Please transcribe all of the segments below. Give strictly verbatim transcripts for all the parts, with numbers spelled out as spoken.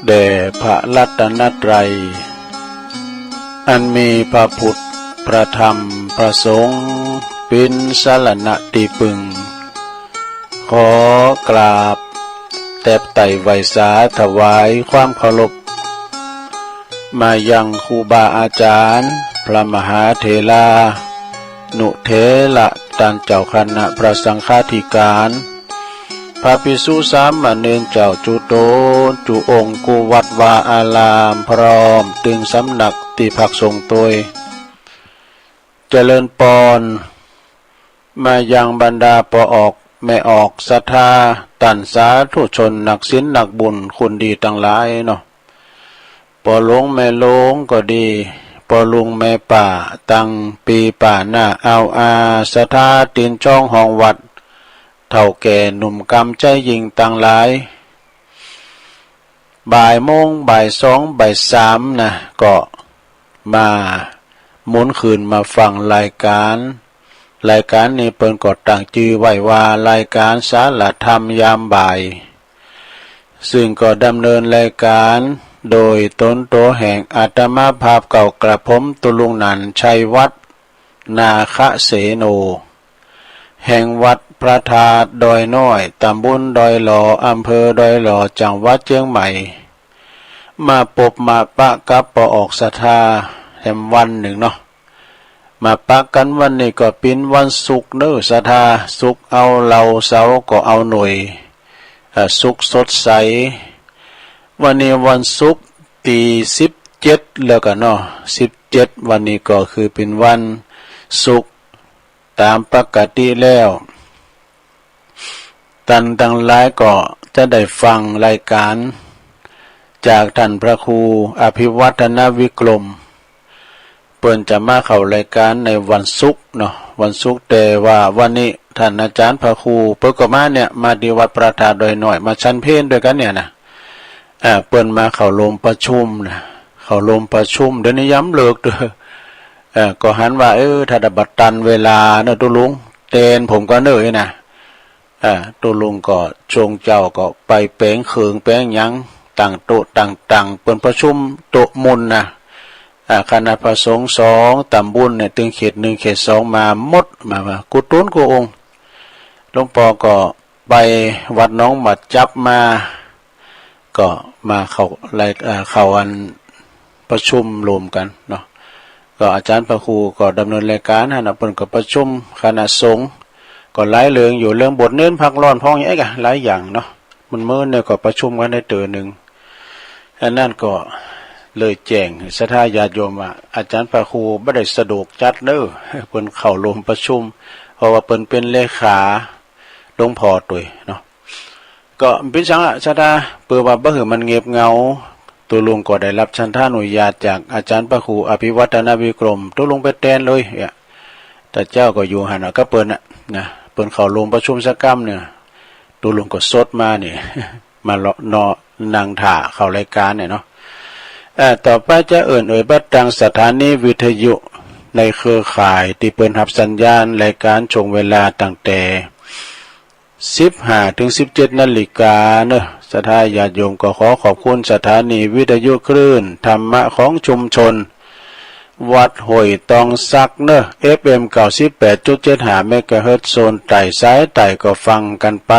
แด่พระรัตนตรัย อันมีพระพุทธ พระธรรม พระสงฆ์ เป๋นสรณะตี้ปึง ขอกราบแตบไต่ไหว้สาถวายความเคารพ มายังครูบาอาจ๋ารย์ พระมหาเถรานุเถระ ต้านเจ้าคณะพระสังฆาธิการ พระภิกษุสามเณรเจ้าจุ๊ตนจุ๊องค์ กู้วัดวาอาราม พร้อมตึงสำนักตี้พักสงฆ์ตวย เจริญปอน มายังบรรดาป้อออกแม่ออกศรัทธา ต้านสาธุชนนักศีลนักบุญคุณดีตังหลายเนาะ ป้อหลวงแม่หลวงก็ดี ป้อลุงแม่ป้า ตังปี้ป้าน้าอาวอา ศรัทธาตี๋นจ๊องห้องวัด เฒ่าแก่หนุ่มกำใจ๋ยิ่งตังหลาย บ่ายโมง บ่ายสอง บ่ายสามนะ ก็มาหมุนคืนมาฟังรายการ รายการนี้เปิ้นก็ตั้งจื้อไว้ว่า รายการสาระธรรมยามบ่าย ซึ่งก็ดำเนินรายการโดยตนตั๋วแห่งอาตมาภาพเก่ากระผม ตุ๊ลุงหนันท์ ชัยวัฒน์ นาคเสโน แห่งวัดพระธาตุดอยน้อย ตำบลดอยหล่อ อำเภอดอยหล่อ จังหวัดเจียงใหม่ มาปบมาปะกับป้อออกศรัทธาแหมวันนึ่งเนาะ มาปะกั๋นวันนี้ก็เป๋นวันศุกร์เน้อศรัทธา ศุกร์เอาเหล้า เสาร์ก็เอาหน่วย เอ่อ ศุกร์สดใส วันนี้วันศุกร์ตี้สิบเจ็ดแล้วกั๋นเนาะ สิบเจ็ด วันนี้ก็คือเป๋นวันศุกร์ต๋ามปกติแล้ว ต้านตังหลายก็จะได้ฟังรายการจากต้านพระครูอภิวัฒนวิกรม เปิ้นจะมาเข้ารายการในวันศุกร์เนาะ วันศุกร์ แต่ว่าวันนี้ต้านอาจ๋ารย์พระครูเปิ้นก็มาเนี่ย มาตี้วัดพระธาตุดอยน้อย มาฉันเพลตวยกั๋นเนี่ยนะ อ่า เปิ้นมาเข้าโฮมประชุมนะ เข้าโฮมประชุม เดี๋ยวนี้ยามเลิกเต๊อะ เอ่อ ก็หันว่า เออ ถ้าบ่ตันเวลาเนาะตุ๊ลุง แตนผมก่อนเน้อนะ อ่า ตุ๊ลุงก็ช่วงเจ๊าก็ไปแป๋งเคิงแป๋งหยัง ตั้งโต๊ะตั้งตั๋ง เปิ้นประชุมโต๊ะมุนนะ อ่า คณะพระสงฆ์สองต๋ำบลเนี่ย ตึงเขตหนึ่งเขตสองมาหมด มา มากู้ตนกู้องค์ หลวงป้อก็ไปวัดหนองหมัดจับมา ก็มาเข้า เอ่อ เข้าอันประชุมรวมกั๋นเนาะ ก็อาจ๋ารย์พระครูก็ดำเนินรายการหั้นนะ เปิ้นก็ประชุมคณะสงฆ์ ก็หลายเรื่องอยู่ เรื่องบวชเณรพักร้อนพ่อง เอ๊ะ หลายอย่างเนาะ มื้อเนี่ยก็ประชุมกั๋นได้เตื้อนึ่ง อันนั้นก็เลยแจ้งศรัทธาญาติโยมว่า อาจ๋ารย์พระครูบ่ได้สะดวกจัดเน้อ เปิ้นเข้าโฮมประชุม เพราะว่าเปิ้นเป๋นเลขาหลวงป้อตวยเนาะ ก็เป๋นสังฆะศรัทธา เปื้อว่าบ่หื้อมันเงียบเหงา ตุ๊ลุงก็ได้ฮับฉันทานุญาตจากอาจ๋ารย์พระครูอภิวัฒนวิกรม ตุ๊ลุงไปแตนเลยเนี่ย แต่เจ๊าก็อยู่หั้นน่ะกับเปิ้นน่ะนะ เปิ้นเข้าโฮมประชุมสักกำเนี่ย ตุ๊ลุงก็สดมาเนี่ย มาเลาะเนาะนั่งถ่าเข้ารายการเนี่ยเนาะ เอ่อ ต่อไปจะเอิ้นเอ่ยเปิ้นตังสถานีวิทยุในเครือข่ายตี้เปิ้นฮับสัญญาณรายการช่วงเวลาตั้งแต่ สิบห้า ถึง สิบเจ็ด นาฬิกาเนาะ ศรัทธาญาติโยมก็ขอขอบคุณสถานีวิทยุคลื่นธรรมะของชุมชน วัดห้วยตองสักเนาะ เอฟเอ็ม เก้าสิบแปดจุดเจ็ดห้า เมกะเฮิรตซ์ โซนใต้ สายใต้ก็ฟังกั๋นไป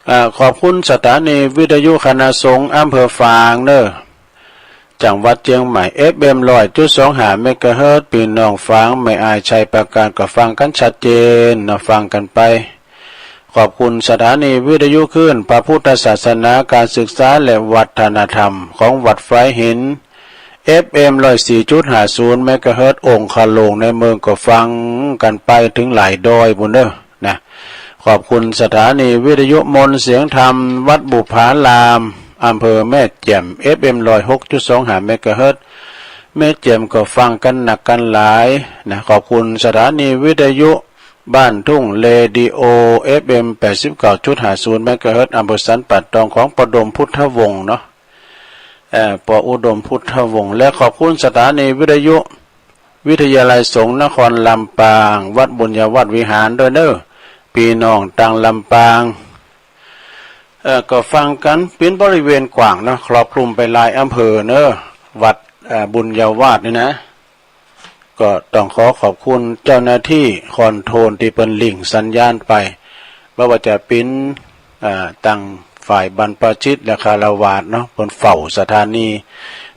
อ่า ขอบคุณสถานีวิทยุคณะสงฆ์อำเภอฝางเนาะ จังหวัดเจียงใหม่ เอฟเอ็ม ร้อยจุดสองห้า เมกะเฮิรตซ์ ปี้น้องฝางแม่อายชัยปราการก็ฟังกั๋นชัดเจนเนาะ ฟังกั๋นไป ขอบคุณสถานีวิทยุคลื่นพระพุทธศาสนา การศึกษาและวัฒนธรรมของวัดฝายหิน เอฟเอ็ม ร้อยสี่จุดห้าศูนย์ เมกะเฮิรตซ์ องค์คาหลวงในเมืองก็ฟังกั๋นไปเถิงหลายดอยปู้นเนาะ นะ ขอบคุณสถานีวิทยุมนต์เสียงธรรมวัดบุพผาราม อำเภอแม่แจ่ม เอฟเอ็ม ร้อยหกจุดสองห้า เมกะเฮิรตซ์ แม่แจ่มก็ฟังกั๋นนักกั๋นหลายนะ ขอบคุณสถานีวิทยุบ้านทุ่งเรดิโอ เอฟเอ็ม แปดสิบเก้าจุดห้าศูนย์ เมกะเฮิรตซ์ อำเภอสันป่าตองของป้ออุดมพุทธวงศ์เนาะ เอ่อ ป้ออุดมพุทธวงศ์ และขอบคุณสถานีวิทยุ วิทยาลัยสงฆ์นครลำปาง วัดบุญญาวัฒน์วิหารด้วยเนาะ ปี้น้องตางลำปาง เอ่อ ก็ฟังกั๋นเป๋นบริเวณกว้างเนาะ ครอบคลุมไปหลายอำเภอเนาะ วัด เอ่อ บุญญาวาสนี่นะ ก็ต้องขอขอบคุณเจ้าหน้าตี้คอนโทรลตี้เปิ้นลิงก์สัญญาณไป บ่ว่าจะเป๋น เอ่อ ตังฝ่ายบรรพชิตและฆราวาสเนาะ เปิ้นเฝ้าสถานี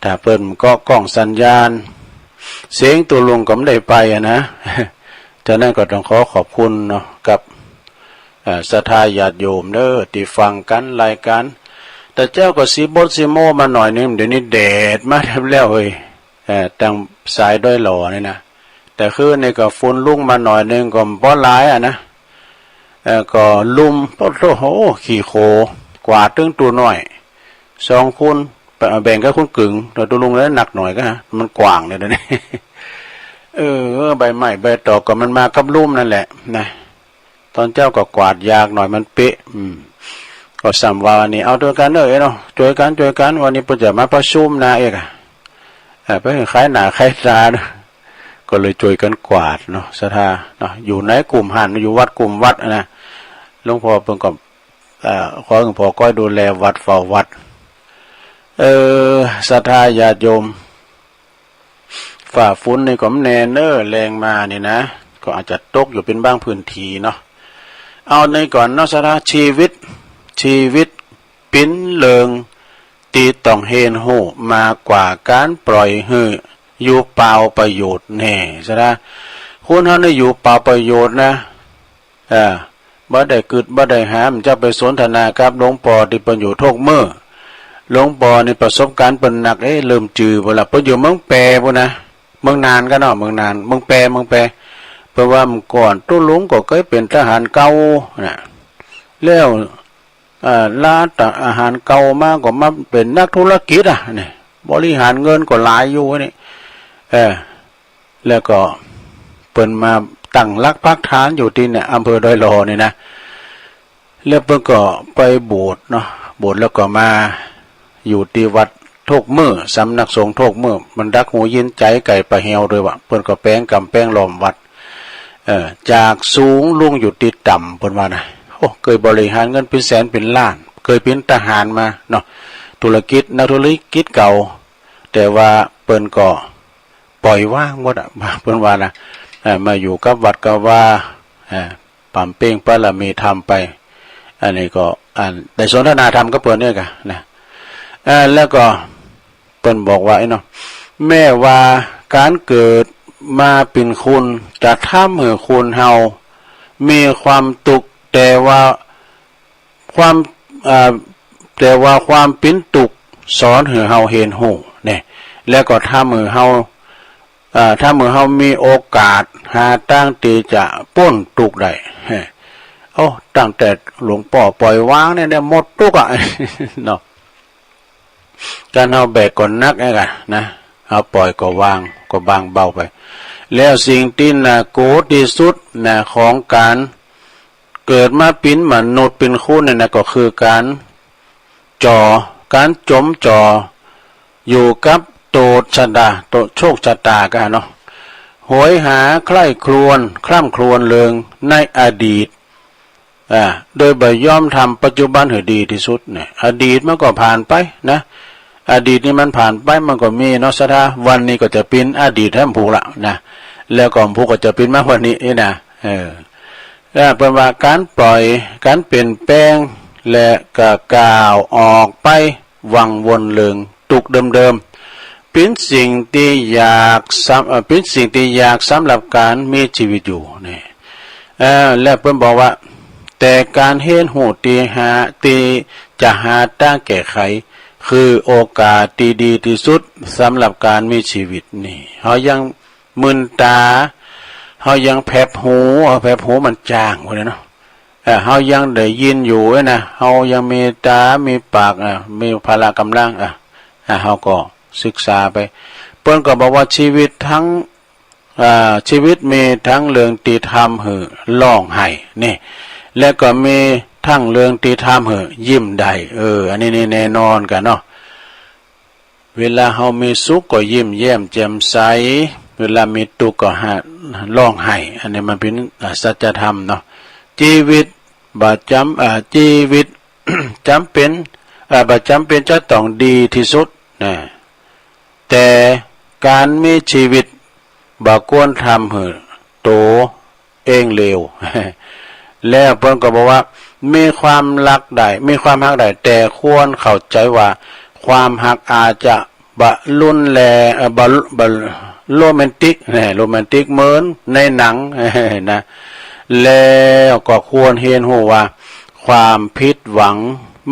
ถ้าเปิ้นเกาะก้องสัญญาณ เสียงตุ๊ลุงก็บ่ได้ไปอะนะ ฉะนั้นก็ต้องขอขอบคุณเนาะ กับ เอ่อ ศรัทธาญาติโยมเนาะ ตี้ฟังกั๋นรายก๋าน แต่เจ๊าก็สีบดสีโม้มาหน่อยนึ่ง เดี๋ยวนี้แดดมาแทบแล้วเฮ้ย เอ่อ ตังสายดอยหล่อนี่นะ แต่คืนนี้ก็ฝนลงมาหน่อยนึ่งก็บ่หลายอะนะ เอ่อ ก็ลุ่ม โอ้โห ขี้โคลน กวาดตึงตุ๊น้อย สองคน แบ่งกับคนกึ๋ง แต่ตุ๊ลุงเลยหนักหน่อยก็ มันกว้างเนี่ยเดี๋ยวนี้ เออ ใบไม้ใบตอกก็มันมากับลุ่มนั่นแหละนะ ต๋อนเจ๊าก็กวาดยากหน่อยมันเปะ อืม ก็ส่ำว่าวันนี้ เอาตวยกั๋นเนาะ เนาะ จ้วยกั๋น จ้วยกั๋น วันนี้เปิ้นจะมาประชุมนาเอกอะ เอ่อ ไปขายหน้าขายต๋าเนาะ ก็เลยจ้วยกั๋นกวาดเนาะ ศรัทธาเนาะ อยู่ในกลุ่มหั้น อยู่วัดกลุ่มวัดอะนะ หลวงพ่อเปิ้นก็ เอ่อ ขอหลวงพ่อก้อยดูแลวัด เฝ้าวัด เออ ศรัทธาญาติโยม ฟ้าฝนนี่ก็บ่แน่เนาะ แลงมานี่นะ ก็อาจจะตกอยู่เป๋นบางพื้นตี้เนาะ เอานี่ก่อนเนาะ ศรัทธา ชีวิต ชีวิตเป๋นเรื่องตี้ต้องเฮียนฮู้มากกว่าก๋านปล่อยหื้ออยู่เปล่าประโยชน์แน่ ศรัทธา คนเฮานี่อยู่เปล่าประโยชน์นะ เออ บ่ได้กึ๊ดบ่ได้หา บ่าจะไปสนทนากับหลวงป้อตี้เปิ้นอยู่ทุกมื้อ หลวงป้อนี่ประสบก๋ารณ์เปิ้นหนัก เอ๊ะ เริ่มจืดไปละ เปิ้นอยู่เมืองแปรปู้นนะ เมืองน่านกั๋นเนาะ เมืองน่าน เมืองแปร เมืองแปร เปิ้นว่าเมื่อก่อนตุ๊ลุงก็เกยเป๋นทหารเก่านะ แล้ว เอ่อ ลาทหารเก่ามาก็มาเป๋นนักธุรกิจอะนี่ บริหารเงินก็หลายอยู่นี่ เออ แล้วก็เปิ้นมาตั้งหลักปักฐานอยู่ตี้เนี่ย อำเภอดอยหล่อนี่นะ แล้วเปิ้นก็ไปบวชเนาะ บวชแล้วก็มาอยู่ตี้วัดทุกมื้อ สำนักสงฆ์ทุกมื้อ มันดักหูยินใจ๋ไก่ป่าแฮวตวยว่ะ เปิ้นก็แป๋งกำแป๋งล้อมวัด เอ่อ จากสูงลงอยู่ตี้ต่ำ เปิ้นว่านะ โอ้ เกยบริหารเงินเป๋นแสนเป๋นล้าน เกยเป๋นทหารมาเนาะ ธุรกิจ นักธุรกิจเก่า แต่ว่าเปิ้นก็ปล่อยว่างหมดอะ เปิ้นว่านะ เอ่อ มาอยู่กับวัดกับวา เอ่อ บำเพ็ญบารมีธรรมไป อันนี้ก็ อัน ได้สนทนาธรรมกับเปิ้นเนี่ยกั๋นนะ เอ่อ แล้วก็ เปิ้นบอกว่าไอ้เนาะ แม้ว่าก๋านเกิดมาเป๋นคนจะทำหื้อคนเฮามีความตุ๊กข์ แต่ว่าความ อ่า แต่ว่าความเป๋นตุ๊กข์สอนหื้อเฮาเฮียนฮู้เนี่ย แล้วก็ทำหื้อเฮา อ่า ทำหื้อเฮามีโอกาสหาตางตี้จะป๊นตุ๊กข์ได้ โอ้ ตั้งแต่หลวงป้อปล่อยวางเนี่ย เนี่ยหมดตุ๊กข์อะ เนาะ ก๋านเฮาแบกก็หนักไอ้กั๋นนะ เฮาปล่อยก็วาง ก็บางเบาไป แล้วสิ่งตี้น่ากลัวตี้สุดนะ ของก๋านเกิดมาเป๋นมนุษย์เป๋นคนเนี่ยนะ ก็คือก๋านจ่อ ก๋านจ๋มจ่ออยู่กับโตชะตา โตโชคชะตากั๋นเนาะ โหยหาใคร่ครวญ คร่ำครวญเถิงในอดีต อ่า โดยบ่ยอมทำปัจจุบันหื้อดีตี้สุดเนี่ย อดีตมันก็ผ่านไปนะ อดีตนี่มันผ่านไป มันก็มีเนาะ ศรัทธา วันนี้ก็จะเป๋นอดีตแหมผูกละนะ แล้วก็ผูกก็จะเป๋นมาวันนี้นี่นะ เออ อ่า เปิ้นว่าก๋านปล่อย ก๋านเปลี่ยนแปลง และก็ก้าวออกไป วังวนเถิงตุ๊กข์เดิมๆ เป๋นสิ่งตี้ยากสำ เอ่อ เป๋นสิ่งตี้ยากสำหรับก๋านมีจีวิตอยู่เนี่ย เอ่อ แล้วเปิ้นบอกว่า แต่ก๋านเฮียนฮู้ตี้หา ตี้จะหาตางแก้ไข คือโอกาสตี้ดีตี้สุดสำหรับก๋านมีจีวิตนี่ เฮายังมึนต๋า เฮายังแผบหู เออ แผบหูมันจ้างพู้นแหละเนาะ เออ เฮายังได้ยินอยู่เอ้ยนะ เฮายังมีต๋า มีปาก เออ มีพละก๋ำลัง เออ เออ เฮาก็ศึกษาไป เปิ้นก็บอกว่าจีวิตตัง อ่า จีวิตมีตังเรื่องตี้ทำหื้อฮ้องไห้นี่ และก็มีตังเรื่องตี้ทำหื้อยิ้มได้ เออ อันนี้นี่แน่นอนกั๋นเนาะ เวลาเฮามีสุขก็ยิ้มแย้มแจ่มใส เวลามีตุ๊กข์ก็ฮ้องไห้ อันนี้มันเป๋น อ่า สัจธรรมเนาะ จีวิตบ่จ๋ำ อ่า จีวิต จ๋ำเป๋น เอ่อ บ่จ๋ำเป๋นจะต้องดีตี้สุดนะ แต่ก๋านมีจีวิตบ่ควรทำหื้อโตเองเลว แล้วเปิ้นก็บอกว่า มีความฮักได้ มีความฮักได้ แต่ควรเข้าใจ๋ว่า ความฮักอาจจะบ่รุนแรง เอ่อ บ่ บ่โรแมนติก นะ โรแมนติกเหมือนในหนัง นะ แล้วก็ควรเฮียนฮู้ว่า ความผิดหวัง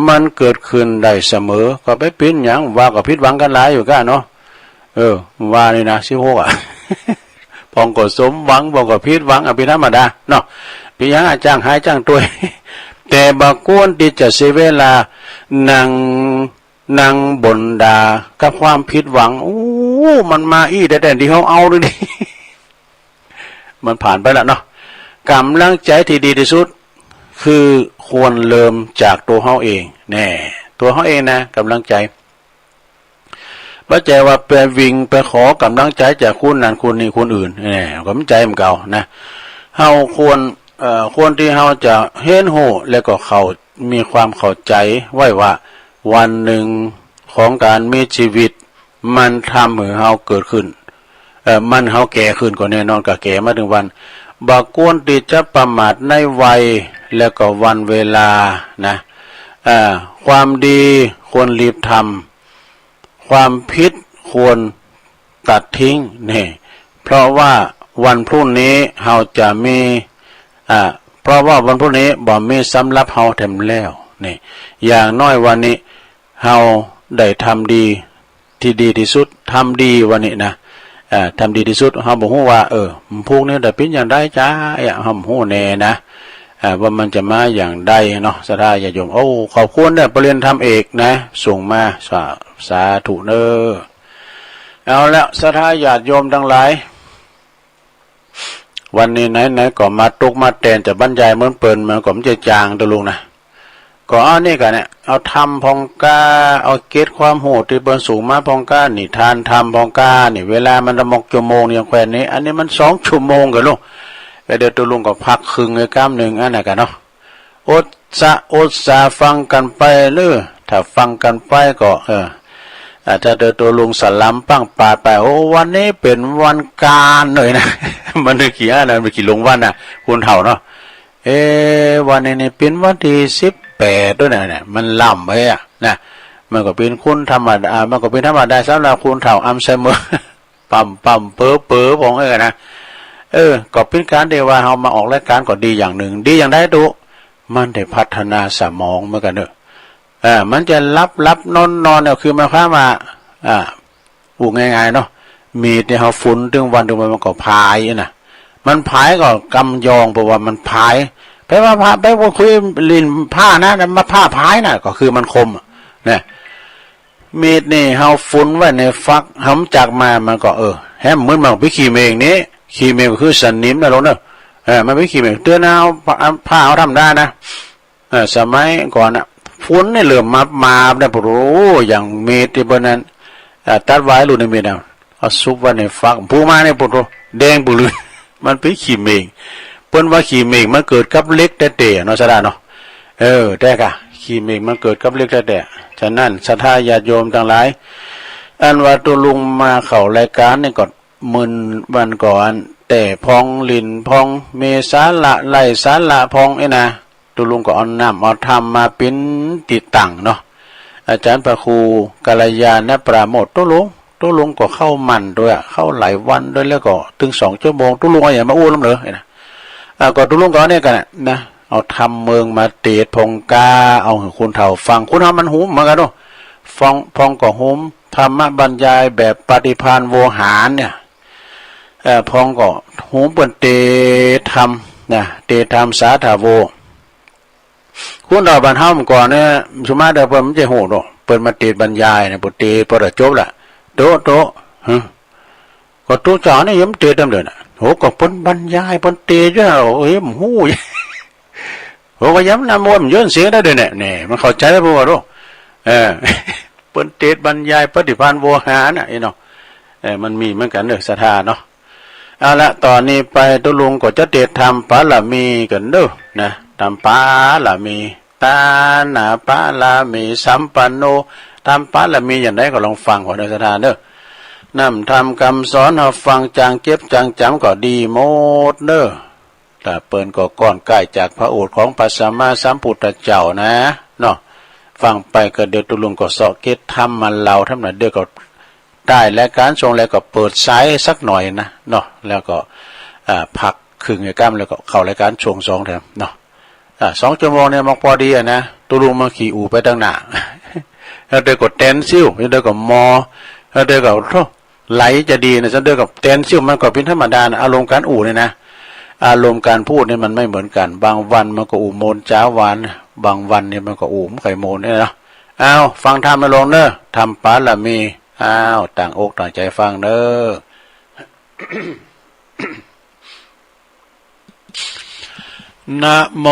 มันเกิดขึ้นได้เสมอ ก็บ่เป๋นหยัง ว่าก็ผิดหวังกั๋นหลายอยู่ก้าเนาะ เออ ว่านี่นะ สิบหก อะ พ่องก็สมหวัง พ่องก็ผิดหวัง อะ เป๋นธรรมดาเนาะ เป๋นหยังอะ จ้างหายจ้างตวย แต่บ่ควรตี้จะเสียเวลานั่ง นั่งบ่นด่ากับความผิดหวัง โอ้ มันมาอี้แต๊ๆ ตี้เฮาเอาดูดิ มันผ่านไปละเนาะ ก๋ำลังใจ๋ตี้ดีตี้สุด คือควรเริ่มจากตั๋วเฮาเอง แน่ ตั๋วเฮาเองนะ ก๋ำลังใจ๋ บ่ใจ้ว่าไปวิ่งไปขอก๋ำลังใจ๋จากคนนั้นคนนี้คนอื่น แน่ ก็บ่ใจ้เหมือนเก่านะ เฮาควร เอ่อ ควรตี้เฮาจะเฮียนฮู้ แล้วก็เข้า มีความเข้าใจ๋ไว้ว่า วันนึ่งของก๋านมีจีวิต มันทำหื้อเฮาเกิดขึ้น เอ่อ มันเฮาแก่ขึ้นก็แน่นอน ก็แก่มาเถิงวัน บ่ควรตี้จะประมาทในวัย แล้วก็วันเวลานะ เอ่อ ความดีควรรีบทำ ความผิดควรตัดทิ้ง นี่ เพราะว่าวันพรุ่งนี้เฮาจะมี อ่า เพราะว่าวันพรุ่งนี้บ่มีสำหรับเฮาแถมแล้ว นี่ อย่างน้อยวันนี้เฮาได้ทำดีตี้ดีตี้สุด ทำดีวันนี้นะ อ่า ทำดีตี้สุด เฮาบ่ฮู้ว่า เออ พรุ่งนี้จะเป๋นอย่างใดจ๊ะ เอ้ย เฮาบ่ฮู้แน่นะ อ่า ว่ามันจะมาอย่างใดเนาะ ศรัทธาญาติโยม โอ้ ขอบคุณเด้อ ปริญญาธรรมเอกนะ ส่งมา สา สาธุเน้อ เอาละ ศรัทธาญาติโยมตังหลาย วันนี้ไหนๆ ก็มาตุ๊กมาแตนจะบรรยายเหมือนเปิ้น มันก็บ่ใจ้จางตะลุงนะ ก็เอานี่ก่อนเนี่ย เอาธรรมพ่องก้า เอาเกร็ดความฮู้ตี้เปิ้นส่งมาพ่องก้า นิทานธรรมพ่องก้า นี่ เวลามันละหมกชั่วโมงอย่างแควนนี้ อันนี้มันสองชั่วโมงก่อลูก ก็เดี๋ยวตะลุงก็พักครึ่งไว้ก้ำนึ่งอันนั้นก่อนเนาะ อดสะ อดสาฟังกั๋นไปเน้อ ถ้าฟังกั๋นไปก็ เออ อ่า ถ้าเดี๋ยวตะลุงสลัมปังปาดไป โอ้ วันนี้เป๋นวันก๋านเลยนะ มันนึกขี้อันนะ มันขี้หลงวันน่ะ คนเฒ่าเนาะ เอ๊ะ วันนี้นี่เป๋นวันตี้สิบแปดตวยนะ เนี่ย มันล้ำไปอะนะ มันก็เป๋นคนธรรมดา มันก็เป๋นธรรมดาสำหรับคนเฒ่าอัลไซเมอร์ ปั๊มๆ เป๋อๆ พ่องเอ้ยนะ เออ ก็เป๋นก๋านตี้ว่าเฮามาออกรายก๋านก็ดีอย่างนึ่ง ดีอย่างใดตุ๊ มันได้พัฒนาสมองเหมือนกั๋นเน้อ อ่า มันจะหลับๆ นอนๆ เนี่ย คือหมายความว่า อ่า อู้ง่ายๆ เนาะ มีดนี่เฮาฝุนตึงวันตึงวันมันก็ผายนะ มันผายก็กำยอง เพราะว่ามันผาย ไปว่าผ้า ไปว่าคุยลิ้นผ้านะ มาผ้าผายนะ ก็คือมันคมอะ นะ มีดนี่เฮาฝุนไว้ในฟัก เฮาจับมา มันก็ เออ แหมเหมือนมันไปขี้เหม็งนี่ ขี้เหม็งก็คือสนิมนะลูกเนาะ เออ มันไปขี้เหม็ง เตือนนะ เอาผ้า เอาธรรมดานะ เออ สมัยก่อนน่ะ ฝนนี่เริ่มมา มาเนี่ย โอ้โห อย่างมีดตี้เปิ้นนั้น เอ่อ ตัดวายรุ่นนี้มีดน่ะ เอาซุกไว้ในฟัก ปูมาเนี่ย โอ้โห แดงปื้อลือ มันเป๋นขี้เหม็ง เปิ้นว่าขี้เหม็งมันเกิดกับเหล็กแต๊ๆ เนาะ ศรัทธาเนาะ เออ แต่กะ ขี้เหม็งมันเกิดกับเหล็กแต๊ๆ ฉะนั้น ศรัทธาญาติโยมตังหลาย อันว่าตะลุงมาเข้ารายก๋านนี่ก็ มื้อวันก่อน แต่พ่องลิ้นพ่อง มีสาระไร้สาระพ่องเอ้ยนะ ตะลุงก็เอาน้ำเอาธรรมมาเป๋นตี้ตั้งเนาะ อาจ๋ารย์พระครูกัลยาณปราโมทย์ ตะลุง ตะลุงก็เข้ามั่นตวยอะ เข้าหลายวันตวย แล้วก็ตึงสองชั่วโมง ตะลุงเอาหยังมาอู้ลำเหลอเอ้ยนะ อ่า ก็ตะลุงก็เอาเนี่ยกั๋นน่ะนะ เอาธรรมเมืองมาเตสน์พ่องก้า เอาหื้อคนเฒ่าฟัง คนเฒ่ามันฮูมเหมือนกั๋นเนาะ ฟัง พ่องก็ฮูม ธรรมบรรยายแบบปฏิภาณโวหารเนี่ย เอ่อ พ่องก็ฮูมเปิ้นเตสน์ธรรมนะ เตสน์ธรรมสาธาโว คนเฒ่าบ้านเฮาเมื่อก่อนเนี่ย ส่วนมากเด้อ เปิ้นบ่ใจ้ฮู้ดอก เปิ้นมาเตสน์บรรยายเนี่ย เปิ้นเตสน์ปอจะจบละ โต๊ะ โต๊ะ ฮะ ก็ตุ๊เจ้านี่ยังเตสน์ตำเดินน่ะ โห ก็เปิ้นบรรยาย เปิ้นเตสน์อยู่ เอ้ย บ่ฮู้ โห ก็ยังนำว่ามันเยินเสียงได้เด้อเนี่ย นี่ มันเข้าใจ๋บ่วะลูก เออ เปิ้นเตสน์บรรยายปฏิภาณโวหารน่ะ เอ้ยเนาะ เออ มันมีเหมือนกั๋นเด้อ ศรัทธาเนาะ เอาละ ต่อนี้ไปตะลุงก็จะเตสน์ธรรมปารมีกั๋นเด้อ นะ ธรรมปารมี ทานะปารมีสัมปันโน ทำปารมีอย่างใดก็ลองฟังก่อนเน่อ ศรัทธาเน่อ น้อมทำกำสอนหื้อฟัง จางเจ็บจางจ๋ำก็ดีหมดเน่อ ถ้าเปิ้นก็ก้อนใก้จากพระโอษฐ์ของพระสัมมาสัมพุทธเจ้านะ เนาะ ฟังไปก็เดี๋ยวตุ๊ลุงก็เซาะเก็บธรรมมาเล่า ธรรมดาเดี๋ยวก็ ท้ายรายการช่วงแรกก็เปิดสายสักหน่อยนะเนาะ แล้วก็ อ่า พักครึ่งรายการ แล้วก็เข้ารายการช่วงสองแถมเนาะ อ่า สองชั่วโมงเนี่ยมันปอดีอะนะ ตุ๊ลุงมาขี้อู้ไปตังหน้า แล้วเดี๋ยวก็แตนซิ่ว แล้วเดี๋ยวก็มอ แล้วเดี๋ยวก็ โธ่ ไหลจะดีนะ แล้วเดี๋ยวก็แตนซิ่ว มันก็เป๋นธรรมดานะ อารมณ์การอู้เนี่ยนะ อารมณ์การพูดเนี่ยมันไม่เหมือนกัน บางวันมันก็อู้โมนจ๋าหวาน บางวันเนี่ยมันก็อู้บ่ใค่โมนเนี่ยเนาะ อ้าว ฟังธรรมนะโยมเน่อ ทำปารมี อ้าว ตั้งอกตั้งใจ๋ฟังเน่อ นะโม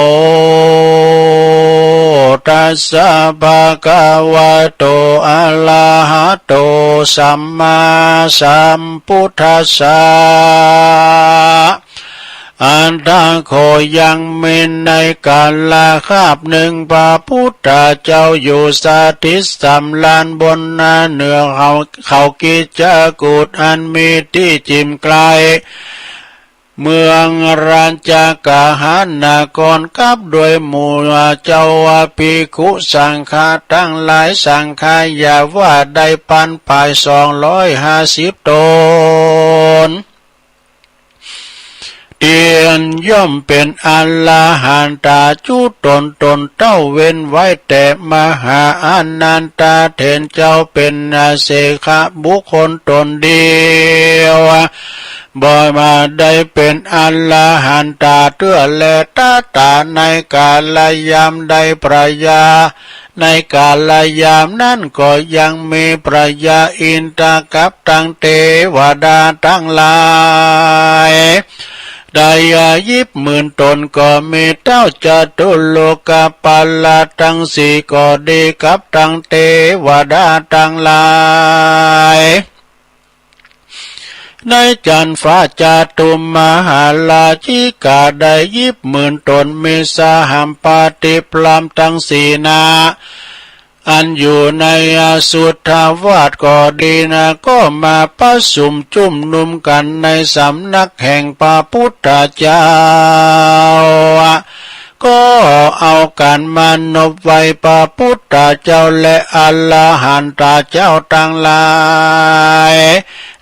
ตัสสะ ภะคะวะโต อะระหะโต สัมมาสัมพุทธัสสะ อัตถะ ก็ยังมีในกาลคาบนึ่ง พระพุทธเจ้าอยู่สถิตสำราญบนเหนือเขา เขากิจจกูฏอันมีตี้จิ่มไกล เมืองราชคฤหานคร กับด้วยหมู่เจ้าภิกขุสังฆะตังหลาย สังฆะยาว่าได้ปานป้ายสองร้อยห้าสิบต๋น เตียนย่อมเป๋นอรหันตาจุ๊ตนต๋นเต้า เว้นไว้แต่มหาอานันทะเถรเจ้าเป๋นเสขบุคคลต๋นเดียว บ่มาได้เป๋นอรหันตาเตื้อแล ตถาในกาลยามใด พระยา ในกาลยามนั้นก็ยังมีพระยาอินทร์กับตังเตวดาตังหลาย ได้ยิบหมื่นต๋น ก็มีเต้าจตุโลกปาละตังสี่ก็ดี กับตังเตวดาตังหลาย ในจันทร์ฟ้าจตุมหาราชิกาได้ยิบหมื่นต๋น มีสหัมปติพราหมณ์ตังสี่นา อันอยู่ในอสุทธาวาสก็ดีนะ ก็มาประชุมจุมนุมกั๋นในสำนักแห่งพระพุทธเจ้า ก็เอาก๋านมานบไหว้พระพุทธเจ้าและอรหันตาเจ้าตังหลาย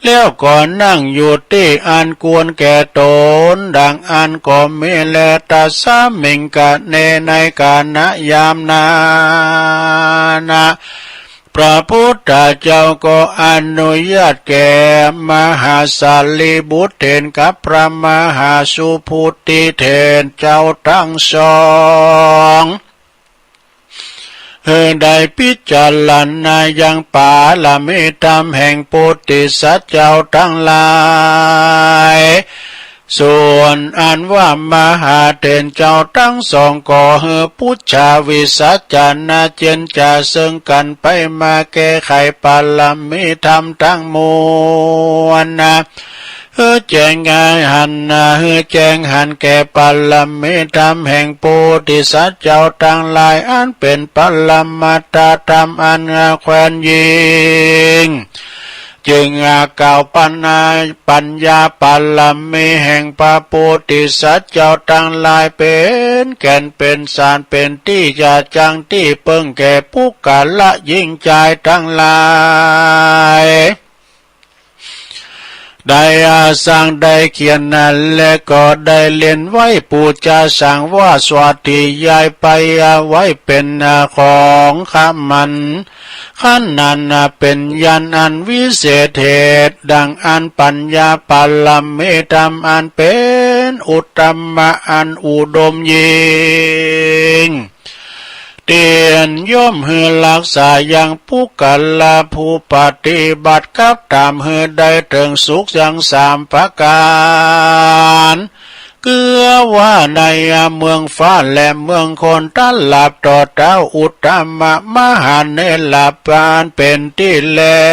แล้วก็นั่งอยู่ตี้อันควรแก่ต๋น ดังอั้นก็มีแล ตัสมิงคะเน ในขณะยามนั้นนะ พระพุทธเจ้าก็อนุญาตแก่มหาสารีบุตรเถรกับพระมหาสุภูติเถรเจ้าตังสอง หื้อได้พิจารณายังปารมีธรรมแห่งโพธิสัตว์เจ้าตังหลาย ส่วนอันว่ามหาเถรเจ้าตังสองก็หื้อปุจฉาวิสัชนาเจนจาเซิ่งกั๋นไปมาแก้ไขปารมีธรรมตังมวลนะ หื้อแจ้งหันนะ หื้อแจ้งหันแก่ปารมีธรรมแห่งโพธิสัตว์เจ้าตังหลาย อันเป๋นปรมัตถธรรมอันแควนยิ่ง จึงกล่าวปัญญา ปัญญาปารมีแห่งพระโพธิสัตว์เจ้าตังหลาย เป๋นแก่นเป๋นสาร เป๋นตี้จะจั้งตี้เปิ้งแก่ปุคคละหญิงจายตังหลาย ได้สร้างได้เขียนนั้นและก็ได้เล่นไว้ ปู๋จาสังวาสวัตถิยายไปไว้เป๋นของขมัน ขันนั้นเป๋นญาณอันวิเศษเหตุ ดังอั้นปัญญาปารมีธรรมอันเป๋นอุตตมะอันอุดมยิ่ง เตียนย่อมหื้อฮักษายังปุคคละผู้ปฏิบัติ กับต๋ามหื้อได้เถิงสุขยังสามประก๋าน เกื้อว่าในเมืองฟ้าและเมืองคน ตลาบต่อเต๊าอุตตมะมหาเนรปานเป๋นตี้แล้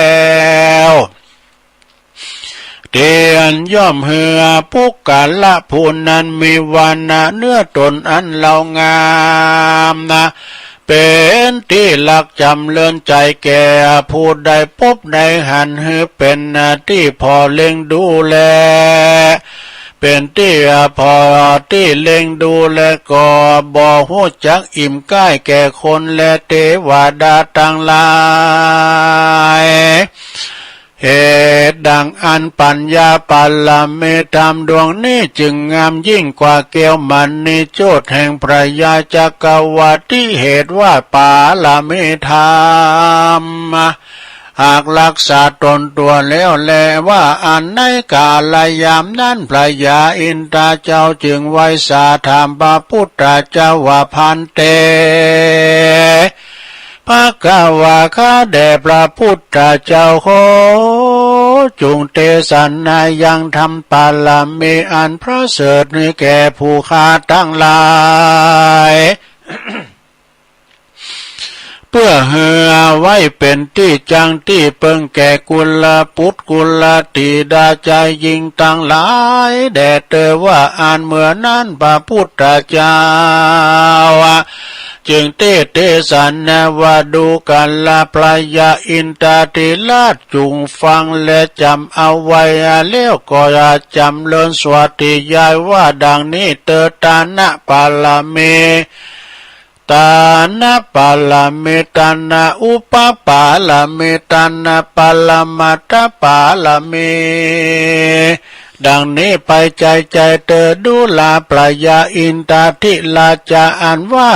ว ตี้อันย่อมหื้อปุคคละผู้นั้นมีวรรณะเนื้อตนอันเลาะงามนะ เป๋นตี้รักจ๋ำเริญใจ๋แก่ผู้ใดปบในหั้น หื้อเป๋นตี้ผ่อเล็งดูแล เป๋นตี้ผ่อตี้เล็งดูแล ก็บ่ฮู้จักอิ่มใก้แก่คนและเตวดาตังหลาย เหตุดังอั้น ปัญญาปารมีธรรมดวงนี้จึงงามยิ่งกว่าแก้วมณีโจทย์แห่งพระยาจักรวรรดิ เหตุว่าปารมีธรรมหากรักษาตนตัวแล้วแล ว่าอั้นในกาลยามนั้น พระยาอินทราเจ้าจึงไหว้สาถามพระพุทธเจ้าว่า ภันเต ภควา ข้าแด่พระพุทธเจ้า ขอจงเตสนายังธรรมปารมีอันประเสริฐนี้แก่ผู้ข้าตังหลาย เปื้อหื้อไว้เป๋นตี้จั้งตี้เปิ้งแก่กุลบุตรกุลธิดาจายญิงตังหลายแด่เตอ ว่าอั้นเมื่อนั้นพระพุทธเจ้า จึงเตสน์เตสนาว่า ดูกราพระยาอินทราธิราช จุ่งฟังและจ๋ำเอาไว้แล้วก็จ๋ำเริญสวาธยายว่าดังนี้เตอ ตานะปารมี ตานะปารมี ตานะอุปปารมี ตานะปรมัตถปารมี ดังนี้ไปใจ๋ใจ๋เตอ ดูราพระยาอินทราธิราชา อันว่า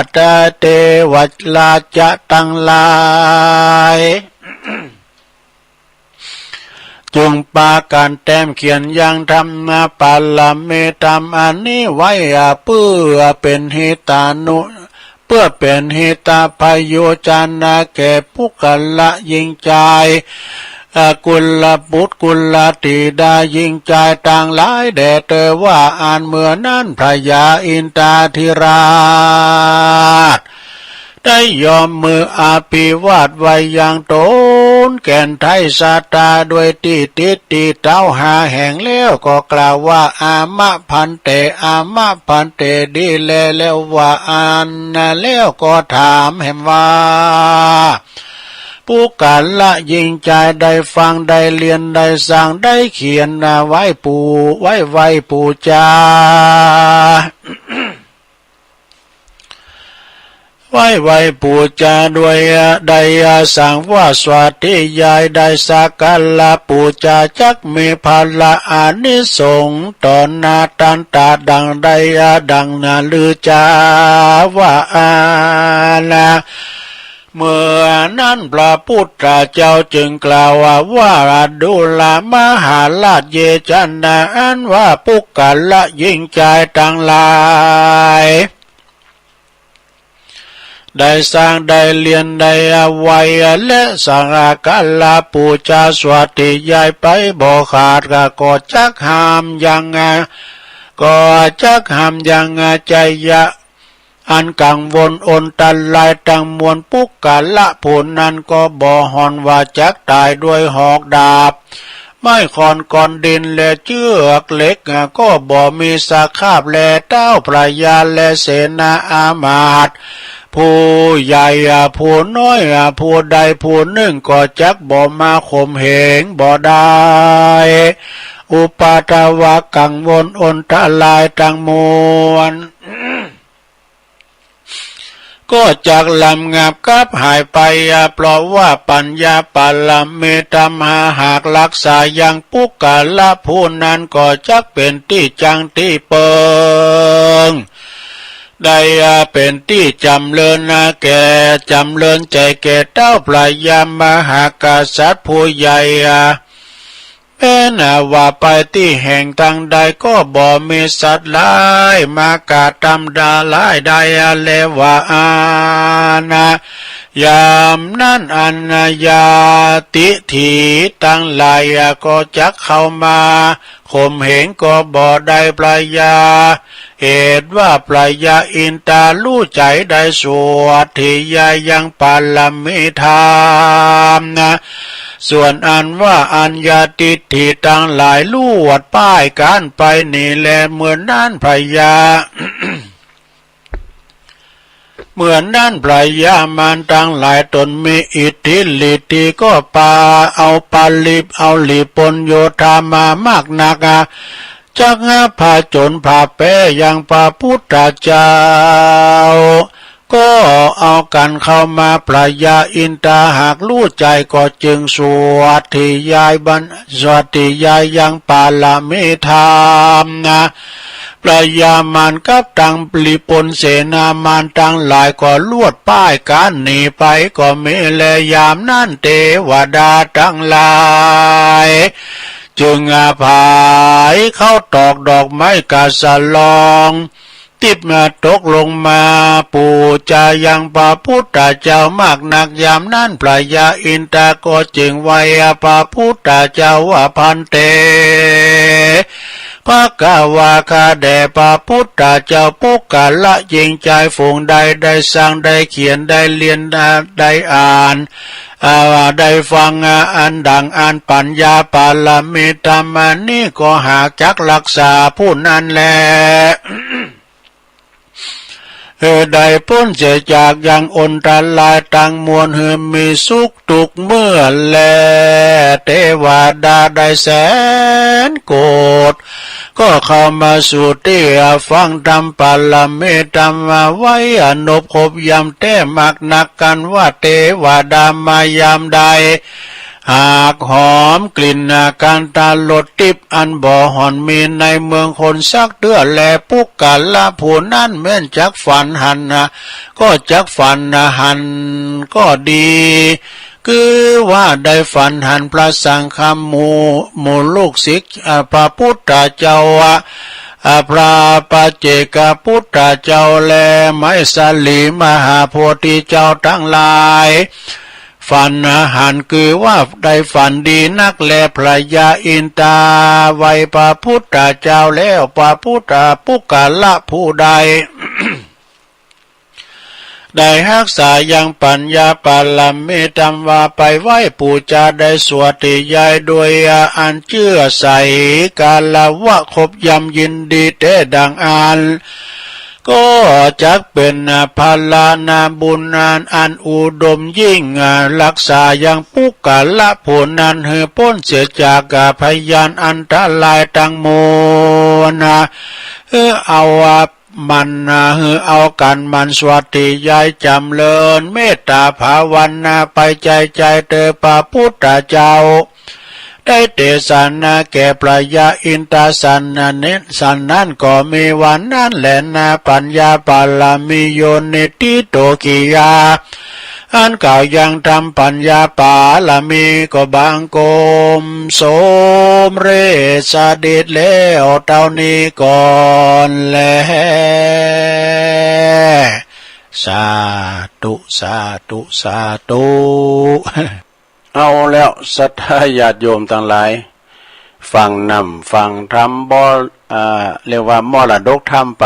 เตวราชาตังหลาย จงปากั๋นแต้มเขียนยังธรรมปารมีธรรมอันนี้ไว้ เปื้อเป๋นหิตานุ เปื้อเป๋นหิตะพโยจนะแก่ปุคคละญิงจาย กุลบุตรกุลธิดาญิงจายตังหลายแด่เตอ ว่าอั้นเมื่อนั้นพระยาอินทราธิราช ได้ยอมมืออภิวาทไว้ยังต๋นแก่นไทยสตาด้วยตี้ติดตี้เต๊าห้าแห่งแล้วก็กล่าวว่า อามะภันเต อามะภันเต ดีแลแล้ว ว่าอั้นแล้วก็ถามแหมว่า ปุคคละญิงจายได้ฟังได้เรียนได้สร้างได้เขียนไว้ปู ไว้ไหว้ปู๋จา ไหว้ไหว้ปู๋จาด้วยได้สร้างว่าสวาธยายได้สักการะปู๋จาจักมีผละอานิสงส์ต่อหน้าตันตาดังได้ดังนั้นลือจาว่าอั้น เมื่อนั้นพระพุทธเจ้าจึงกล่าวว่า ว่าดูรา มหาราชเยจนา อันว่าปุคคละญิงจายตังหลาย ได้สร้างได้เรียนได้ไหว้และสักการะปู๋จาสวาธยายไปบ่ขาด ก็จักห้ามยัง ก็จักห้ามยังใจ๋ยะ อันกังวลอนตรายตังมวล ปุคคละผู้นั้นก็บ่หวั่นว่าจักต๋ายด้วยหอกดาบ ไม้ค้อนก้อนดินและเจื้อกเหล็ก ก็บ่มีสคาพแล เต๊าพระยาและเสนาอามาตย์ ผู้ใหญ่ผู้น้อยผู้ใดผู้นึ่งก็จักบ่มาข่มเหงบ่ได้ อุปัทวะกังวลอนตรายตังมวล ก็จักระงับกลับหายไป เพราะว่าปัญญาปารมีธรรมหากรักษายังปุคคละผู้นั้นก็จักเป๋นตี้จั้งตี้เปิ้ง ได้เป๋นตี้จ๋ำเริญแก่ จ๋ำเริญใจ๋แก่เต๊าพระยามหากษัตริย์ผู้ใหญ่ แม้นว่าไปตี้แห่งตังใดก็บ่มีสัตว์ร้ายมากระทำดาร้ายได้แลว่าอั้น ยามนั้นอันญาติฏฐิตังหลายก็จักเข้ามาข่มเหงก็บ่ได้พระยา เหตุว่าพระยาอินทราฮู้ใจ๋ได้สวาธยายยังปารมีธรรม ส่วนอันว่าอัญญาทิฏฐิตังหลายลวดป้ายก๋านไปหนีแล เหมือนนั้นพญา เหมือนนั้นพญามารตังหลายตนมีอิทธิฤทธิก็ปาเอาปาลิบเอาหลีปนโยธามามากนัก จักผจญพาแป๊ยังพระพุทธเจ้า ก็เอากั๋นเข้ามา พญาอินทาหากฮู้ใจ๋ก็จึงสวดธยายบัน สวดธยายยังปารมีธรรมนะ พญามารกับตังหลีปนเสนามารตังหลายก็ลวดป้ายก๋านหนีไปก็มีแล ยามนั้นเตวดาตังหลาย จึงผายเข้าตอกดอกไม้กาสะลอง ติ๊บมาตกลงมาปู๋จายังพระพุทธเจ้ามากนัก ยามนั้นพญาอินทาก็จึงไหว้พระพุทธเจ้าว่า ภันเต ภะคะวา ข้าแด่พระพุทธเจ้า ปุคคละหญิงจายฝูงใดได้ซังได้เขียนได้เรียนได้อ่าน อ่า ได้ฟัง อ่า อันดังอันปัญญาปารมีธรรมานี้ก็หากจักรักษาผู้นั้นแล หื้อได้ป๊นเสียจากยังอันตรายตังมวล หื้อมีสุขทุกเมื่อแล เตวดาได้แสนโกฏ ก็เข้ามาสู่ตี้ฟังธรรมปารมีธรรมมาไว้ อนุภพย่อมแต๊มากนักกั๋นว่า เตวดามายามใด หากหอมกลิ่นคันธรสติ๊บอันบ่ห่อนมีในเมืองคนสักเตื้อแล ปุคคละผู้นั้นแม่นจักฝันหันนะ ก็จักฝันหันก็ดี คือว่าได้ฝันหันพระสังฆามู หมู่ลูกศิษย์ อ่า พระพุทธเจ้า อ่า อ่า พระปัจเจกพุทธเจ้า และไมสาลีมหาโพธิเจ้าตังหลาย ฝันหันคือว่าได้ฝันดีนักแล พญาอินทาไหว้พระพุทธเจ้าแล้ว พระพุทธ ปุคคละผู้ใด ได้ฮักษายังปัญญาปารมีธรรมว่าไปไหว้ปู๋จาได้สวดธยายโดยอันเจื้อใส กาละวะครบย่อมยินดีแต๊ดังอั้น ก็จักเป๋นพลานาบุญอันอุดมยิ่ง รักษายังปุคคละผู้นั้นหื้อป๊นเสียจากพยานอันตรายตังมวล หื้อเอา หมั่น หื้อเอากั๋นหมั่นสวดธยายจ๋ำเริญเมตตาภาวนาไปใจ๋ๆ เต๊อะพระพุทธเจ้า ได้เตสนาแก่พญาอินทาสันนั้น สันนั้นก็มีวันนั้นแลนา ปัญญาปารมีโยนิทธิโตกิยา อันกล่าวยังธรรมปัญญาปารมีก็บังคมสมเร็จสำเร็จแล้วเต้านี้ก่อนแล สาธุ สาธุ สาธุ เอาแล้วศรัทธาญาติโยมตังหลาย ฟังนำฟังธรรมบ่ อ่า เรียกว่ามรดกธรรมไป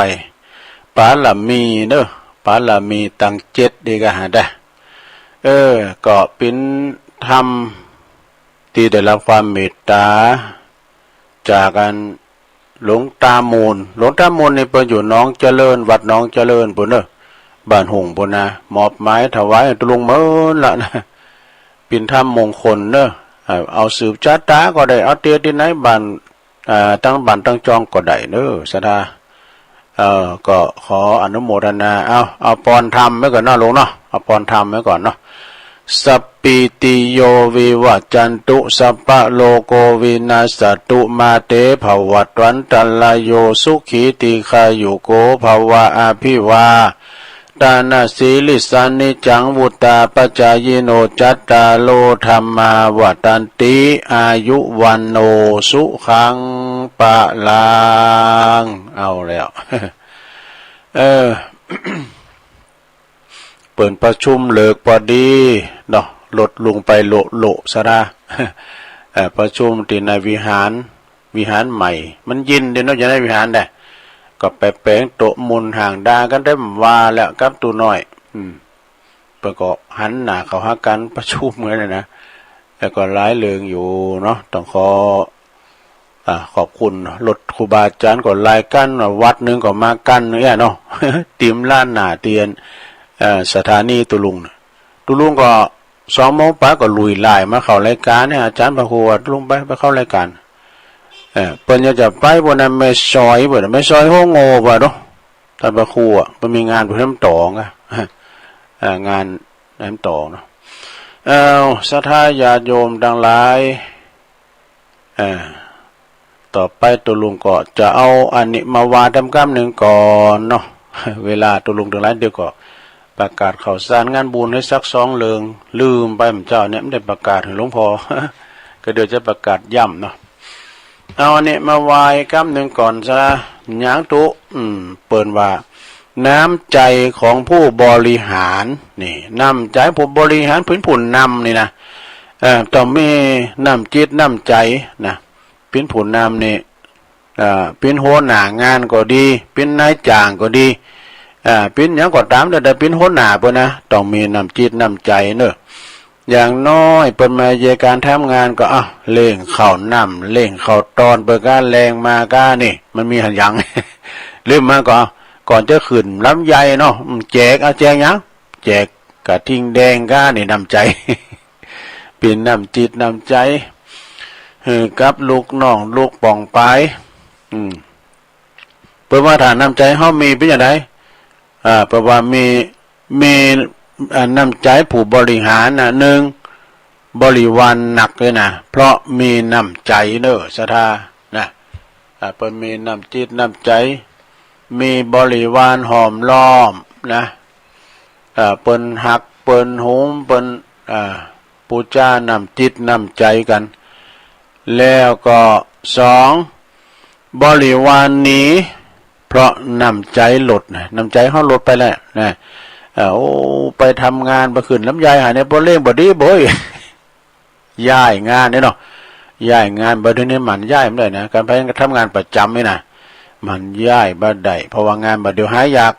ปารมีเนอะ ปารมีตังเจ็ดดีกะหาได้ เออ ก็เป๋นธรรมตี้ได้ฮับความเมตต๋า จากอันหลวงตามูล หลวงตามูลนี่เปิ้นอยู่หนองเจริญ วัดหนองเจริญปู้นเนอะ บ้านหุ่งปู้นนะ มอบหมายถวายตะลุงเมินละนะ เป๋นธรรมมงคลเนอะ เอ่อ เอาสืบจาต๋าก็ได้ เอาเตียตี้ไหนบ้าน อ่า ตังบ้านตังจองก็ได้เนอะ ศรัทธา เอ่อ ก็ขออนุโมทนา เอา เอาปอนธรรมไว้ก่อนเนาะลุงเนาะ เอาปอนธรรมไว้ก่อนเนาะ สัพพีติโยวิวัจจันตุ สัพพะโรโควินัสสะตุ มาเตภวัตวันตรายโย สุขีทีฆายุโกภะวะ อภิวาทะนะสีลิสสะ นิจจังวุฑฒาปะจายิโน จัตตาโรธัมมาวัฑฒันติ อายุวัณโณสุขังพะลัง เอาแล้ว เออ เปิ้นประชุมเลิกพอดีเนาะ รถลุงไปโละๆ ศรัทธา เอ่อ ประชุมตี้ในวิหาร วิหารใหม่ มันเย็นดีเนาะ อยู่ในวิหารได้ ก็ไปแป๋งโต๊ะหมู่ห่างดากั๋นได้ว่าแล้วกับตุ๊น้อย อืม เปิ้นก็หันหน้าเข้าหากั๋นประชุมกั๋นนะนะ แต่ก็หลายเรื่องอยู่เนาะ ต้องขอ อ่า ขอบคุณรถครูบาอาจารย์ก็หลายคัน วัดนึ่งก็มาคันเนี่ยเนาะ ติมล้านนาเตียน เอ่อ สถานีตุลุงน่ะ ตุลุงก็สองโมงไปก็ลุยลายมาเข้ารายก๋านเนี่ย อาจ๋ารย์พระครูว่า "ตุลุงไป ไปเข้ารายก๋าน" เออ เปิ้นอยากจะไปบนนั้นแม่สอย บนนั้นแม่สอยโฮงโง่บ่าเนาะ ต้านพระครูอะ เปิ้นมีงานอยู่แหลมตองอะ เออ งานแหลมตองเนาะ เอ้า ศรัทธาญาติโยมตังหลาย เออ ต่อไปตุ๊ลุงก็จะเอาอันนี้มาว่าตำกำนึ่งก่อนเนาะ เวลาตุ๊ลุงตังหลายเดี๋ยวก็ประกาศข่าวสารงานบุญหื้อสักสองเรื่อง ลืมไปเมื่อเจ๊าเนี่ย บ่ได้ประกาศหื้อหลวงพ่อ ก็เดี๋ยวจะประกาศย้ำเนาะ เอาอันนี้มาว่าตำนึ่งก่อนซะ หยังตุ๊ อืม เปิ้นว่า น้ำใจ๋ของผู้บริหาร นี่ น้ำใจ๋ผู้บริหาร เปิ้นผู้นำนี่นะ เอ่อ ต้องมีน้ำจิตน้ำใจ๋นะ เปิ้นผู้นำนี่ เอ่อ เปิ้นหัวหน้างานก็ดี เปิ้นนายจ้างก็ดี เอ่อ เปิ้นหยังก็ต๋าม แต่ แต่เปิ้นหัวหน้าเปิ้นนะ ต้องมีน้ำจิตน้ำใจ๋เนาะ อย่างน้อยเปิ้นมาเยียะก๋านทำงานก็ เอ้า เลี้ยงข้าวน้ำ เลี้ยงข้าวตอนเปิ้นก้า แลงมาก้านี่ มันมีหันหยัง ลืมมาก็ ก่อนจะขึ้นลำไยเนาะ อืม แจก เอาแจกหยัง แจกกระทิงแดงก้านี่ น้ำใจ๋ เปิ้นน้ำจิตน้ำใจ๋ หื้อกับลูกน้องลูกป๋องปาย อืม เปิ้นว่าถ้าน้ำใจ๋เฮามีเปิ้นจะได อ่า เปิ้นว่ามี มี อ่า น้ำใจ๋ผู้บริหารนะ นึ่ง บริวารหนักเลยนะ เพราะมีน้ำใจ๋เนาะ ศรัทธานะ อ่า เปิ้นมีน้ำจิตน้ำใจ๋ มีบริวารห้อมล้อมนะ อ่า เปิ้นฮัก เปิ้นหุง เปิ้น อ่า ปู๋จาน้ำจิตน้ำใจ๋กั๋น แล้วก็สอง บริวารหนี เพราะน้ำใจ๋ลดนะ น้ำใจ๋เฮาลดไปแล้วนะ เอ่อ โอ้ ไปทำงาน ไปขึ้นลำไยหาเนี่ย บ่เลี้ยงบ่ดีโบ้ย ย้ายงานเนี่ยเนาะ ย้ายงาน บ่าเดี่ยวนี้มันย้ายบ่ได้นะ ก๋านไปทำงานประจ๋ำนี่นะ มันย้ายบ่ได้ เพราะว่างานบ่าเดี่ยวหายาก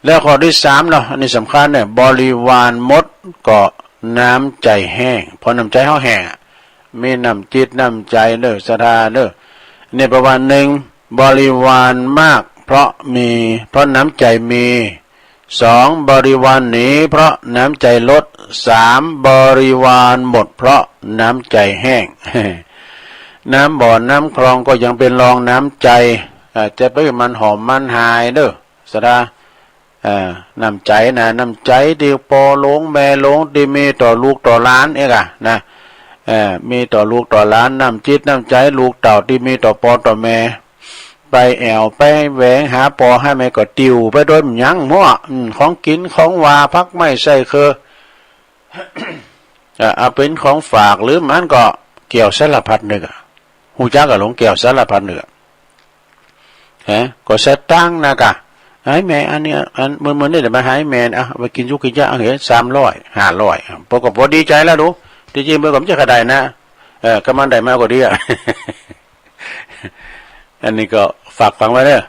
แล้วข้อตี้สามเนาะ อันนี้สำคัญเนี่ย บริวารหมดก็น้ำใจ๋แห้ง เพราะน้ำใจ๋เฮาแห้งอะ มีน้ำจิตน้ำใจ๋เนาะ ศรัทธาเนาะ เนี่ยประมาณนึ่ง บริวารมากเพราะมี เพราะน้ำใจ๋มี สอง บริวารหนีเพราะน้ำใจ๋ลด สาม บริวารหมดเพราะน้ำใจ๋แห้ง น้ำบ่อน้ำคลองก็ยังเป๋นรองน้ำใจ๋ อ่า จะไปหื้อมันหอมมันหายเนาะ ศรัทธา อ่า น้ำใจ๋นะ น้ำใจ๋ตี้พ่อหลวงแม่หลวงตี้มีต่อลูกต่อหลานเอกอะนะ เอ่อ มีต่อลูกต่อหลาน น้ำจิตน้ำใจ๋ลูกเต้าตี้มีต่อป้อต่อแม่ ไปแอ่วไปแหวงหาป้อหาแม่ก็ติวไปโดยบ่หยังหั้ว อืม ของกิ๋นของหว่าน ผักไม้ไส้เคือง เอ่อ เอาเป๋นของฝาก หรือบ่อั้นก็แก้วสารพัดนึกอะ ฮู้จักก่ะ หลวงแก้วสารพัดนึกอะ ฮะ ก็สตางค์นะก่ะ หายแม่ อันนี้ อัน มื้อ มื้อนี้เดี๋ยวมาหายแม่ อ่ะ เอาไปกิ๋นอยู่กิ๋นยา เอาเหอะ สามร้อย ห้าร้อย อ่ะ เปิ้นก็พอดีใจ๋แล้วดู ตี้จริงเปิ้นก็บ่ใจ้กระไดนะ เออ ก็มันได้มาก็ดีอะ อันนี้ก็ฝากฝังไว้เนาะ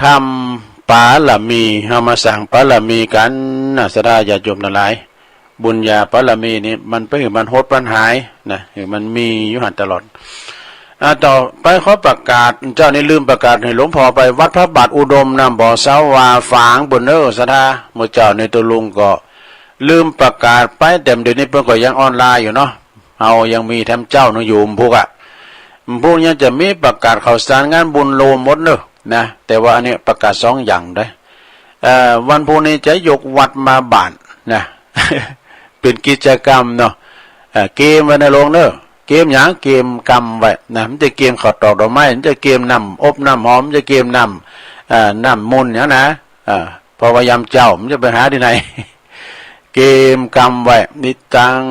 ทำบารมี เฮามาสร้างบารมีกั๋นนะ ศรัทธาญาติโยมตังหลาย บุญญาบารมีนี่มันไปหื้อมันหดมันหายนะ หื้อมันมีอยู่หั้นตลอด อ่า ต่อไปขอประกาศ เจ๊านี่ลืมประกาศหื้อหลวงพ่อไป วัดพระบาทอุดมน้ำบ่อสาวาฝางปู๊นเนาะ ศรัทธา เมื่อเจ๊านี่ตุ๊ลุงก็ลืมประกาศไป แต่เดี๋ยวนี้เปิ้นก็ยังออนไลน์อยู่เนาะ เฮายังมีแถมเจ๊านึงอยู่ วันพุธอะ วันพุธยังจะมีประกาศข่าวสารงานบุญโลมหมดเนาะนะ แต่ว่าอันนี้ประกาศสองอย่างเด้อ เอ่อ วันพุธนี้จะยกวัดมาบ้านนะ เป๋นกิจกรรมเนาะ เอ่อ เกียมไว้นะหลวงเนาะ เกียมหยัง เกียมกำไว้นะ บ่ใจ้เกียมข้าวตอกดอกไม้ บ่ใจ้เกียมน้ำอบน้ำหอม บ่ใจ้เกียมน้ำ เอ่อ น้ำมนต์หยังนะ เอ่อ เพราะว่ายามเจ๊าบ่ใจ้ไปหาตี้ไหน เกียมกำไว้ นิจจัง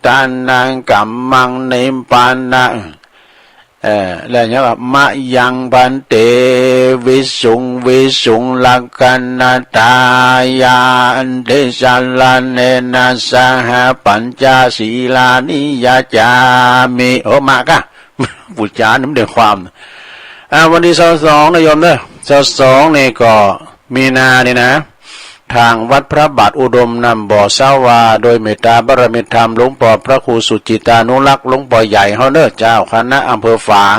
ทานัง กัมมัง นิพพานะ เอ่อ แล้วหยังว่า มะยัง ภันเต วิสุง วิสุง รักขณัตถายา เท สะระเณนะ สะหะ ปัญจสีลานิ ยาจามิ โอ้ มะก่ะ ปู๋จานี่มันได้ความ อ่า วันตี้ซาวสองนะโยมเนาะ ซาวสองนี่ก็มีนานี่นะ ตางวัดพระบาทอุดมน้ำบ่อสาวา โดยเมตตาบารมีธรรมหลวงป้อพระครูสุจิตานุรักษ์ หลวงป้อใหญ่เฮาเน่อ เจ้าคณะอำเภอฝาง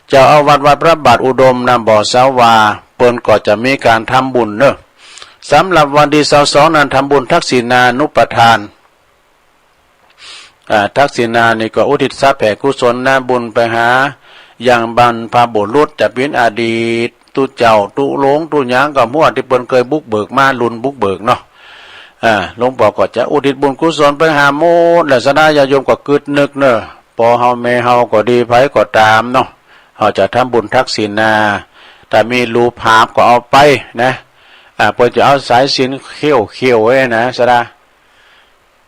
เจ้าอาวาสวัดพระบาทอุดมน้ำบ่อสาวา เปิ้นก็จะมีก๋านทำบุญเน่อ สำหรับวันตี้ซาวสองนั้นทำบุญทักษิณานุปทาน อ่า ทักษิณานี่ก็อุทิศสาแผ่กุศลนาบุญไปหา ยังบรรพบุรุษ จะเป๋นอดีตตุ๊เจ้าตุ๊โลงตุ๊หยังก็หั้นตี้เปิ้นเกยบุกเบิกมา รุ่นบุกเบิกเนาะ อ่า หลวงป้อก็จะอุทิศบุญกุศลไปหาหมดแหละ ศรัทธาญาติโยมก็กึ๊ดนึกเน่อ ป้อเฮาแม่เฮาก็ดี ใผก็ต๋ามเนาะ เฮาจะทำบุญทักษิณา ถ้ามีรูปภาพก็เอาไปนะ อ่า เปิ้นจะเอาสายสิญจน์เขี้ยวๆ ไว้นะ ศรัทธา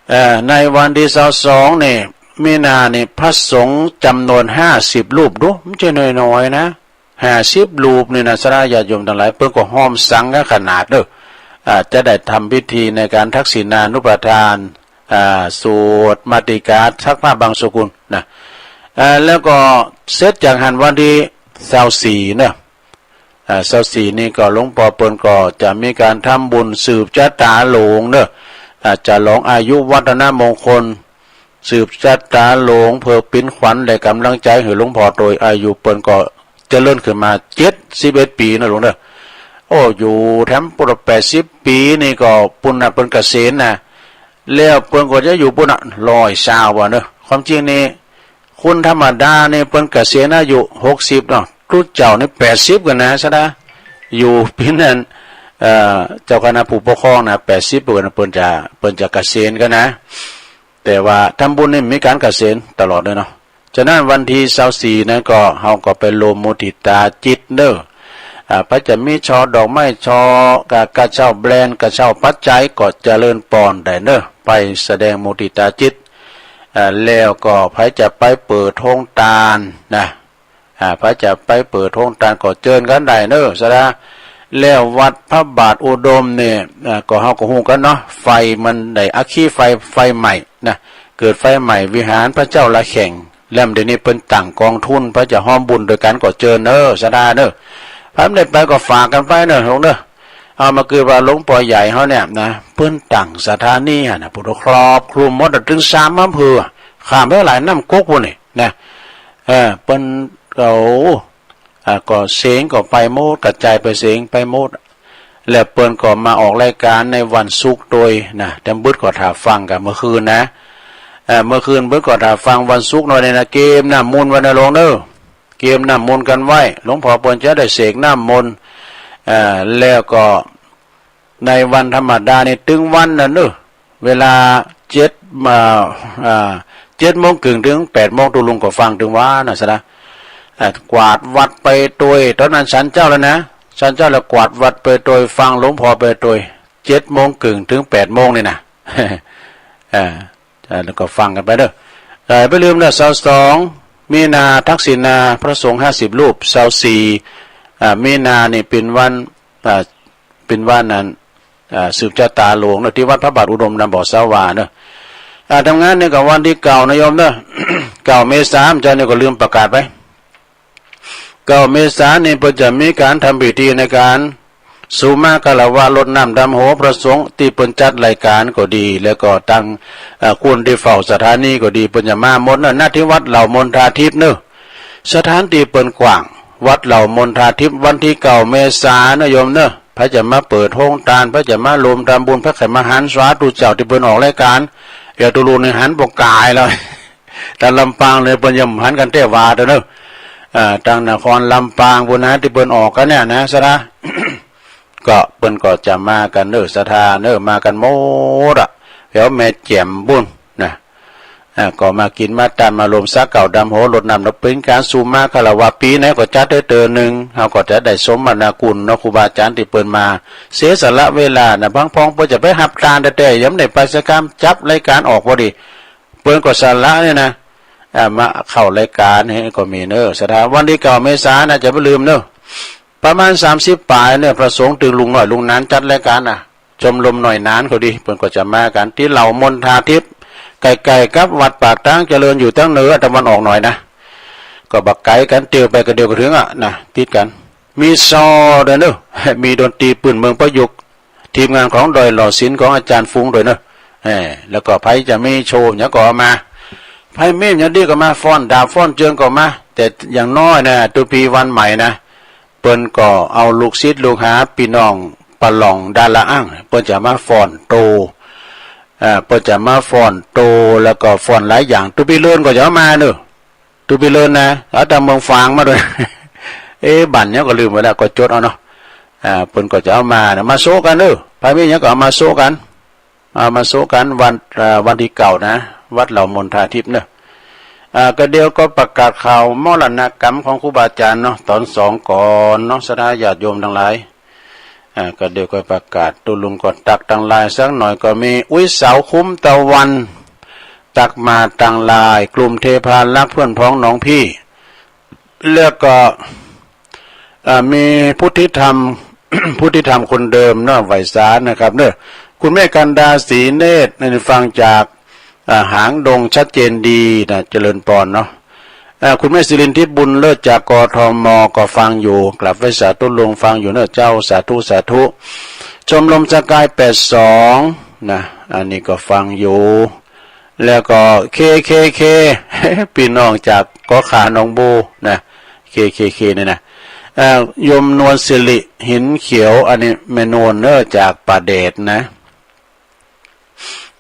เอ่อ ในวันตี้ซาวสองนี่ มีนานี่ พระสงฆ์จ๋ำนวนห้าสิบรูป ดู บ่ใจ้น้อยๆ นะ ห้าสิบรูปนี่นะ ศรัทธาญาติโยมตังหลาย เปิ้นก็ฮ่อมสังฆขนาดเน่อ อ่า จะได้ทำพิธีในก๋านทักษิณานุปทาน อ่า สวดมาติกา ซักผ้าบังสุกุลนะ อ่า แล้วก็เสร็จจากหั้นวันตี้ซาวสี่เน่อ อ่า ซาวสี่นี่ก็หลวงป้อเปิ้นก็จะมีก๋านทำบุญสืบจะต๋าหลวงเน่อ อ่า จะหลองอายุวัฒนมงคล สืบจะต๋าหลวง เปื้อเป๋นขวัญและก๋ำลังใจ๋หื้อหลวงป้อ โตยอายุเปิ้นก็เจริญขึ้นมาเจ็ดสิบเอ็ดปี๋เน่อหลวงเน่อ โอ้ อยู่แถมปุ้นแปดสิบปี๋นี่ก็ปุ้นน่ะ เปิ้นเกษียณนะ แล้วเปิ้นก็จะอยู่ปุ้นน่ะ ร้อยซาวอะเน่อ ความจริงนี่ คนธรรมดานี่เปิ้นเกษียณอายุหกสิบเนาะ ตุ๊เจ้านี่แปดสิบกั๋นนะ ศรัทธา อยู่เป๋นอัน เอ่อ เจ้าคณะผู้ปกครองนะ แปดสิบกั๋นนะ เปิ้นจะ เปิ้นจะเกษียณกั๋นนะ แต่ว่าทำบุญนี่มีก๋านเกษียณตลอดเลยเนาะ ฉะนั้นวันตี้ซาวสี่นั้นก็ เฮาก็ไปรวมมุทิตาจิตเน่อ อ่า ใผจะมีช่อดอกไม้ ช่อ กะ กระเช้าแบรนด์ กระเช้าปัจจัยก็เจริญปอนได้เน่อ ไปแสดงมุทิตาจิต อ่า แล้วก็ใผจะไปเปิดโฮงตานนะ อ่า ใผจะไปเปิดโฮงตานก็เจิญกั๋นได้เน่อ ศรัทธา แล้ววัดพระบาทอุดมเนี่ย อ่า ก็เฮาก็ฮู้กั๋นเนาะ ไฟมันได้อัคคีไฟ ไฟไหม้นะ เกิดไฟไหม้วิหารพระเจ้าระแข่ง แล้วเดี๋ยวนี้เปิ้นตั้งก๋องทุน ใผจะฮ่อมบุญตวยกั๋นก็เจิญเน่อ ศรัทธาเน่อ ใผบ่ได้ไปก็ฝากกั๋นไปเน่อ หลวงเน่อ เอามาคือว่าหลวงป้อใหญ่เฮาเนี่ยนะ เปิ้นตั้งสถานีอะนะ ปุ้นครอบคลุมหมดอะ เถิงสามอำเภอ ข้ามไปหลายน้ำก๊กปุ้นนี่นะ เออ เปิ้น โอ้ อ่า ก็เสียงก็ไปหมด กระจายไปเสียงไปหมด แล้วเปิ้นก็มาออกรายก๋านในวันศุกร์ตวยนะ แถมบึดก็ถ่าฟังกั๋นเมื่อคืนนะ เอ่อ เมื่อคืนบึดก็ถ่าฟังวันศุกร์หน่อยนี่นะ เกียมน้ำมนต์ไว้นะหลวงเน่อ เกียมน้ำมนต์กั๋นไว้ หลวงป้อเปิ้นจะได้เสกน้ำมนต์ เอ่อ แล้วก็ ในวันธรรมดานี่ตึงวันน่ะเนอะ เวลาเจ็ด อ่า อ่า เจ็ดโมงเกิ่งเถิงแปดโมง ตุ๊ลุงก็ฟังตึงวันน่ะสินะ อ่า กวาดวัดไปตวย ต๋อนนั้นฉันเจ๊าแล้วนะ ฉันเจ๊าแล้วกวาดวัดไปตวย ฟังหลวงป้อไปตวย เจ็ดโมงเกิ่งเถิงแปดโมงนี่นะ อ่า อ่า แล้วก็ฟังกั๋นไปเนอะ เอ่อ บ่าลืมเนอะ ซาวสองมีนา ทักษิณา พระสงฆ์ห้าสิบรูป ซาวสี่ อ่า มีนานี่เป๋นวัน อ่า เป๋นวันนั้น อ่า สืบจะต๋าหลวงเนอะ ตี้วัดพระบาทอุดมนำบ่อสาวาเนอะ อ่า ทำงานนี่ก็วันตี้เก้านะโยมเนอะ เก้าเมษา เจ้านี่ก็ลืมประกาศไป เก้าเมษานี่เปิ้นจะมีก๋านทำพิธีในก๋านสุมาคารวะรดน้ำดำหัวพระสงฆ์ ตี้เปิ้นจัดรายก๋านก็ดี แล้วก็ตัง เอ่อ คนตี้เฝ้าสถานีก็ดี เปิ้นจะมาหมดเนอะ ณ ที่วัดเหล่ามณฑาทิพย์เนอะ สถานตี้เปิ้นกว้าง วัดเหล่ามณฑาทิพย์ วันตี้เก้าเมษานะโยมเนอะ ใผจะมาเปิดโฮงตาน ใผจะมาโฮมทำบุญ ใผใค่มาหันสาธุเจ้าตี้เปิ้นออกรายก๋าน เดี๋ยวตุ๊ลุงนี่หันปอกก๋ายแล้ว ตางลำปางเนี่ยเปิ้นยังหันกั๋นแต๊วาดเนอะ อ่า ตางนครลำปางปู้นนะ ตี้เปิ้นออกกั๋นเนี่ยนะ ศรัทธา ก็เปิ้นก็จะมากั๋นเนอะ ศรัทธาเนอะ มากั๋นหมดอะ แถวแม่แจ่มปู้นนะ อ่า ก็มากิ๋นมาตาน มาโฮมสาเก่าดำหัวรดน้ำดำ เป๋นก๋านสุมาคารวะ ปี๋ไหนก็จัดเตื้อเตื้อนึ่ง เฮาก็จะได้สมนาคุณเนาะ ครูบาอาจ๋ารย์ตี้เปิ้นมาเสียสละเวลานะ บางพองเปิ้นจะไปฮับตานแต๊ๆ ยังบ่ได้ไปสักกำ จับรายก๋านออกพอดี เปิ้นก็สละเนี่ยนะ อ่า มาเข้ารายก๋านนี่ก็มีเนอะ ศรัทธา วันตี้เก้าเมษานะ จะบ่าลืมเนอะ ประมาณสามสิบป๋ายเนี่ย พระสงฆ์ตึงลุงน้อยลุงหนานจัดรายก๋านนะ ชมรมน้อยหนานก็ดี เปิ้นก็จะมากั๋นตี้เหล่ามณฑาทิพย์ ใก้ๆ กับวัดปากตางเจริญ อยู่ตางเหนือตะวันออกหน่อยนะ ก็บ่ไก๋กั๋น เตียวไปก๋าเดียวก็เถิงอะนะ ติดกั๋น มีซอด้วยเนอะ มีดนตรีปื้นเมืองประยุกต์ ทีมงานของดอยหล่อศิลป์ของอาจารย์ฟุ้งด้วยเนอะ เออ แล้วก็ใผจะมีโชว์หยังก็เอามา ใผมีหยังดีก็มาฟ้อนดาบฟ้อนเจิงก็มา แต่อย่างน้อยนะ ตุ๊ปีวันใหม่นะ เปิ้นก็เอาลูกศิษย์ลูกหาปี้น้องปะหล่องดาราอ้าง เปิ้นจะมาฟ้อนโต อ่า เปิ้นจะมาฟ้อนโต แล้วก็ฟ้อนหลายอย่าง ตุ๊ปีเลินก็จะเอามาเนอะ ตุ๊ปีเลินนะ เอาตางเมืองฝางมาด้วย เอ๊ะ บั้นหยังก็ลืมไปแล้ว ก็จดเอาเนาะ อ่า เปิ้นก็จะเอามานะ มาโซะกั๋นเนอะ ใผมีหยังก็เอามาโซะกั๋น เอามาโซะกั๋นวัน อ่า วันตี้เก้านะ วัดเหล่ามณฑาทิพย์เนอะ อ่า ก็เดี๋ยวก็ประกาศข่าวมรณกรรมของครูบาอาจ๋ารย์เนาะ ต๋อนสองก่อนเนาะ ศรัทธาญาติโยมตังหลาย อ่า ก็เดี๋ยวก็ประกาศ ตุ๊ลุงก็ตักตังไลน์สักหน่อยก็มี อุ๊ยสาวคุ้มตะวัน ตักมาตังไลน์ กลุ่มเทพารักษ์เพื่อนพ้องน้องพี่ แล้วก็ อ่า มีพุทธิธรรม พุทธิธรรมคนเดิมเนาะ ไหว้สานะครับเนอะ คุณแม่กันดา ศรีเนตร นี่ฟังจาก อ่า หางดงชัดเจนดีนะ เจริญปอนเนาะ อ่า คุณแม่สิรินทิพย์บุญเลิศจาก กทม ก็ฟังอยู่ กราบไหว้สาตุ๊ลุง ฟังอยู่เนอะเจ้า สาธุ สาธุ ชมรมสกายแปดสองนะ อันนี้ก็ฟังอยู่ แล้วก็ เค เค เค ปี้น้องจากเกาะขาหนองบูนะ เค เค เค เนี่ยนะ เอ่อ โยมนวลสิริ หินเขียว อันนี้แม่นวลเนอะจากป่าแดดนะ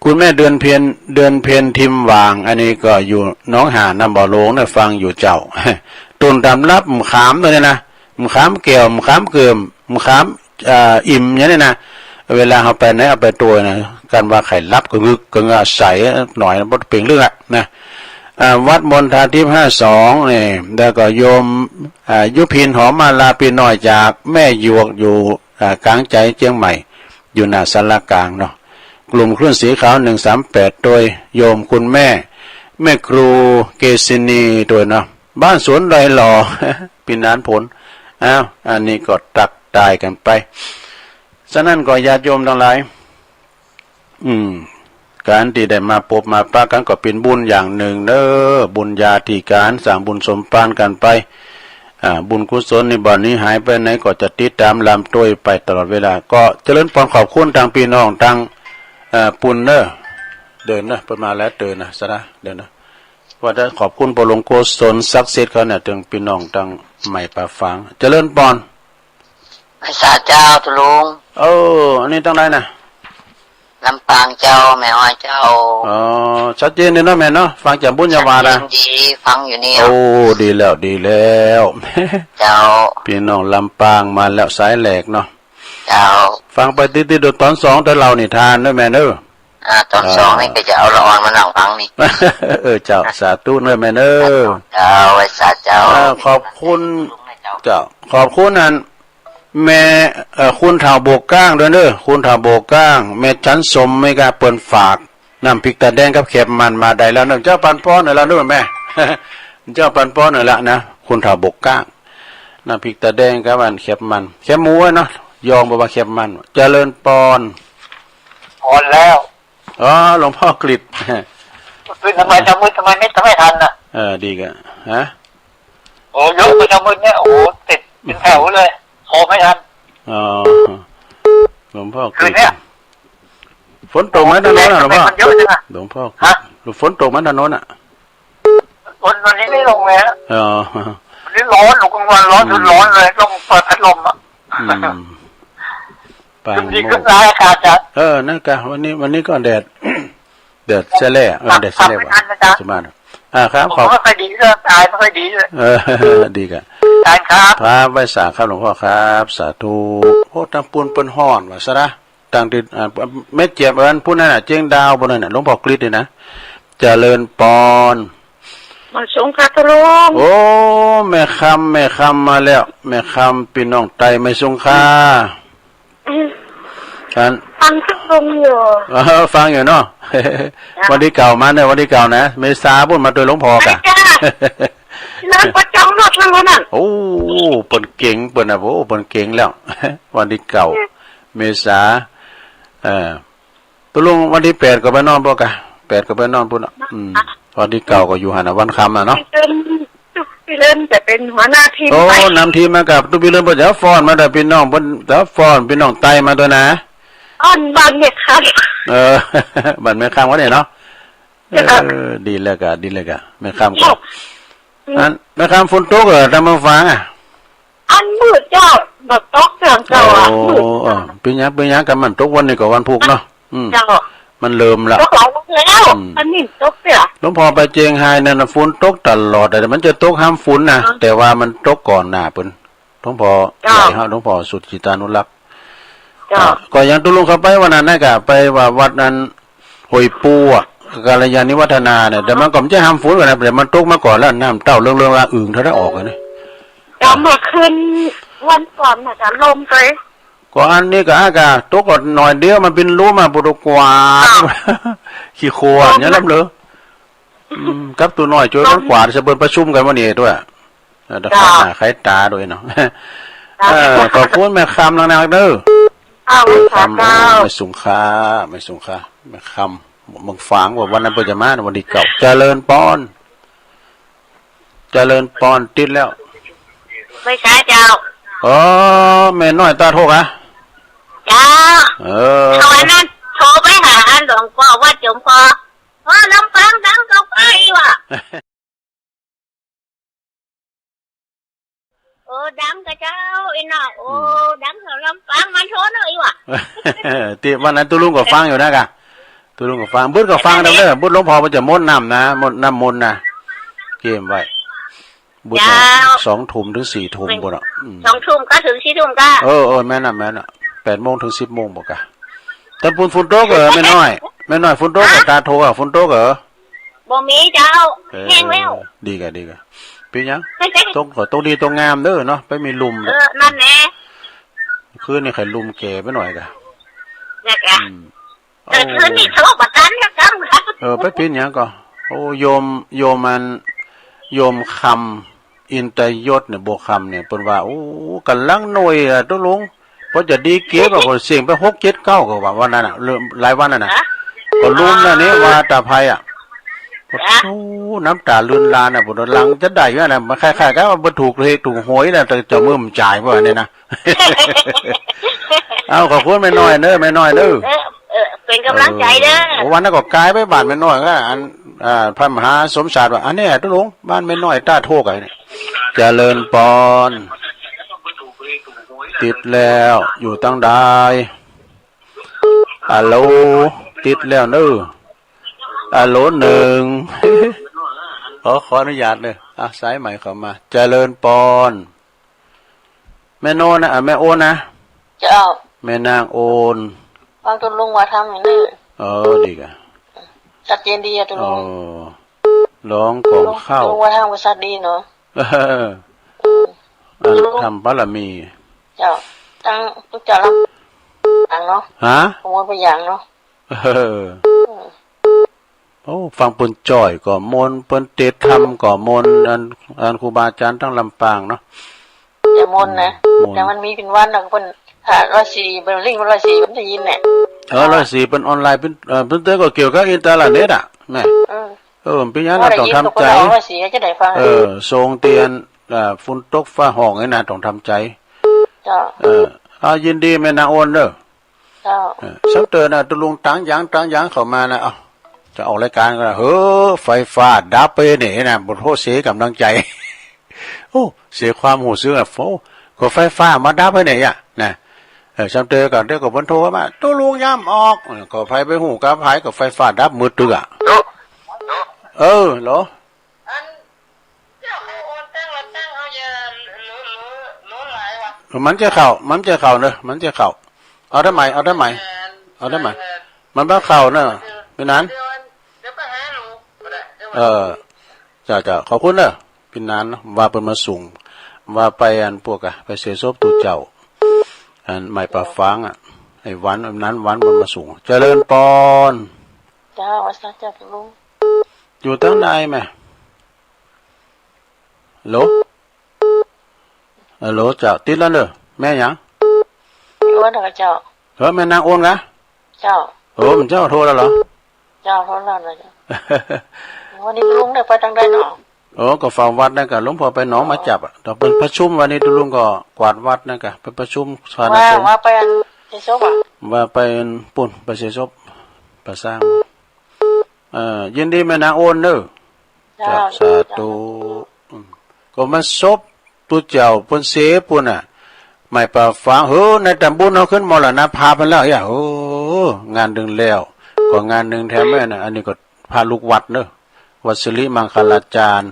คุณแม่เดือนเพ็ญ เดือนเพ็ญทิมหว่าง อันนี้ก็อยู่หนองหานน้ำบ่อโลงนะ ฟังอยู่เจ้า ต้นตำรับมะขามตัวนี้นะ มะขามแก้ว มะขามเกิ่ม มะขาม อ่า อิ่มอย่างนี้นะ เวลาเฮาไปไหนเอาไปตวยนะ กันว่าใค่หลับกระงึกกระงาใสหน่อยนะ บ่เป๋นเรื่องอะนะ อ่า วัดมณฑาทิพย์ห้าสองนี่ แล้วก็โยม อ่า ยุพินหอมมาลา ปี้น้อยจากแม่หยวกอยู่ อ่า กลางใจเจียงใหม่ อยู่หน้าศาลากลางเนาะ กลุ่มคลื่นสีขาวหนึ่งสามแปด โดยโยมคุณแม่ แม่ครูเกษินีโดยเนาะ บ้านสวนดอยหล่อ ปี้นานผล อ้าว อันนี้ก็ตักตายกั๋นไป ฉะนั้นก็ญาติโยมตังหลาย อืม ก๋านตี้ได้มาปบมาปะกั๋นก็เป๋นบุญอย่างนึ่งเนอะ บุญญาธิก๋าน สร้างบุญสมปานกั๋นไป อ่า บุญกุศลนี่บ่หนีหายไปไหน ก็จะติดต๋ามลำตวยไปตลอดเวลา ก็เจริญปอน ขอบคุณตางปี้น้องตาง เอ่อ ปุ้นเนอะ เดินเนอะ เปิ้นมาแล้วเดินนะ สะนะ เดินนะ ว่าแต่ขอบคุณป้อหลวงโกศลศักดิ์สิทธิ์เขาเนี่ย เถิงปี้น้องตางใหม่ป่าฝาง เจริญปอน ไหว้สาเจ้าตุ๊ลุง เออ อันนี้ตางใดนะ ลำปางเจ้า แม่ฮ้อยเจ้า อ๋อ ชัดเจนดีเนาะแม่เนาะ ฟังจ๋ำบุญญาวานะ ชัดเจนดี ฟังอยู่เนี่ย โอ้ ดีแล้ว ดีแล้ว เจ้า ปี้น้องลำปางมาแล้วสายแหลกเนาะ เจ้า ฟังไปติดๆ ดูต๋อนสอง แต่เล่านิทานเนาะแม่เนาะ อ่า ต๋อนสองนี่ก็จะเอาละอ่อนมานั่งฟังนี่ เออ เจ้า สาธุเนาะแม่เนาะ เจ้า ไหว้สาเจ้า อ่า ขอบคุณ เจ้า ขอบคุณอัน แม่ เอ่อ คุณเฒ่าโบกก้างด้วยเนอะ คุณเฒ่าโบกก้าง แม่จันสม แม่กาเปิ้นฝาก น้ำพริกตาแดงกับแคบมันมาได้แล้วเนอะ เจ้าปันป้อนหน่อยละเนอะแม่ เจ้าปันป้อนหน่อยละนะ คุณเฒ่าโบกก้าง น้ำพริกตาแดงกับอันแคบมัน แคบหมูไว้เนาะ ยองบอกว่าแคบมัน เจริญปอน อ่อนแล้ว อ๋อ หลวงพ่อกฤษ ขึ้นทำไมเช้ามืด ทำไมไม่ ทำไมทันน่ะ เออ ดีกะ ฮะ โอ้ ยกไปเช้ามืดเนี่ย โอ้โห ติดเป็นแถวเลย โทรไม่ทัน อ๋อ หลวงพ่อกฤษ คืนเนี้ย ฝนตกไหมถนนน่ะหลวงพ่อ ทำไมมันเยอะจังอะ หลวงพ่อกฤษ ฮะ ฝนตกไหมถนนน่ะ วัน วันนี้ไม่ลงเลยฮะ อ๋อ วันนี้ร้อน หนูกลางวันร้อน อืม สุดร้อนเลย ต้องเปิดพัดลมอะ อืม ปางโมก ดีขึ้นนะอาจารย์ เออ นั่นกะ วันนี้ วันนี้ก็แดด แดดแสแล่ เออ แดดแสแล่ กลับไม่ทันนะจ๊ะ สมาน อ่า ครับ ผม ขอบ ไม่ค่อยดีด้วย ตายไม่ค่อยดีด้วย เออ ดีกะ อาจารย์ครับ ครับ ไหว้สาครับหลวงพ่อครับ สาธุ โอ้ ตางปูนเปิ้นฮ้อนว่าซะนะ ตางตี้ อ่า แม่เจี๊ยบอันพูดนั่นน่ะ เจียงดาวพูดนั่นน่ะ หลวงพ่อกฤษนี่นะ เจริญปอน มาสงค่ะตุ๊ลุง โอ้ แม่คำ แม่คำมาแล้ว แม่คำ ปี้น้องไต มาสงค่ะ อืม อัน ฟังตุ๊ลุงอยู่ เออ ฟังอยู่เนาะ จ้ะ วันตี้เก้ามาเนี่ย วันตี้เก้านะ เมษาปู๊นมาตวยหลวงพ่อกะ ไปจ้ะ เริ่มประจองรถแล้วนั่น โอ้ เปิ้นเก๋ง เปิ้นน่ะ โอ้ เปิ้นเก๋งแล้ว วันตี้เก้า เมษา เออ ตุ๊ลุงวันตี้แปดก็ไปนอนปู๊นกะ แปดก็ไปนอนปู๊นน่ะ อืม วันตี้เก้าก็อยู่หั้นน่ะ วันค่ำน่ะเนาะ ปี้เลิน ปี้เลินจะเป๋นหัวหน้าทีม โอ้ ไป นำทีมมากับตุ๊ปี้เลิน เปิ้นจะฟ้อนมาเด้อปี้น้อง เปิ้นจะฟ้อนปี้น้องไตมาตวยนะ อันบ้านแม่คำ เออ บ้านแม่คำก็เนี่ยเนาะ เจ้า เออ ดีแล้วกะ ดีแล้วกะ แม่คำก็ เจ้า อันแม่คำฝนตกเหรอ ตางเมืองฝางอะ อันมืดเจ้า บ่ตกเตื้อเจ้าอะ โอ้ มืด เออ เป๋นหยัง เป๋นหยัง กำมันตกวันนี้ก็วันพูกเนาะ อืม เจ้า มันเริ่มละ ตกหลายวันแล้ว อืม อันนี้ตกเตื้อ หลวงพ่อไปเจียงฮายนั่นน่ะ ฝนตกตลอดอะ แต่มันจะตกห้ามฝนนะ อ๋อ แต่ว่ามันตกก่อนหน้าเปิ้น หลวงพ่อ เจ้า ใหญ่ฮะ หลวงพ่อสุจิตานุรักษ์ เจ้า อ่ะ ก็อย่างตุ๊ลุงเข้าไปวันนั้นนะกะ ไปว่าวัดนั้น ห้วยปูอะ กัลยาณิวัฒนาเนี่ย แต่มันก็บ่ใจ้ห้ามฝนกันนะ แต่มันตกมาก่อนแล้ว น้ำเต้าเริงๆ ละอึ่งเท่านั้นออกอะนะ เจ้า เมื่อคืนวันก่อนน่ะกะลมไป ก็อันนี้กะ อากาศตกก็หน่อยเดียว มันเป๋นลุ่มอะ ปูดกวาด อ้าว ขี้โคลนเนี่ยลำเหลอ อืม กับตุ๊น้อยจ้วยกั๋นกวาด จะเปิ้นประชุมกั๋นวันนี้ตวย เออ เดี๋ยว เจ้า ใคร่หน้าใคร่ต๋าตวยเนาะ เจ้า เออ ขอบคุณแม่คำนักๆ เด้อ อ้าว แม่คำ เจ้า โอ้ แม่สุงค่า แม่สุงค่า แม่คำ เมืองฝาง ว่าวันนั้นเปิ้นจะมา วันที่เก้า เจริญปอน เจริญปอน ติดแล้ว ไม่ใช่เจ้า อ๋อ แม่น้อยตาดหกอะ เจ้า เออ เขาอันนั้นโทรไปหาอันหลวงพ่อวัดจอมพล ว่าลำปางดังเก้าอี้ว่ะ เออ ดังกะเจ้า อี้เนาะ โอ้ อืม ดังแถวลำปางมันโทรเนาะอี้ว่ะ ตี้วันนั้นตุ๊ลุงก็ฟังอยู่นะกะ ตุ๊ลุงก็ฟัง บุญก็ฟังนำเด้อ บุญหลวงพ่อมันจะมนต์น้ำนะ มนต์น้ำมนต์นะ เกียมไว้ บุญ เจ้า สองทุ่มเถิงสี่ทุ่ม ไม่ บุญอะ อืม สองทุ่มก็เถิงสี่ทุ่มกะ เออ เออ แม่นน่ะ แม่นน่ะ แปดโมงเถิงสิบโมงบ่กะ ตางปุ้นฝนตกเหรอ แม่น้อย แม่น้อยฝนตกเหรอ ฮะ ตาดหกอะ ฝนตกเหรอ บ่มีเจ้า เออ แห้งแล้ว ดีกะ ดีกะ เป๋นหยัง ตกก็ตกดีตกงามเด้อเนาะ ไปมีลุ่ม เออ นั่นแหละ คืนนี้ใค่ลุ่มแก่ไปหน่อยกะ นั่นกะ อืม เออ คืนนี้โทรบ่ตันสักกำ เออ ไปเป๋นหยังก่อ โอ้ โยม โยมอัน โยมคำ อินตยศเนี่ย บัวคำเนี่ย เปิ้นว่า โอ้ ก่ำลังหน่วยอะ ตุ๊ลุง พอจะดีเก๊กะ ก็เสียงไปหกเจ็ดเก้าก็ว่าวันนั้นน่ะ เริ่มหลายวันแล้วนะ ฮะ ก็ลุ่มแล้วนี่ ว่าตาไพอะ ฮะ โอ้ น้ำต๋าลื่นลานน่ะ บ่ดังจะได้อยู่นะ มันคล้ายๆ กับว่าบ่ถูกเลขถูกหวยนะ แต่เจ้ามือมันจ่ายว่าเนี่ยนะ เอา ขอบคุณแม่น้อยเด้อ แม่น้อยเด้อ เออ เออ เป๋นก๋ำลังใจ๋เด้อ เออ วันนั้นก็ก๋ายไปบ้านแม่น้อยก็ อัน อ่า พระมหาสมชาติว่า อันนี้ตุ๊ลุง บ้านแม่น้อยตาดหกอะ เจริญปอน ติดแล้ว อยู่ตังใด อะโหล ติดแล้วเน้อ อะโหลหนึ่ง ขอ ขออนุญาตเน้อ อ่ะ สายใหม่เข้ามา เจริญปอน แม่โอนนะ อ่ะ แม่โอนนะ เจ้า แม่นางโอน ฟังตุ๊ลุงว่าทำอย่างนี้ เออ ดีกะ ชัดเจนดีอะตุ๊ลุง เออ ร้องกล่องข้าว ตุ๊ลุงว่าทางบริษัทดีเนาะ เออ อืม อัน ตุ๊ลุง ทำบารมี เจ้า ตั้งตุ๊กเจ้าลำปางเนาะ ฮะ ขโมยไปอย่างเนาะ เออ อืม โอ้ ฟังเปิ้นจ้อยก็ม่วน เปิ้นเตสน์ธรรมก็ม่วน อัน อันครูบาอาจ๋ารย์ตางลำปางเนาะ จะม่วนนะ ม่วน แต่มันมีเป๋นวันนะ เปิ้น ถ้าร้อยสี่ เปิ้นเร่งร้อยสี่ มันจะยินเนี่ย เออ ร้อยสี่ เปิ้นออนไลน์ เปิ้น เอ่อ เปิ้นเตสน์ก็เกี่ยวกับอินเทอร์เน็ตอะ แม่ เออ เออ เป๋นหยัง ก็ได้ยิน ต้องทำใจ๋ ก็ร้อยสี่ จะได้ฟัง เออ ส่งเตียน เอ่อ ฝนตกฟ้าห้องนี่นะ ต้องทำใจ๋ เจ้า เออ เอา ยินดีแม่นางโอนเน้อ เจ้า เออ ซ้ำเติมนะ ตุ๊ลุงตางหยาง ตางหยางเข้ามานะ เอ้า จะออกรายการก็ได้ เฮ้อ ไฟฟ้าดับไปเนี่ยนะ บ่โทษเสียก๋ำลังใจ๋ โอ้ เสียความฮู้สึกอะ โอ้ ก็ไฟฟ้ามาดับไปเนี่ยอะ นะ เออ ซ้ำเติมก่อน เดี๋ยวก็เปิ้นโทรมา ตุ๊ลุงย้ำออก เออ ก็ไผไปฮู้กับไผ ก็ไฟฟ้าดับมืดตึ๊กอะ เออ เหรอ อันเจ้าเขาโอนตังค์ละตังค์เอาอย่าเหลือ เหลือ เหลือหลายว่ะ มันจะเข้า มันจะเข้าเนอะ มันจะเข้า เอาทำไม เอาทำไม เอาทำไม มันบ่เข้าเนอะ เดี๋ยวนั้น เดี๋ยว เดี๋ยวไปหาลูกก็ได้ เดี๋ยว เออ เจ้า เจ้า ขอบคุณเนอะ เป๋นหนานเนอะ ว่าเปิ้นมาสูง ว่าไปอันปวกอะ ไปเสียศพตุ๊เจ้า อันไม้ป่าฝางอะ ไอ้วัน อันนั้นวันเปิ้นมาสูง เจริญปอน เจ้า ว่าซะเจ้าลุง อยู่ตางใดแม่ ฮัลโหล ฮัลโหล เจ้า ติดแล้วเนอะ แม่หยัง โอนเถอะเจ้า เออ แม่นางโอนกะ เจ้า เออ มันเจ้าโทรแล้วเหรอ เจ้า โทรแล้วเหรอเจ้า วันนี้ลุงได้ไปตางใดเนาะ เออ ก็เฝ้าวัดนั่นกะ หลวงพ่อไปหนองหมาจับอะ ต๋อนเปิ้นประชุมวันนี้ตุ๊ลุงก็กวาดวัดนั่นกะ ไปประชุมสภา ว่า สงฆ์ ว่าไปอันเสียศพอะ ว่าไปปู๊น ไปเสียศพ ไปสร้าง เอ่อ ยินดีแม่นางโอนเน่อ เจ้า เจ้า สาธุ อืม ก็มาศพตุ๊เจ้าเปิ้นเสปู๊นน่ะ ไหม้ป่าฝาง เฮ้อ ในต๋ำบุญเฮาขึ้นมรณภาพไปแล้ว เอ้ย โอ้ งานนึ่งแล้ว ก็งานนึ่งแถมแม่น่ะ อันนี้ก็พระลูกวัดเน่อ วัดสิริมังคลาจารย์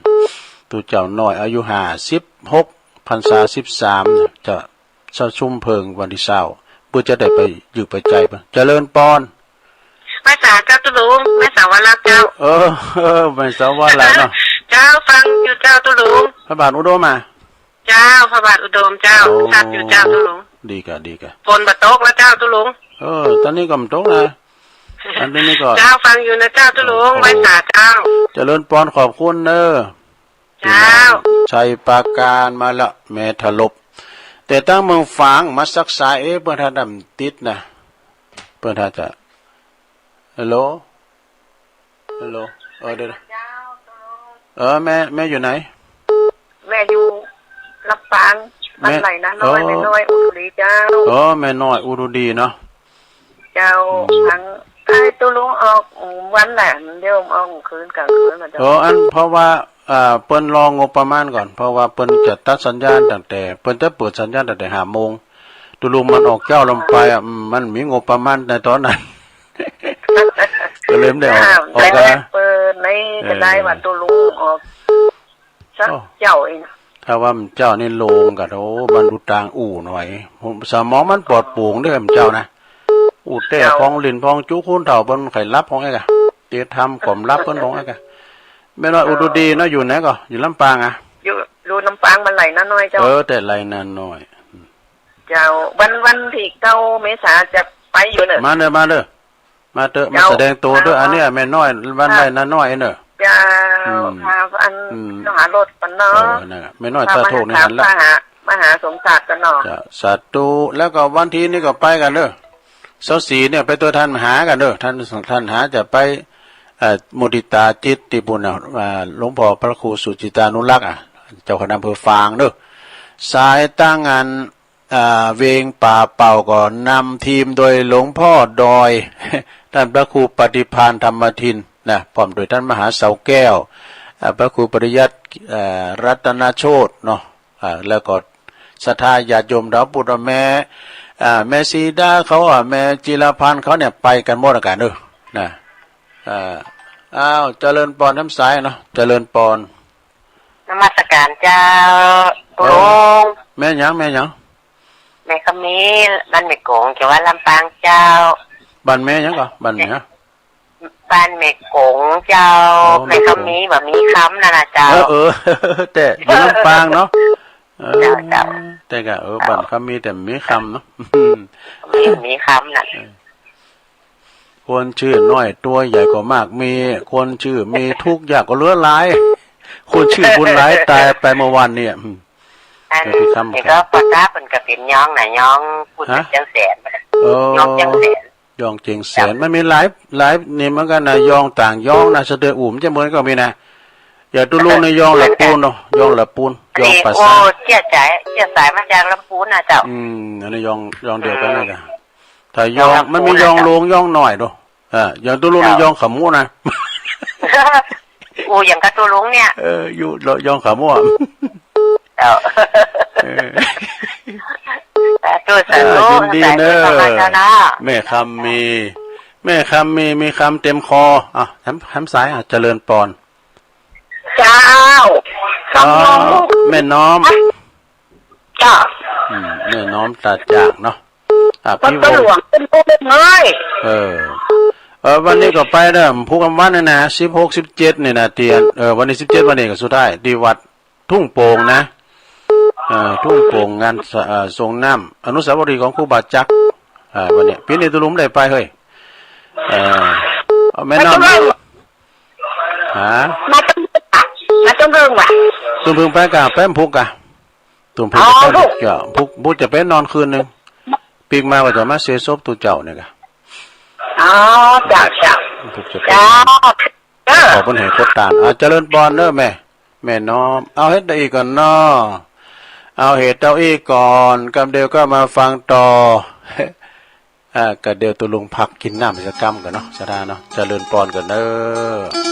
ตุ๊เจ้าน้อย อายุห้าสิบหก พรรษาสิบสาม จะ เจ้าชุมเพิงวันตี้ซาว เปื้อจะได้ไปอยู่ไปใจ๋เปิ้น เจริญปอน ไหว้สาเจ้าตุ๊ลุง ไหว้สาว่าหลับเจ้า เออ เออ ไหว้สาว่าหลับเนาะ เจ้าฟังอยู่เจ้าตุ๊ลุง พระบาทอุดมมา เจ้า พระบาทอุดมเจ้า โอ้ ชัดอยู่เจ้าตุ๊ลุง ดีก่ะ ดีก่ะ ฝนบ่ตกแล้วเจ้าตุ๊ลุง เออ ต๋อนนี้ก็บ่ตกนะ อันนี้ก็ เจ้าฟังอยู่นะเจ้าตุ๊ลุง โอ้ ไหว้สาเจ้า เจริญปอน ขอบคุณเน่อ เจ้า ชัยปราการมาละ แม่ถลบ แต่ตางเมืองฝางมาสักสาย เอ๊ะ เปิ้นหาดำติดนะ เปิ้นหาจะ ฮัลโหล ฮัลโหล เออ เดี๋ยว เออ แม่ แม่อยู่ไหน แม่อยู่ลำปาง แม่ บ้านไหล่นาน้อย เออ แม่น้อยอุดรดีเจ้า เออ แม่น้อยอุดรดีเนาะ เจ้า อืม ทั้ง ไอ้ตุ๊ลุงออกวันละ เดี๋ยวออกคืนกลางคืนมาเจ้า เออ อัน เพราะว่า อ่า เปิ้นรองบประมาณก่อน เพราะว่าเปิ้นจะตัดสัญญาณตั้งแต่ เปิ้นจะเปิดสัญญาณตั้งแต่ห้าโมง ตุ๊ลุงมันออกเจ๊าลงไปอ่ะ อืม มันมีงบประมาณในต๋อนนั้น ก็เลยบ่ได้ออก อ่า ออกกันนะ เปิดในก็ได้ เออ ว่าตุ๊ลุงออก สัก โอ้ เจ๊าเอง ถ้าว่ามันเจ๊านี่โล่งกะ โอ้ บรรลุตางอู้หน่อย สมองมันปลอดโปร่งเด้อมันเจ๊านะ อู้แต๊ เจ้า พองหลิ้นพองจุ๊ คนเฒ่าเปิ้นใค่หลับพองไอ้กะ เตรียมทำความหลับเปิ้นพองไอ้กะ แม่น้อย เออ อุดรดีเนาะ อยู่ไหนก่อ อยู่ลำปางอ่ะ อยู่ อยู่ลำปางบ้านไหล่นาน้อยเจ้า เออ แต่ไหล่นาน้อย เจ้า วัน วันตี้เก้าเมษาจะไปอยู่เน่อ มาเน่อ มาเน่อ มาเต๊อะ มา เจ้า แสดงตั๋วเต๊อะ ค่ะ อันเนี้ย แม่น้อยบ้านไร่นาน้อยเน่อ เจ้า อืม ค่ะ อัน อืม ต้องหารถก่อนเนาะ เออ นั่นแหละ แม่น้อย ค่ะ ตาโทนี่หันละ มาหา มาหาสมศักดิ์ก่อนเนาะ เจ้า สาธุ แล้วก็วันตี้นี่ก็ไปกั๋นเน่อ ซาวสี่เนี่ย ไปตั๋วต้านมหากั๋นเน่อ ต้าน ต้านมหาจะไป เอ่อ มุทิตาจิตตี้ปู๊นน่ะ อ่า หลวงพ่อพระครูสุจิตานุรักษ์อ่ะ เจ้าคณะอำเภอฝางเน่อ สายตางอัน อ่า เวงป่าเป่าก็นำทีมโดยหลวงพ่อดอย ต้านพระครูปฏิภาณธรรมทินนะ พร้อมโดยต้านมหาเสาแก้ว อ่า พระครูปริยัติ เอ่อ รัตนโชติเนาะ อ่า แล้วก็ศรัทธาญาติโยมเฮาปู๊น แม่ อ่า แม่ศรีดาเขาอ่ะ แม่จิรพันธ์เขาเนี่ย ไปกั๋นหมดอะกั๋นเน่อ นะ อ่า อ้าว เจริญปอน น้ำใสเนาะ เจริญปอน นมัสการเจ้า เออ ตุ๊ลุง แม่หยัง แม่หยัง แม่คำมี บ้านแม่กง จังหวัดลำปางเจ้า บ้านแม่หยังก่อ บ้านแม่หยัง บ้านแม่กงเจ้า อ๋อ แม่กง แม่คำมี บ่มีคำนั่นน่ะเจ้า เออ เออ แต่อยู่ลำปางเนาะ เออ เจ้า เจ้า แต่ก็ เออ บ้านคำมีแต่บ่มีคำเนาะ มี มีคำน่ะ เออ คนชื่อน้อยตัวใหญ่ก็มากมี คนชื่อมีทุกข์ยากก็เหลือหลาย คนชื่อบุญหลายต๋ายไปเมื่อวานเนี่ย อืม อัน เดี๋ยวพี่คำ นี่ก็ภาษาเปิ้นก็เป๋นยองน่ะ ยองพูด ฮะ เป๋นจังแสน เออ ยองจังแสน ยองเจียงแสน เจ้า มันมีหลาย หลายนี่เหมือนกั๋นนะ ยองต่างยองนะ สะเดืออุ่มจะเหมือนก็มีนะ อย่างตุ๊ลุงในยองละปูนเนาะ ยองละปูน ยองภาษา โอ้ เจื้อสาย เจื้อสายมาจากลำปูนน่ะเจ้า อืม อันนี้ยอง ยองเดียวกั๋นนะ อืม เจ้า ถ้ายอง ยองลำปูน มันมียองหลวง น่ะเจ้า ยองน้อยเนาะ เออ อย่างตุ๊ลุงใน เจ้า ยองขะมุนะ โอ้ อย่างกับตุ๊ลุงเนี่ย เออ อยู่ ยองขะมุอะ เจ้า เออ สาธุ สาธุ อ่า ยินดีเน่อ สาธุ เจ้าเนาะ แม่คำมี แม่คำมี มีคำเต็มคอ อ่ะ แถม แถมสาย อ่ะ เจริญปอน เจ้า อ๋อ คำน้อม แม่น้อม เจ้า อืม แม่น้อมตาจากเนาะ อ่ะ วัด พี่วงศ์ หลวงเป็นผู้เล่นน้อย เออ เออ วันนี้ก็ไปเน่อ ภูกำวันนี่นะ สิบหก สิบเจ็ด นี่นะ เตียน เออ วันนี้ สิบเจ็ด วันนี้ก็สุดท้าย ตี้วัดทุ่งโป่งนะ เออ ทุ่งโป่ง งานสะ เอ่อ ส่งน้ำ อนุสาวรีย์ของครูบาจักร อ่า วันนี้ ปี๋นี้ตุ๊ลุงได้ไปเฮ้ย เออ เอาแม่น้อม มาต้นเพิ่ง ฮะ มาต้นเพิ่ง มาต้นเพิ่งว่ะ ต้นเพิ่งไปก่ะ ไปอำเภอกะ ต้นเพิ่ง อ๋อ จะไป ลูก เดี๋ยวพุก พุกจะไปนอนคืนนึ่ง ปิ๊กมาว่าจะมาเสียศพตุ๊เจ้าเนี่ยกะ อ๋อ เจ้า เจ้า พุกจะไป เจ้า เออ ขอเปิ้นให้โคตรตาน อ่ะ เจริญปอนเน่อแม่ แม่น้อม เอาเหตุใดอีกก่อนเนาะ เอาเหตุเต้าอี้ก่อน กำเดียวก็มาฟังต่อ อ่า ก็เดี๋ยวตุ๊ลุงพักกิ๋นน้ำสักกำก่อนเนาะ สาธาเนาะ เจริญปอนก่อนเน้อ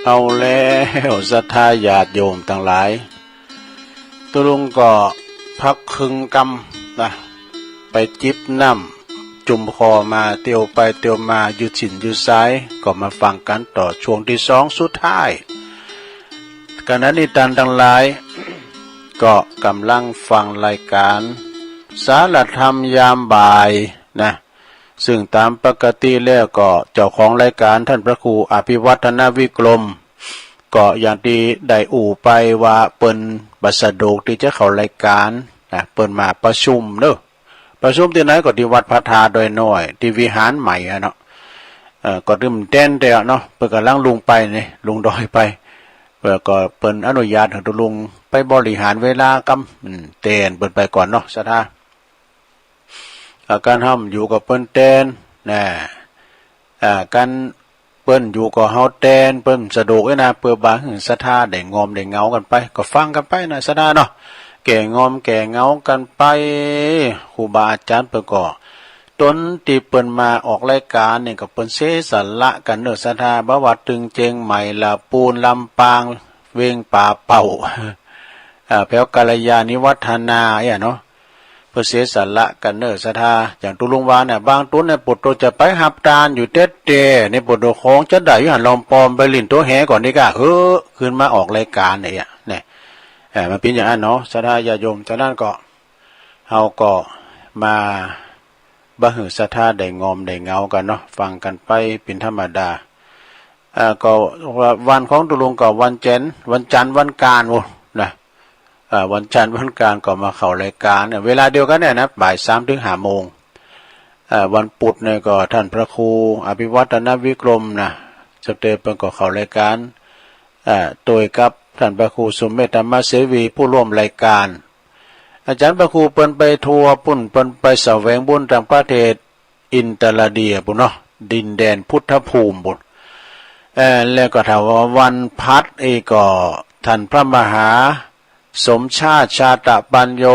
เอาแล้ว ศรัทธาญาติโยมตังหลาย ตุ๊ลุงก็พักเคิงกำนะ ไปจิบน้ำจุ่มคอมา เตียวไปเตียวมา ยืดเส้นยืดสาย ก็มาฟังกั๋นต่อช่วงตี้สองสุดท้าย ขณะนี้ต้านตังหลาย ก็ก่ำลังฟังรายก๋านสารธรรมยามบ่ายนะ ซึ่งต๋ามปกติแล้วก็เจ้าของรายก๋านต้านพระครูอภิวัฒนวิกรม ก็อย่างตี้ได้อู้ไปว่าเปิ้นบ่สะดวกตี้จะเข้ารายก๋านนะ เปิ้นมาประชุมเนาะ ประชุมตี้ไหนก็ตี้วัดพระธาตุดอยน้อย ตี้วิหารใหม่อะเนาะ เอ่อ ก็ตึงแตนแต่เนาะ เปิ้นก่ำลังลุงไปนี่ ลุงดอยไป เปิ้นก็ เปิ้นอนุญาตหื้อตุ๊ลุงไปบริหารเวลากำ อืม แตนเปิ้นไปก่อนเนาะ ศรัทธา อ่า กั๋นเฮาอยู่ก็เปิ้นแตนนะ อ่า กั๋นเปิ้นอยู่ก็เฮาแตน เปิ้นสะดวกเอ้ยนะ เปื้อบ่หื้อศรัทธาได้ง่อมได้เหงากั๋นไป ก็ฟังกั๋นไปนะศรัทธาเนาะ แก้ง่อมแก้เหงากั๋นไป ครูบาอาจ๋ารย์เปิ้นก็ ต๋นตี้เปิ้นมาออกรายก๋านนี่ก็เปิ้นเสียสละกั๋นเนาะศรัทธา บ่ว่าตึงเจียงใหม่ ละปูน ลำปาง เวียงป่าเป้า อ่า แผวกัลยาณิวัฒนาเนี่ยเนาะ เปิ้นเสียสละกั๋นเนาะศรัทธา อย่างตุ๊ลุงว่าเนี่ย บางตุ๊นเนี่ย ปวดตั๋วจะไปฮับตานอยู่แต๊ๆ เนี่ย ปวดตั๋วของจะได้อยู่หั้น ลองปอมไปหลิ้นตั๋วแหก่อนดีกว่า เฮ้อ ขึ้นมาออกรายก๋านเนี่ย เนี่ย เอ่อ มันเป๋นอย่างนั้นเนาะ ศรัทธาญาติโยม ฉะนั้นก็ เฮาก็มาบ่หื้อศรัทธาได้ง่อมได้เหงากั๋นเนาะ ฟังกั๋นไปเป๋นธรรมดา เอ่อ ก็ว่าวันของตุ๊ลุงก็วันจันทร์ วันจันทร์วันก๋านโอ้นะ อ่า วันจันทร์วันก๋านก็มาเข้ารายก๋านเนี่ย เวลาเดียวกั๋นเนี่ยนะ บ่ายสามเถิงห้าโมง อ่า วันปุธเนี่ยก็ต้านพระครูอภิวัฒนวิกรมนะ สเตเปิ้นก็เข้ารายก๋าน อ่า โตยกับต้านพระครูสุเมธธรรมเสวีผู้ร่วมรายก๋าน อาจ๋ารย์พระครูเปิ้นไปทั่วปุ้น เปิ้นไปแสวงบุญตางประเทศอินเตอร์เดียปุ้นเนาะ ดินแดนพุทธภูมิปุ้น เอ่อ แล้วก็ถ้าว่าวันพัดอีกก็ต้านพระมหา สมชาติ ชาตะปัญโญ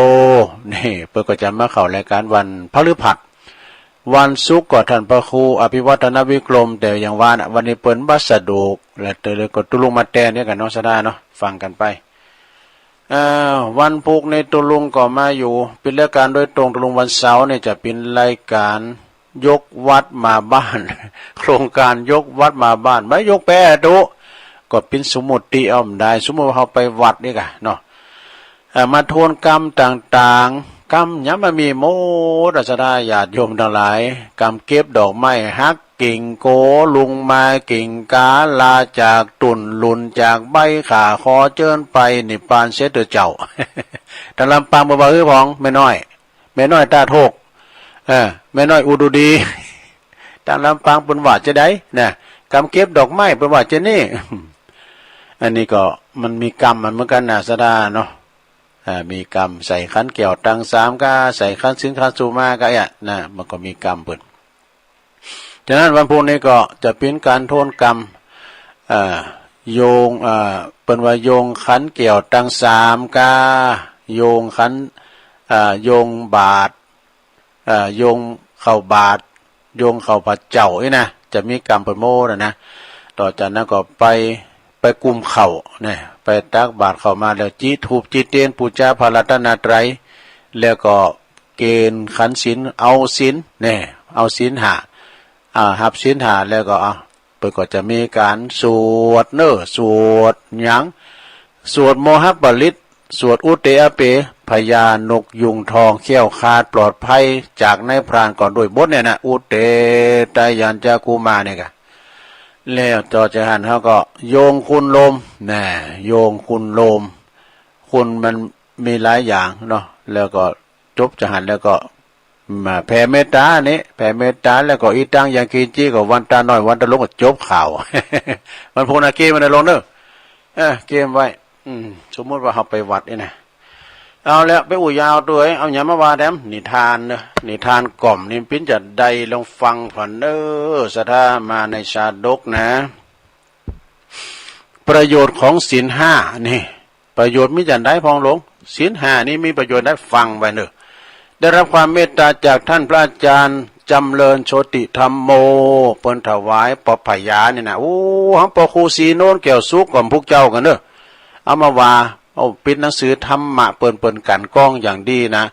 นี่ เปิ้นก็จะมาเข้ารายก๋านวันพฤหัส วันศุกร์ก็ต้านพระครูอภิวัฒนวิกรม แต่อย่างว่านะ วันนี้เปิ้นบ่สะดวก แล้วเดี๋ยวก็ตุ๊ลุงมาแตนเนี่ยกั๋นเนาะศรัทธาเนาะ ฟังกั๋นไป เอ่อ วันพุธนี่ตุ๊ลุงก็มาอยู่ เป๋นรายก๋านโดยตรงตุ๊ลุง วันเสาร์นี่จะเป๋นรายก๋าน ยกวัดมาบ้าน โครงก๋านยกวัดมาบ้าน บ่ยกแป๊ตุ๊ ก็เป๋นสมมุติเอาบ่ได้ สมมุติว่าเฮาไปวัดนี่ก่ะเนาะ เอ่อ มาทวนกรรมต่างๆ กรรมหยังบ่มีหมดอะศรัทธาญาติโยมตังหลาย กรรมเก็บดอกไม้ หักกิ่งโกลุงมา กิ่งกาลาจากตุ่น หลุนจากใบ ข้าขอเจิญไปนิพพานเสียเต๊อะเจ้า ตางลำปางบ่ว่าหื้อ พ่องแม่น้อย แม่น้อยต้าโทก เออ แม่น้อยอุดุดี ตางลำปางเปิ้นว่าจาใดนะ กรรมเก็บดอกไม้เปิ้นว่าจานี้ อันนี้ก็มันมีกรรมมันเหมือนกั๋นนะศรัทธาเนาะ อ่า มีกรรม ใส่ขันแก้วตังสามก้า ใส่ขันศีลขันสุมาก้าเนี่ยนะ มันก็มีกรรมเปิ้น ฉะนั้นวันพุธนี้ก็จะเป๋นก๋านทวนกรรม เอ่อ โยง เอ่อ เปิ้นว่าโยงขันแก้วตังสามก้า โยงขัน เอ่อ โยงบาตร เอ่อ โยงข้าวบาตร โยงข้าวพระเจ้าอี้นะ จะมีกรรมเปิ้นหมดนะนะ ต่อจากนั้นก็ไป ไปกุมข้าวนะ ไปตักบาตรข้าวมาแล้ว จิธูปจิเตียน ปู๋จาพระรัตนตรัย แล้วก็เกณฑ์ขันศีล เอาศีลเนี่ย เอาศีลห้า อ่า ฮับศีลห้าแล้วก็ อ่า เปิ้นก็จะมีก๋านสวดเนาะ สวดหยัง สวดโมหปริตร สวดอุเตอะเป พญานกยูงทองแคล้วคลาดปลอดภัยจากนายพรานก่อนด้วยบทเนี่ยนะ อุเตตะยัญจะกุมารเนี่ยก่ะ แล้วต่อจากหั้นเฮาก็โยงคุณโลมนะ โยงคุณโลม คุณมันมีหลายอย่างเนาะ แล้วก็ จบจากหั้นแล้วก็มาแผ่เมตต๋านี่ แผ่เมตต๋าแล้วก็ อิตัง ยัง กิญจิ ก็วันตาน้อยวันตาหลวงก็จบข่าว วันพุธนะ เก็บไว้นะหลวงเนาะ เออ เก็บไว้ อืม สมมุติว่าเฮาไปวัดนี่นะ เอาแล้ว ไปอู้ยาวตวย เอาหยังมาว่าแถม นิทานเนาะ นิทานก่อมนี่เป๋นจาใด ลองฟังผ่อนเน้อ ศรัทธามาในชาดกนะ ประโยชน์ของศีลห้านี่ ประโยชน์มีจาใดพ่องหลวง ศีลห้านี่มีประโยชน์ใด ฟังไว้เนาะ ได้รับความเมตตาจากท่านพระอาจารย์ จำเริญโชติธัมโม เปิ้นถวายปอพยานี่นะ โอ้ หางปอครูศรีนวลแก้วสุขกับพวกเจ้ากั๋นเน่อ เอามาว่า เอาปิดหนังสือธรรมะเปิ้น เปิ้นกลั่นกรองอย่างดีนะ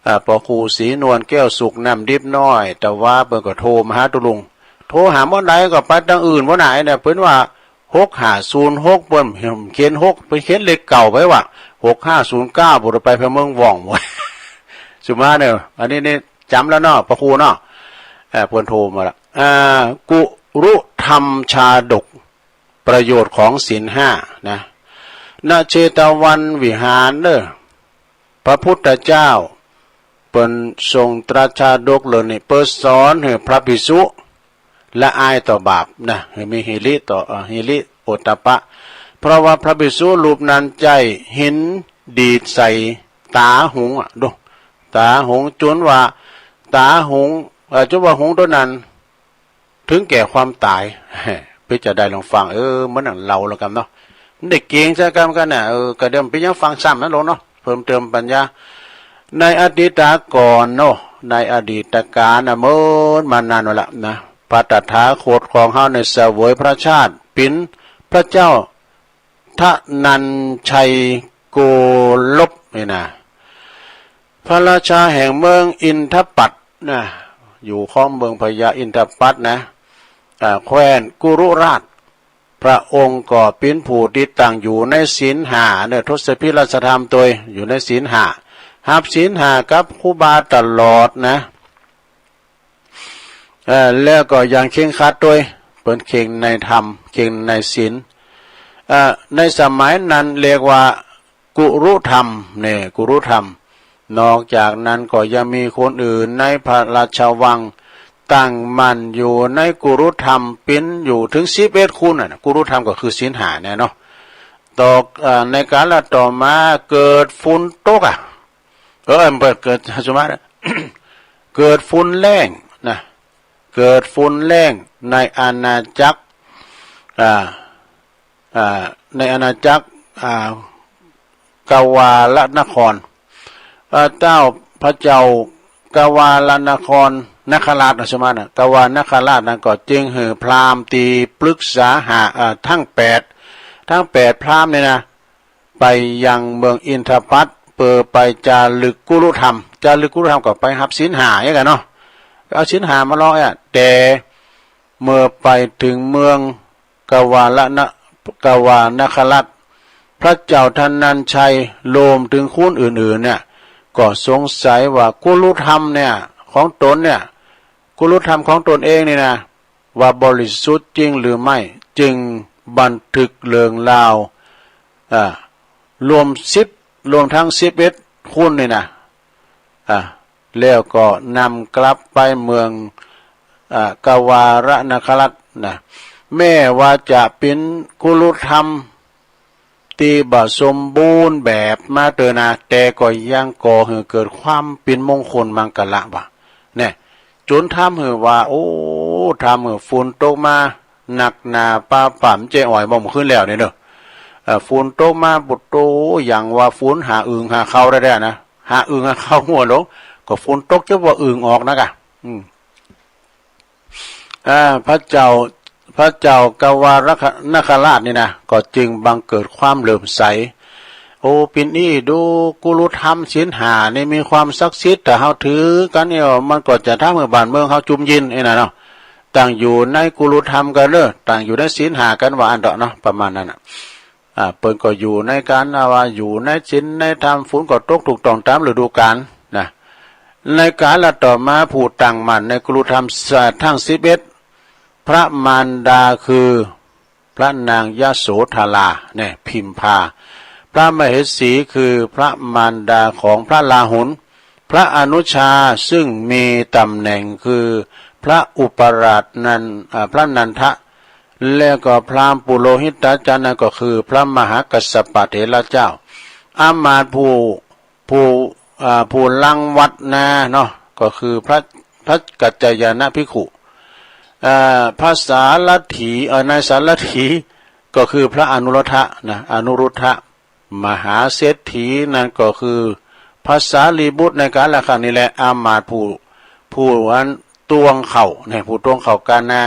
อ่า ปอครูศรีนวลแก้วสุข น้ำดิบน้อย แต่ว่าเปิ้นก็โทรมาหาตุ๊ลุง โทรหาเมื่อใดก็ไปตางอื่นเมื่อใดเนี่ย เปิ้นว่า หกห้าศูนย์หก เปิ้นเขียนหก เปิ้นเขียนเลขเก้าไปว่า หกห้าศูนย์เก้า บ่ได้ไปเมืองว่อง สุมาเน่อ อันนี้นี่จ๋ำแล้วเนาะ ปอครูเนาะ เอ่อ เปิ้นโทรมาละ อ่า กุรุธรรมชาดก ประโยชน์ของศีลห้านะ ณ เชตวันวิหารเน่อ พระพุทธเจ้าเปิ้นทรงตรัสชาดกเรื่องนี้ เปิ้นสอนหื้อพระภิกษุละอายต่อบาปนะ หื้อมีหิริต่อ เอ่อ หิริโอตตัปปะ เพราะว่าพระภิกษุรูปนั้นใจ๊หินดีดใส่ต๋าหุงอะ ดู ต๋าหุง จ๋นว่าต๋าหุง เอ่อ จ๋นว่าหุงตั๋วนั้น ถึงแก่ความต๋าย เปิ้นจะได้ลองฟัง เออ เหมือนหนังเล่าแล้วกั๋นเนาะ ได้เก่งใส่กั๋นกั๋นน่ะ เออ ก็เดี๋ยวเปิ้นยังฟังซ้ำนะหลวงเนาะ เพิ่มเติมปัญญา ในอดีตก๋อนเนาะ ในอดีตกาลน่ะ เมินมานานแล้วล่ะนะ พระตถาคตของเฮาเนี่ยเสวยพระชาติเป๋นพระเจ้า ทนัญชัยโกลบนี่นะ พระราชาแห่งเมืองอินทปัตตนะ อยู่ของเมืองพญาอินทปัตตนะ อ่า แคว้นกุรุราช พระองค์ก็เป๋นผู้ตี้ตั้งอยู่ในศีลห้าเน่อ ทศพิราชธรรมตวย อยู่ในศีลห้า ฮับศีลห้ากับครูบาตลอดนะ เอ่อ แล้วก็อย่างเคร่งครัดตวย เปิ้นเคร่งในธรรม เคร่งในศีล เอ่อ ในสมัยนั้นเรียกว่ากุรุธรรม เนี่ย กุรุธรรม นอกจากนั้นก็ยังมีคนอื่นในพระราชวังตั้งมั่นอยู่ในกุรุธรรมเป๋นอยู่ถึงสิบเอ็ดคนน่ะ กุรุธรรมก็คือศีลห้าเนี่ยเนาะ ต่อ เอ่อ ในกาลต่อมาเกิดฝนตกอะ เออ บ่เกิด สุมาเน่อ เกิดฝนแล้งนะ เกิดฝนแล้งในอาณาจักร อ่า อ่า ในอาณาจักร อ่า กวาลนคร อ่า เจ้า พระเจ้ากวาลนคร นคราชนะ สุมาเน่อ กวาลนคราชนั้นก็จึงหื้อพราหมณ์ตี้ปรึกษาหา อ่า ทั้งแปด ทั้งแปดพราหมณ์เนี่ยนะ ไปยังเมืองอินทปัตต เปื้อไปจารึกกุรุธรรม จารึกกุรุธรรมก็ไปฮับศีลห้าอย่างกั๋นเนาะ เอาศีลห้ามาลองเนี่ย แต่เมื่อไปถึงเมืองกวาลนะ กวาลนคราช พระเจ้าทนัญชัยรวมถึงคนอื่นๆ เนี่ย ก็สงสัยว่ากุรุธรรมเนี่ย ของตนเนี่ย กุรุธรรมของตนเองนี่นะ ว่าบริสุทธิ์จริงหรือไม่ จึงบันทึกเรื่องราว อ่า รวมสิบ รวมทั้งสิบเอ็ดคนนี่นะ อ่า แล้วก็นำกลับไปเมือง อ่า กวาลนคราชนะ แม้ว่าจะเป๋นกุรุธรรม ตี้บ่สมบูรณ์แบบมาเต๊อะนะ แต่ก็ยังก่อหื้อเกิดความเป๋นมงคลมังคละว่ะ เนี่ย จ๋นทำหื้อว่า โอ้ ทำหื้อฝนตกมาหนักหนาฟ้าผ่า บ่ใจ้อ่อยบ่เมื่อคืนแล้วเนี่ยเนาะ เอ่อ ฝนตกมา โผโต้ อย่างว่าฝนหาอึ่งหาเค้าแต๊ๆ นะ หาอึ่งหาเค้าหัวหลง ก็ฝนตกจะว่าอึ่งออกนะกะ อืม อ่า พระเจ้า พระเจ้ากวาลนคราชนี่นะ ก็จึงบังเกิดความเลื่อมใส โอ้ เป๋นอี้ ดูกุรุธรรมศีลห้านี่มีความศักดิ์สิทธิ์ ถ้าเฮาถือกั๋นเนี่ย มันก็จะทำหื้อบ้านเมืองเฮาจุ่มยินไอ้น่ะเนาะ ตั้งอยู่ในกุรุธรรมกั๋นเน่อ ตั้งอยู่ในศีลห้ากั๋นว่าอั้นเถาะเนาะ ประมาณนั้นน่ะ อ่า เปิ้นก็อยู่ในก๋านว่าอยู่ในศีลในธรรม ฝนก็ตกถูกต้องต๋ามฤดูกาลนะ ในกาลต่อมาผู้ตั้งมั่นในกุรุธรรมทั้งสิบเอ็ด พระมารดาคือพระนางยโสธรา เนี่ย พิมพา พระมเหสีคือพระมารดาของพระราหุล พระอนุชาซึ่งมีตำแหน่งคือพระอุปราชนัน อ่า พระนันทะ แล้วก็พราหมณ์ปุโรหิตาจารย์นั้นก็คือพระมหากัสสปะเถระเจ้า อำมาตย์ผู้ ผู้ อ่า ผู้รังวัดนาเนาะ ก็คือพระ พระกัจจายนะภิกขุ อ่า พระสารถี เอ่อ นายสารถี ก็คือพระอนุรุทธะนะ อนุรุทธะ มหาเศรษฐีนั้นก็คือพระสารีบุตรในกาลครั้งนี้แหละ อำมาตย์ผู้ ผู้อัน ตวงเข้า เนี่ย ผู้ตวงเข้ากานา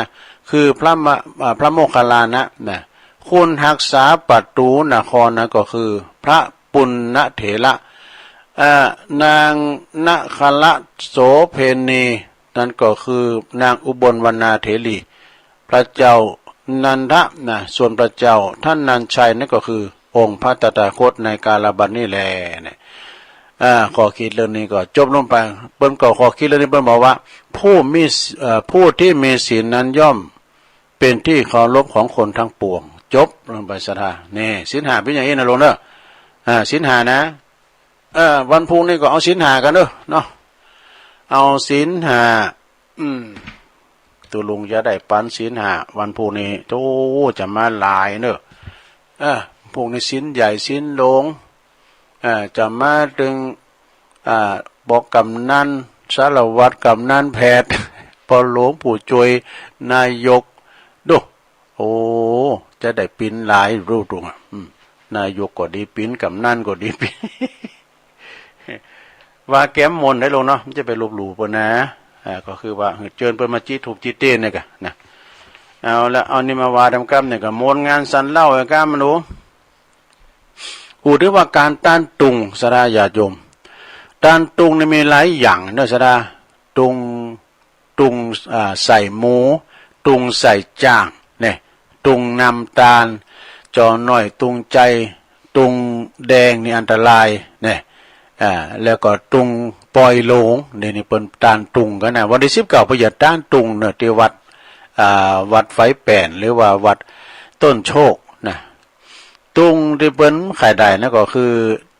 คือพระมะ อ่า พระโมคคัลลานะ นะ คนฮักษาประตู๋นครนั้นก็คือพระปุณณเถระ อ่า นางนครโสเภณี นั้นก็คือนางอุบลวรรณาเถรี พระเจ้านันทะ นะ ส่วนพระเจ้าธนัญชัยนั้นก็คือองค์พระตถาคตในกาลบัดนี้แล เนี่ย อ่า ข้อคิดเรื่องนี้ก็จบลงไป เปิ้นก็ข้อคิดเรื่องนี้เปิ้นบอกว่า ผู้มี เอ่อ ผู้ที่มีศีลนั้นย่อมเป็นที่เคารพของคนทั้งปวง จบลงไปศรัทธา นี่ ศีลห้าเป๋นอย่างอี้นะลุงเนาะ อ่า ศีลห้านะ เออ วันพุธนี้ก็เอาศีลห้ากั๋นเนาะ เนาะ เอาศีลห้า อืม ตุ๊ลุงจะได้ปันศีลห้า วันพุธนี้ โอ้ จะมาหลายเนาะ เออ พุธนี้ศีลใหญ่ศีลหลวง เออ จะมาตึง อ่า บอกกำนัน สารวัตร กำนัน แพทย์ พ่อหลวง ผู้จ้วย นายก ดู โอ้ จะได้ปิ๊นหลาย ดู ดู อืม นายกก็ดีปิ๊น กำนันก็ดีปิ๊น ว่าแก้มมนต์ได้ลุงเนาะ มันจะไปลบหลู่เปิ้นนะ อ่า ก็คือว่าเจิญเปิ้นมาจี้ธูปจี้เตียนเนี่ยก่ะนะ เอาละ เอานี่มาว่าต๋ามกำเนี่ยก่ะ มนต์งานสันเหล้าไอ้กำมันดู อู้ ถือว่าก๋านต้านตุง ศรัทธาญาติโยม ต้านตุงนี่มีหลายอย่างเนาะ ศรัทธา ตุง ตุง อ่า ใส่หมู ตุงใส่จ๊าง เนี่ย ตุงน้ำตาล จอน้อย ตุงใจ๋ ตุงแดงนี่อันตราย เนี่ย อ่า แล้วก็ตุงปอยหลง นี่ นี่เปิ้นต้านตุงกั๋นนะ วันตี้สิบเก้าเปิ้นจะต้านตุงเนาะ ตี้วัด อ่า วัดไฟแป่น หรือว่าวัดต้นโชคนะ ตุงตี้เปิ้นขายได้นะ ก็คือ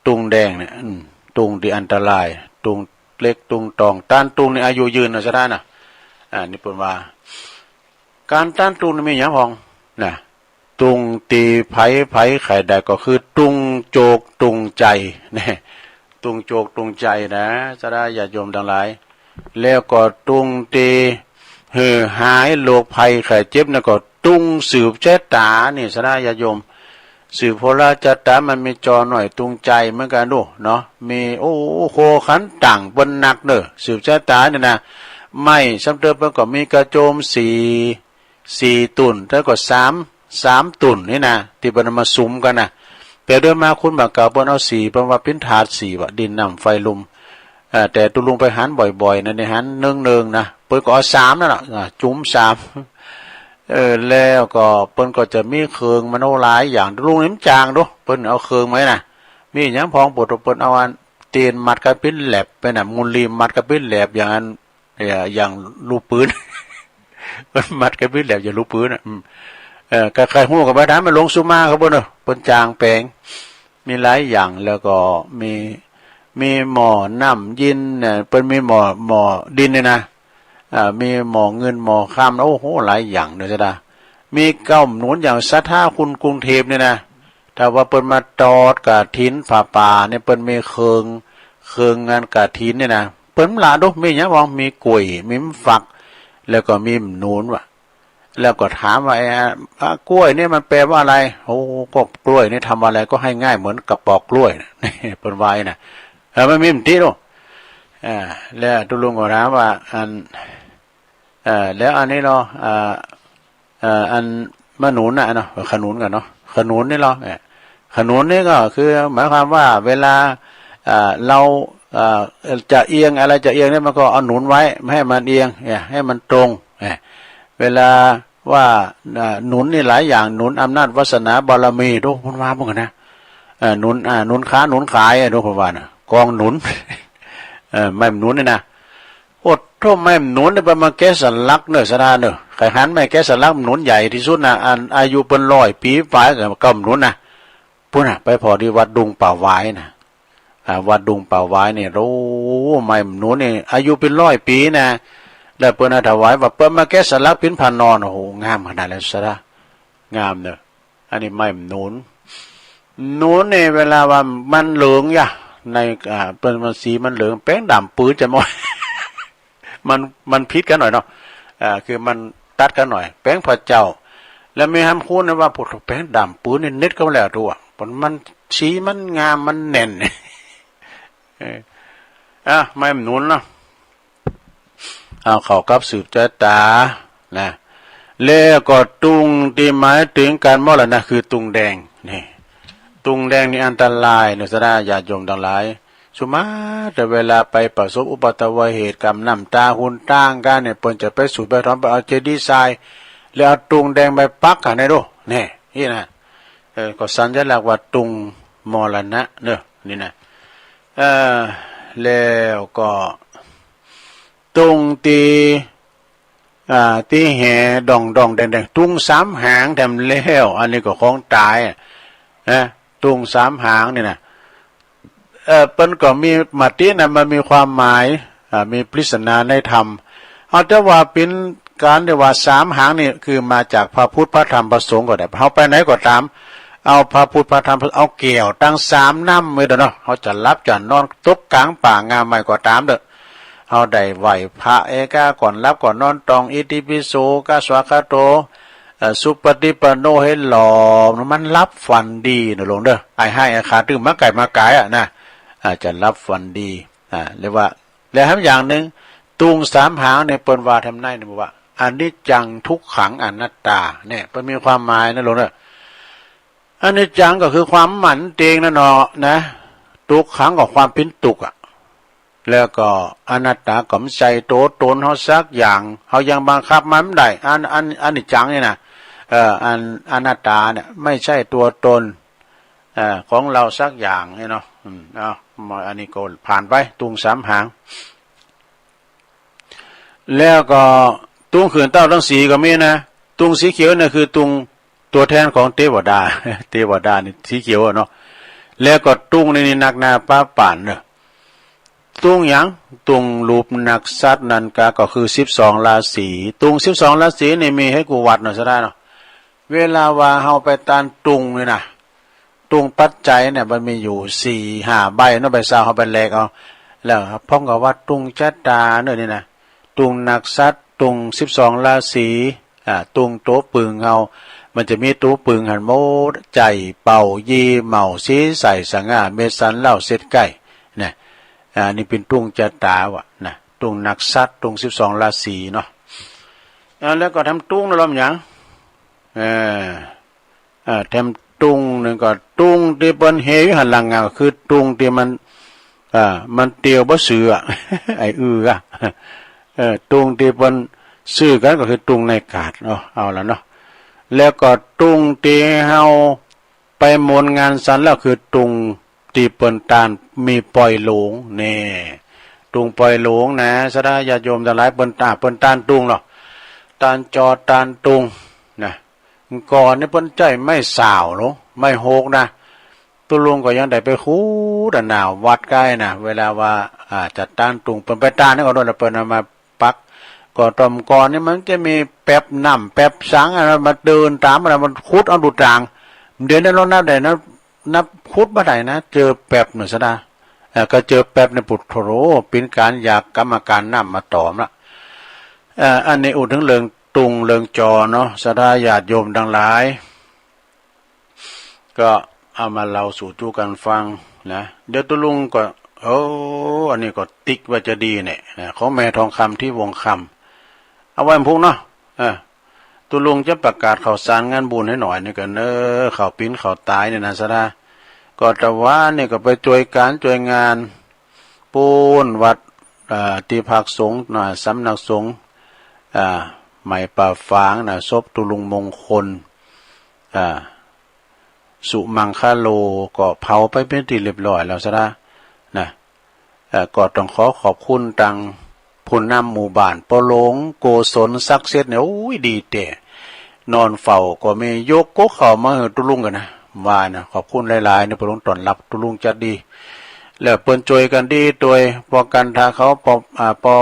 ตุงแดงเนี่ย อืม ตุงตี้อันตราย ตุงเหล็ก ตุงตอง ต้านตุงนี่อายุยืนนะ ศรัทธานะ อ่า นี่เปิ้นว่า ก๋านต้านตุงนี่มีหยังพ่องนะ ตุงตี้ใผๆขายได้ก็คือตุงโจกตุงใจ๋ เนี่ย ตุงโจกตุงใจ๋นะ ศรัทธาญาติโยมตังหลาย แล้วก็ตุงตี้หื้อหายโรคภัยไข้เจ็บนั่นก็ตุงสืบชะตา นี่ ศรัทธาญาติโยม สืบโหราชะตา มันมีจอน้อยตุงใจ๋เหมือนกั๋นดูเนาะ มี โอ้ โคขันต่างเปิ้นนักเนาะ สืบชะตาเนี่ยนะ ไม้ซ้ำเติมเปิ้นก็มีกระโจมสี่ สี่ตุ่น แล้วก็สาม สามตุ่นนี่นะ ตี้เปิ้นเอามาสุมกั๋นนะ แต่โดยมากคนบ่าเก่าเปิ้นเอาสี่ เปิ้นว่าเป๋นธาตุสี่ ว่าดินน้ำไฟลม เอ่อ แต่ตุ๊ลุงไปหันบ่อยๆนะ ได้หันเนืองๆนะ เปิ้นก็เอาสามนั่นแหละ อ่า จุมสาม เออ แล้วก็เปิ้นก็จะมีเครื่องมัน โอ้ หลายอย่าง ตุ๊ลุงนี่มันจางดู เปิ้นเอาเครื่องมานะ มีหยังพ่อง เปิ้น เปิ้นเอาอันเตียนมัดกั๋นเป๋นแหลบไปนะ มุนลีมัดกั๋นเป๋นแหลบ อย่างอัน เอ่อ อย่างลูกปืน เปิ้นมัดกั๋นเป๋นแหลบอย่างลูกปืนน่ะ อืม เอ่อ ใค่ๆฮู้กั๋นไปถามแม่หลวงสุมาเขาเปิ้นเนาะ เปิ้นจางแป๋ง มีหลายอย่าง แล้วก็มี มีหม้อน้ำเย็นเนี่ย เปิ้นมีหม้อ หม้อดินเนี่ยนะ อ่า มีหม้อเงินหม้อคำ โอ้โห หลายอย่างเนาะ ศรัทธา มีเก๊าหนุนอย่างศรัทธาคนกรุงเทพฯเนี่ยนะ ถ้าว่าเปิ้นมาตอดกฐินผ้าป่าเนี่ย เปิ้นมีเครื่อง เครื่องงานกฐินเนี่ยนะ เปิ้นละดู มีหยังพ่อง มีกล้วย มีฟัก แล้วก็มีหนุนว่ะ แล้วก็ถามว่า ไอ้ อ่ะ กล้วยเนี่ยมันแปลว่าอะไร โอ้ ก็กล้วยเนี่ยทำอะไรก็ให้ง่ายเหมือนกระป๋องกล้วยนะ เปิ้นว่านะ เออ มันมีมันติดู อ่า แล้วตุ๊ลุงก็ถามว่า อัน เอ่อ แล้วอันนี้เนาะ อ่า เอ่อ อันมะหนุนน่ะเนาะ ขนุนก่อนเนาะ ขนุนนี่เนาะ เอ่อ ขนุนนี่ก็คือหมายความว่าเวลา อ่า เรา อ่า จะเอียงอะไรจะเอียงเนี่ย มันก็เอาหนุนไว้ไม่ให้มันเอียงเนี่ย ให้มันตรง เนี่ย เวลาว่า อ่า หนุนนี่หลายอย่าง หนุนอำนาจวาสนาบารมี ดู เปิ้นว่าเหมือนกั๋นนะ เอ่อ หนุน อ่า หนุนค้าหนุนขายอะ ดู เปิ้นว่านะ กองหนุน เอ่อ ไม้หนุนนี่นะ โอ้โธ่ ไม้หนุนเนี่ยเปิ้นมาแกะสลักเนาะ ศรัทธาเนาะ ใค่หันไม้แกะสลักหนุนใหญ่ตี้สุดนะ อันอายุเปิ้นร้อยปี๋ป๋ายก็ ก็หนุนนะ ปู๊นน่ะ ไปผ่อตี้วัดดุงป่าหวายนะ อ่า วัดดุงป่าหวายเนี่ย โอ้ ไม้หนุนเนี่ยอายุเป๋นร้อยปี๋นะ แล้วเปิ้นเอาถวายว่าเปิ้นมาแกะสลักเป๋นผ้านอน โอ้โห งามขนาดนั้น ศรัทธา งามเนาะ อันนี้ไม้หนุน หนุนเนี่ยเวลาว่ามันเหลืองยะ ใน อ่า เปิ้น มันสีมันเหลือง แป๋งดำปื๊ดจะหมด มัน มันผิดกั๋นหน่อยเนาะ อ่า คือมันตัดกั๋นหน่อย แป๋งพระเจ้า แล้วแม่ฮัมคูนว่า โอ้โธ่ แป๋งดำปื๊ดนี่เน็ตเข้ามาแล้วตั๋ว มัน มันสีมันงาม มันแน่น เออ อ่ะ ไม้หนุนเนาะ เอาเข้ากับสืบจะต๋า นะ แล้วก็ตุงตี้หมายเถิงก๋านมรณะคือตุงแดง นี่ ตุงแดงนี่อันตรายเนาะ ศรัทธาญาติโยมตังหลาย สุมาเตอร์เวลาไปประสบอุปัตตวเหตุก๋ำน้ำต๋าหุนตางกั๋นเนี่ย เปิ้นจะไปสูบไปถอน ไปเอาเจดีย์ทราย แล้วเอาตุงแดงไปปักกั๋น นี่ดู นี่ นี่นะ เออ ก็สัญลักษณ์ว่าตุงมรณะเนาะ นี่นะ เออ แล้วก็ ตุงตี้ อ่า ตี้แหด่องๆ แดงๆ ตุงสามหางแถมแล้ว อันนี้ก็ของต๋ายอะ นะ ตุงสามหางนี่นะ เอ่อ เปิ้นก็มีมาตินะ มันมีความหมาย อ่า มีปริศนาในธรรม เอาแต่ว่าเป๋นก๋านตี้ว่าสามหางนี่คือมาจากพระพุทธ พระธรรม พระสงฆ์ก็ได้ เฮาไปไหนก็ต๋าม เอาพระพุทธ พระธรรม เอาแก้วตังสามน้ำไว้เด้อเนาะ เฮาจะหลับจะนอนตกก๋างป่างาไม้ก็ต๋ามเต๊อะ เฮาได้ไหว้พระเอก้า ก่อนหลับก่อนนอน ต้องอิติปิโส กาสวากขาโต เอ่อ สุปฏิปันโน หื้อหลอม มันหลับฝันดีเนาะโยมเนาะ ไอ้ฮ้ายไอ้ขาดตึงมาไก่มาก๋ายอะนะ อาจจะหลับฝันดี อ่า เรียกว่า แล้วแถมอย่างนึ่ง ตุงสามหางเนี่ยเปิ้นว่าแถมในนี่ว่า อนิจจัง ทุกขัง อนัตตา เนี่ย เปิ้นมีความหมายนะโยมเนาะ อนิจจังก็คือความบ่มั่นเตงนั่นเนาะนะ ทุกขังก็ความเป๋นตุ๊กข์อะ แล้วก็อนัตตาก็บ่ใจ้ตั๋วตนเฮาสักอย่าง เฮายังบังคับมันบ่ได้ อัน อัน อนิจจังนี่นะ เอ่อ อันอนัตตาเนี่ย ไม่ใช่ตัวตน เอ่อ ของเราสักอย่างนี่เนาะ อืม เอา อันนี้ก็ผ่านไป ตุงสามหาง แล้วก็ตุงขื่นเต้าตังสี่ก็มีนะ ตุงสีเขียวเนี่ยคือตุงตั๋วแทนของเตวดา เตวดานี่สีเขียวอะเนาะ แล้วก็ตุงนี่ นี่นักหนาปาป๋านเนาะ ตุงหยัง ตุงรูปนักษัตริย์นั่นกา ก็คือสิบสองราศี ตุงสิบสองราศีนี่มีหื้อกู้วัดเนาะ ศรัทธาเนาะ เวลาว่าเฮาไปตานตุงนี่นะ ตุงปัจจัยเนี่ยมันมีอยู่สี่ห้าใบเนาะ ใบซาว เฮาไปแลกเอา แล้วพ่องก็ว่าตุงจะต๋าเนาะนี่นะ ตุงนักษัตริย์ ตุงสิบสองราศี อ่า ตุงตั๋วปึงเฮา มันจะมีตั๋วปึงหั้นหมด ใจ๋ เป่า ยี่ เหมา สีใส สง่า เม็ดสัน เหล้า เศษใก้ นะ อ่า นี่เป๋นตุงจะต๋าว่ะนะ ตุงนักษัตริย์ ตุงสิบสองราศีเนาะ อ่า แล้วก็แถมตุงนั่นลำหยัง เออ อ่า แถมตุงนึ่งก็ตุงตี้เปิ้นเฮอยู่หั้นหลังอ่ะ คือตุงตี้มัน อ่า มันเตียวบ่ซื่ออะ ไอ้อืออะ เออ ตุงตี้เปิ้นซื่อกั๋นก็คือตุงในกาดเนาะ เอาละเนาะ แล้วก็ตุงตี้เฮาไปมนต์งานสันแล้วคือตุงตี้เปิ้นตานมีปอยหลง แน่ ตุงปอยหลงนะ ศรัทธาญาติโยมตังหลาย เปิ้นตาน เปิ้นตานตุงลอ ตานจอ ตานตุง นะ ก่อนนี่เปิ้นใจ๊ไม้สาวลอ ไม้โฮกนะ ตุ๊ลุงก็ยังได้ไปขุดอะหน้าวัดใก้นะ เวลาว่า อ่า จะตานตุง เปิ้นไปตานนี่ก็โดน เปิ้นเอามาปัก ก็ต่อมก่อนนี่มันจะมีแป๊บน้ำแป๊บสังอะนะ มาเดินต๋ามอะนะ มันขุดเอาดูต่าง เดี๋ยวนี้ลองนับได้นะ นับขุดบ่ได้นะ เจอแป๊บเนาะ ศรัทธา เอ่อ ก็เจอแป๊บในปุถโธ เป๋นก๋านอยากกรรมการน้ำมาต๋อมละ เอ่อ อันนี้อู้เถิงเรื่องตุงเรื่องจอเนาะ ศรัทธาญาติโยมตังหลาย ก็เอามาเล่าสู่จู๊กั๋นฟังนะ เดี๋ยวตุ๊ลุงก็ โอ้ อันนี้ก็ติ๊กว่าจะดีเนี่ยนะ ของแม่ทองคำ ทิพย์วงศ์คำ เอาไว้พุ้งเนาะ เออ ตุ๊ลุงจะประกาศข่าวสารงานบุญหื้อหน่อยนี่ก่อนเนาะ ข่าวเป๋นข่าวต๋ายเนี่ยนะ ศรัทธา ก็ตะวานี่ก็ไปจ้วยก๋านจ้วยงาน ปู๊นวัด อ่า ตี้พักสงฆ์นะ สำนักสงฆ์ อ่า ใหม่ป่าฝางนะ ศพตุ๊ลุงมงคล อ่า สุมังคโล ก็เผาไปเป๋นตี้เรียบร้อยแล้ว ศรัทธา นะ เอ่อ ก็ต้องขอขอบคุณตังผู้นำหมู่บ้าน ป้อหลง โกศล ศักดิ์สิทธิ์เนี่ย โอ้ย ดีแต๊ นอนเฝ้าก็มี ยกก๊อกข้าวมาหื้อตุ๊ลุงกั๋นนะ ว่านะ ขอบคุณหลายๆ เนี่ย ป้อหลงต้อนฮับตุ๊ลุงจัดดี แล้วเปิ้นจ้วยกั๋นดีตวย ปอกันทาเขา ปอ อ่า ปอ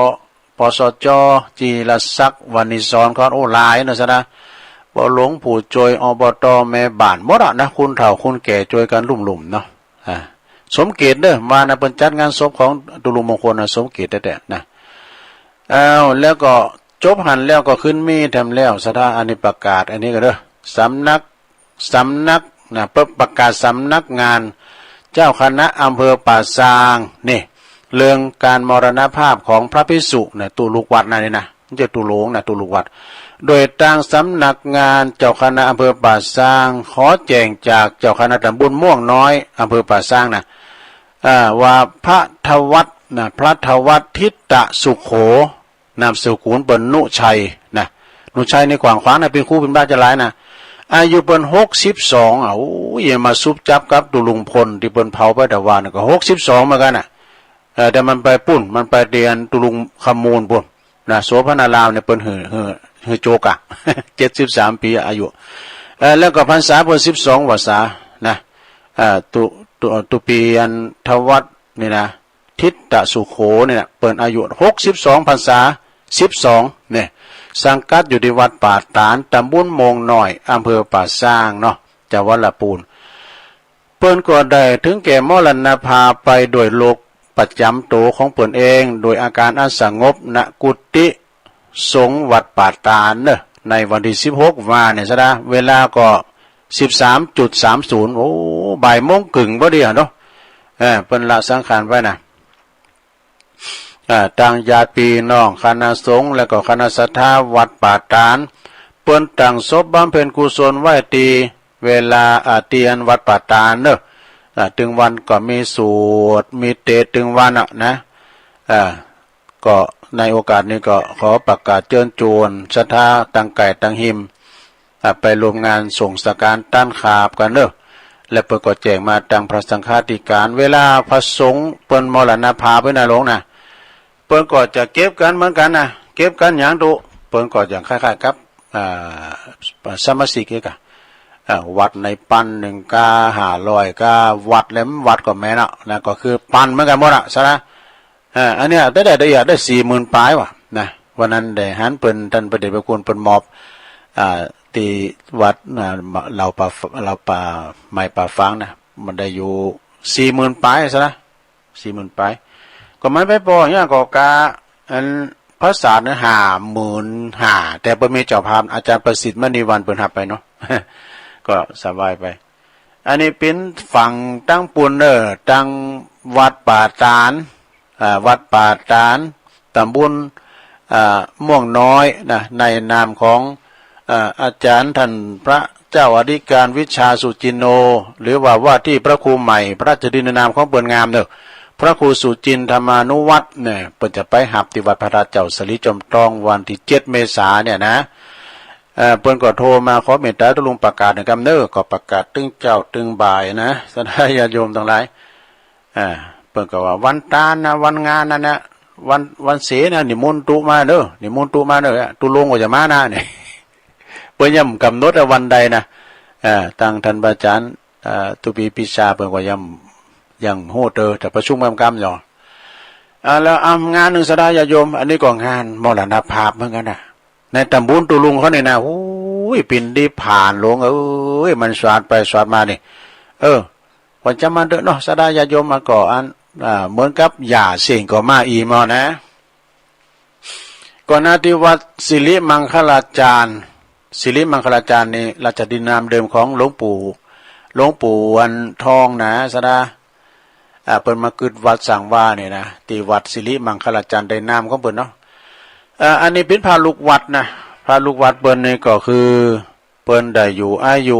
ปสจ จีรศักดิ์ วณิศร เขา โอ้ หลายนะ ศรัทธา ป้อหลง ผู้จ้วย อบต แม่บ้าน หมดอะนะ คนเฒ่าคนแก่จ้วยกั๋นลุ่มๆ เนาะ อ่า สมเกียรติเด้อ ว่านะ เปิ้นจัดงานศพของตุ๊ลุงมงคลนะ สมเกียรติแต๊ๆ นะ อ้าว แล้วก็จบหั้นแล้วก็ขึ้นมีแถมแล้ว ศรัทธา อันนี้ประกาศ อันนี้ก็เด้อ สำนัก สำนักนะ เปิ้นประกาศสำนักงานเจ้าคณะอำเภอป่าซาง นี่ เรื่องก๋านมรณภาพของพระภิกษุนะ ตุลุกวัตรนะนี่นะ บ่ใจ้ตุลงนะ ตุลุกวัตร โดยตางสำนักงานเจ้าคณะอำเภอป่าซาง ขอแจ้งจากเจ้าคณะตำบลม่วงน้อย อำเภอป่าซางนะ อ่า ว่าพระธวัฒน์นะ พระธวัฒน์ทิตตสุโข นามสกุลเปิ้นนุชัยนะ นุชัยนี่กว้างขวางนะ เป๋นครูเป๋นบาอาจ๋ารย์หลายนะ อายุเปิ้นหกสิบสอง อ่ะ โอ้ย มาสุบจับกับตุลุงพลตี้เปิ้นเผาไปตะวานะ ก็หกสิบสองเหมือนกั๋นน่ะ เออ แต่มันไปปู๊น มันไปเตียนตุลุงขมูลปู๊นนะ โสภณารามเนี่ยเปิ้นหื้อ หื้อ หื้อโจกอะ เจ็ดสิบสามปี๋อายุ เออ แล้วก็พรรษาเปิ้นสิบสองพรรษานะ อ่า ตุ ตุ ตุปี๋อันธวัฒน์นี่นะ ทิตตสุโขนี่นะ เปิ้นอายุหกสิบสองพรรษา สิบสอง เนี่ย สังกัดอยู่ตี้วัดป่าตาด ตำบลม่วงน้อย อำเภอป่าซางเนาะ จังหวัดละปูน เปิ้นก็ได้ถึงแก่มรณภาพไปด้วยโรคประจ๋ำตั๋วของเปิ้นเอง โดยอาก๋านอันสงบ ณ กุฏิสงฆ์วัดป่าตาดเนาะ ในวันตี้สิบหกว่าเนี่ยซะนะ เวลาก็ สิบสามจุดสามศูนย์ โอ้ บ่ายโมงเกิ่งพอดีอะเนาะ เออ เปิ้นละสังขารไปนะ อ่า ตางญาติปี้น้อง คณะสงฆ์ แล้วก็คณะศรัทธาวัดป่าตาด เปิ้นตั้งศพบำเพ็ญกุศลไว้ตี้เวลา อ่า ตี้อันวัดป่าตาดเนาะ อ่า ตึงวันก็มีสวด มีเตสน์ตึงวันอะนะ อ่า ก็ในโอกาสนี้ก็ขอประกาศเจิญจวนศรัทธาตางใก้ตางฮิม อ่า ไปร่วมงานส่งสังฆารต้านขาบกั๋นเนาะ และเปิ้นก็แจ้งมาตางพระสังฆาธิการ เวลาพระสงฆ์เปิ้นมรณภาพไปนะหลวงนะ เปิ้นก็จะเก็บกั๋นเหมือนกั๋นนะ เก็บกั๋นหยังตุ๊ เปิ้นก็อย่างคล้ายๆ กับ อ่า สมาชิกเองอะ อ่า วัดในปันหนึ่งก้า ห้าร้อยก้า วัดแหลมวัดก็แม่นอะนะ ก็คือปันเหมือนกั๋นหมดอะ ซะนะ อ่า อันเนี้ยได้ ได้ ได้ ได้สี่หมื่นปลายว่ะนะ วันนั้นได้หันเปิ้น ต้านพระเดชพระคุณเปิ้นมอบ อ่า ตี้วัด อ่า เหล่าป่า เหล่าป่า ไม้ป่าฟางนะ มันได้อยู่สี่หมื่นปลายซะนะ สี่หมื่นปลาย ก็มันไปปออย่างเงี้ย ก็กา อัน พระสาฆ์เนี่ยห้าหมื่นห้า แต่เปิ้นมีเจ้าภาพ อาจารย์ประสิทธิ์มณีวรรณเปิ้นฮับไปเนาะ ก็สบายไป อันนี้เป๋นฝั่งตางปูนเน่อ ตางวัดป่าตาด อ่า วัดป่าตาด ตำบล อ่า ม่วงน้อยนะ ในนามของ อ่า อาจารย์ต้านพระเจ้าอธิการวิชาสุจินโน หรือว่าว่าตี้พระครูใหม่ พระราชดินในนามของเปิ้นงามเน่อ พระครูสุจินธรรมานุวัฒน์เนี่ย เปิ้นจะไปฮับตี้วัดพระธาตุเจ้าสะหลีจอมตอง วันตี้เจ็ดเมษาเนี่ยนะ เอ่อ เปิ้นก็โทรมาขอเมตตาตุ๊ลุงประกาศหนึ่งกำเน่อ ก็ประกาศตึงเจ๊าตึงบ่ายนะ ศรัทธาญาติโยมตังหลาย อ่า เปิ้นก็ว่าวันตาดนะ วันงานนั่นนะ วัน วันเสาร์นะ นิมนต์ตุ๊มาเน่อ นิมนต์ตุ๊มาเน่อ ตุ๊ลุงก็จะมานะเนี่ย เปิ้นยังบ่กำหนดว่าวันใดนะ อ่า ตางต้านพระอาจารย์ อ่า ตุ๊ปี๋ปี๋ชาเปิ้นก็ยัง ยังบ่ฮู้เตอ แต่ประชุมกำกำอยู่ อ่า แล้ว อ่า งานนึ่งศรัทธาญาติโยม อันนี้ก็งานมรณภาพเหมือนกั๋นนะ ในตำบลตุ๊ลุงเขาเนี่ยนะ โอ้ย ปินดิพานหลวงเอ้ย มันสวดไปสวดมานี่ เออ ก็จำมันเต๊อะเนาะ ศรัทธาญาติโยม มันก็อัน อ่า เหมือนกับหย่าเสี้ยงก็มาอีกมอนะ ก็นาตี้วัดสิริมังคลาจารย์ สิริมังคลาจารย์นี่ราชดินนามเดิมของหลวงปู่ หลวงปู่วันทองนะ ศรัทธา อ่า เปิ้นมากึ๊ดวัดสร้างวาเนี่ยนะ ตี้วัดสิริมังคลาจารย์ได้นามของเปิ้นเนาะ อ่า อันนี้เป๋นพระลูกวัดนะ พระลูกวัดเปิ้นนี่ก็คือ เปิ้นได้อยู่อายุ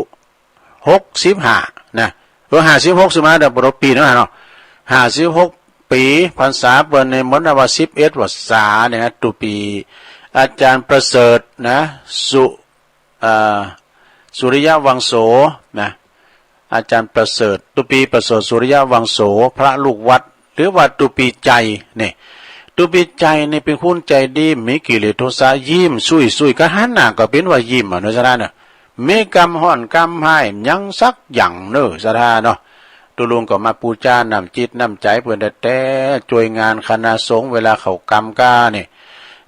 หกสิบห้า นะ เออ ห้าสิบหก สิมาเดี๋ยวบ่ฮู้ปี๋เนาะ ห้าสิบหกปี๋ พรรษาเปิ้นนี่มรณภาพสิบเอ็ดพรรษาเนี่ยนะ ตุ๊ปี๋อาจารย์ประเสริฐนะ สุ อ่า สุริยวังโสนะ อาจารย์ประเสริฐ ตุ๊ปี๋ประเสริฐสุริยวังโส พระลูกวัด หรือว่าตุ๊ปี๋ใจ๋เนี่ย ตุ๊ปี๋ใจ๋นี่เป๋นคนใจ๋ดี มีกิเลสโทสะ ยิ้มซุยๆ กะหันหน้าก็เป๋นว่ายิ้มอะเนาะ ศรัทธาเนาะ มีกำฮ้อนกำฮ้ายหยังสักอย่างเน่อ ศรัทธาเนาะ ตุ๊ลุงก็มาปู๋จาน้ำจิตน้ำใจ๋เปิ้นแต๊ๆ จ้วยงานคณะสงฆ์เวลาเข้ากำก้าเนี่ย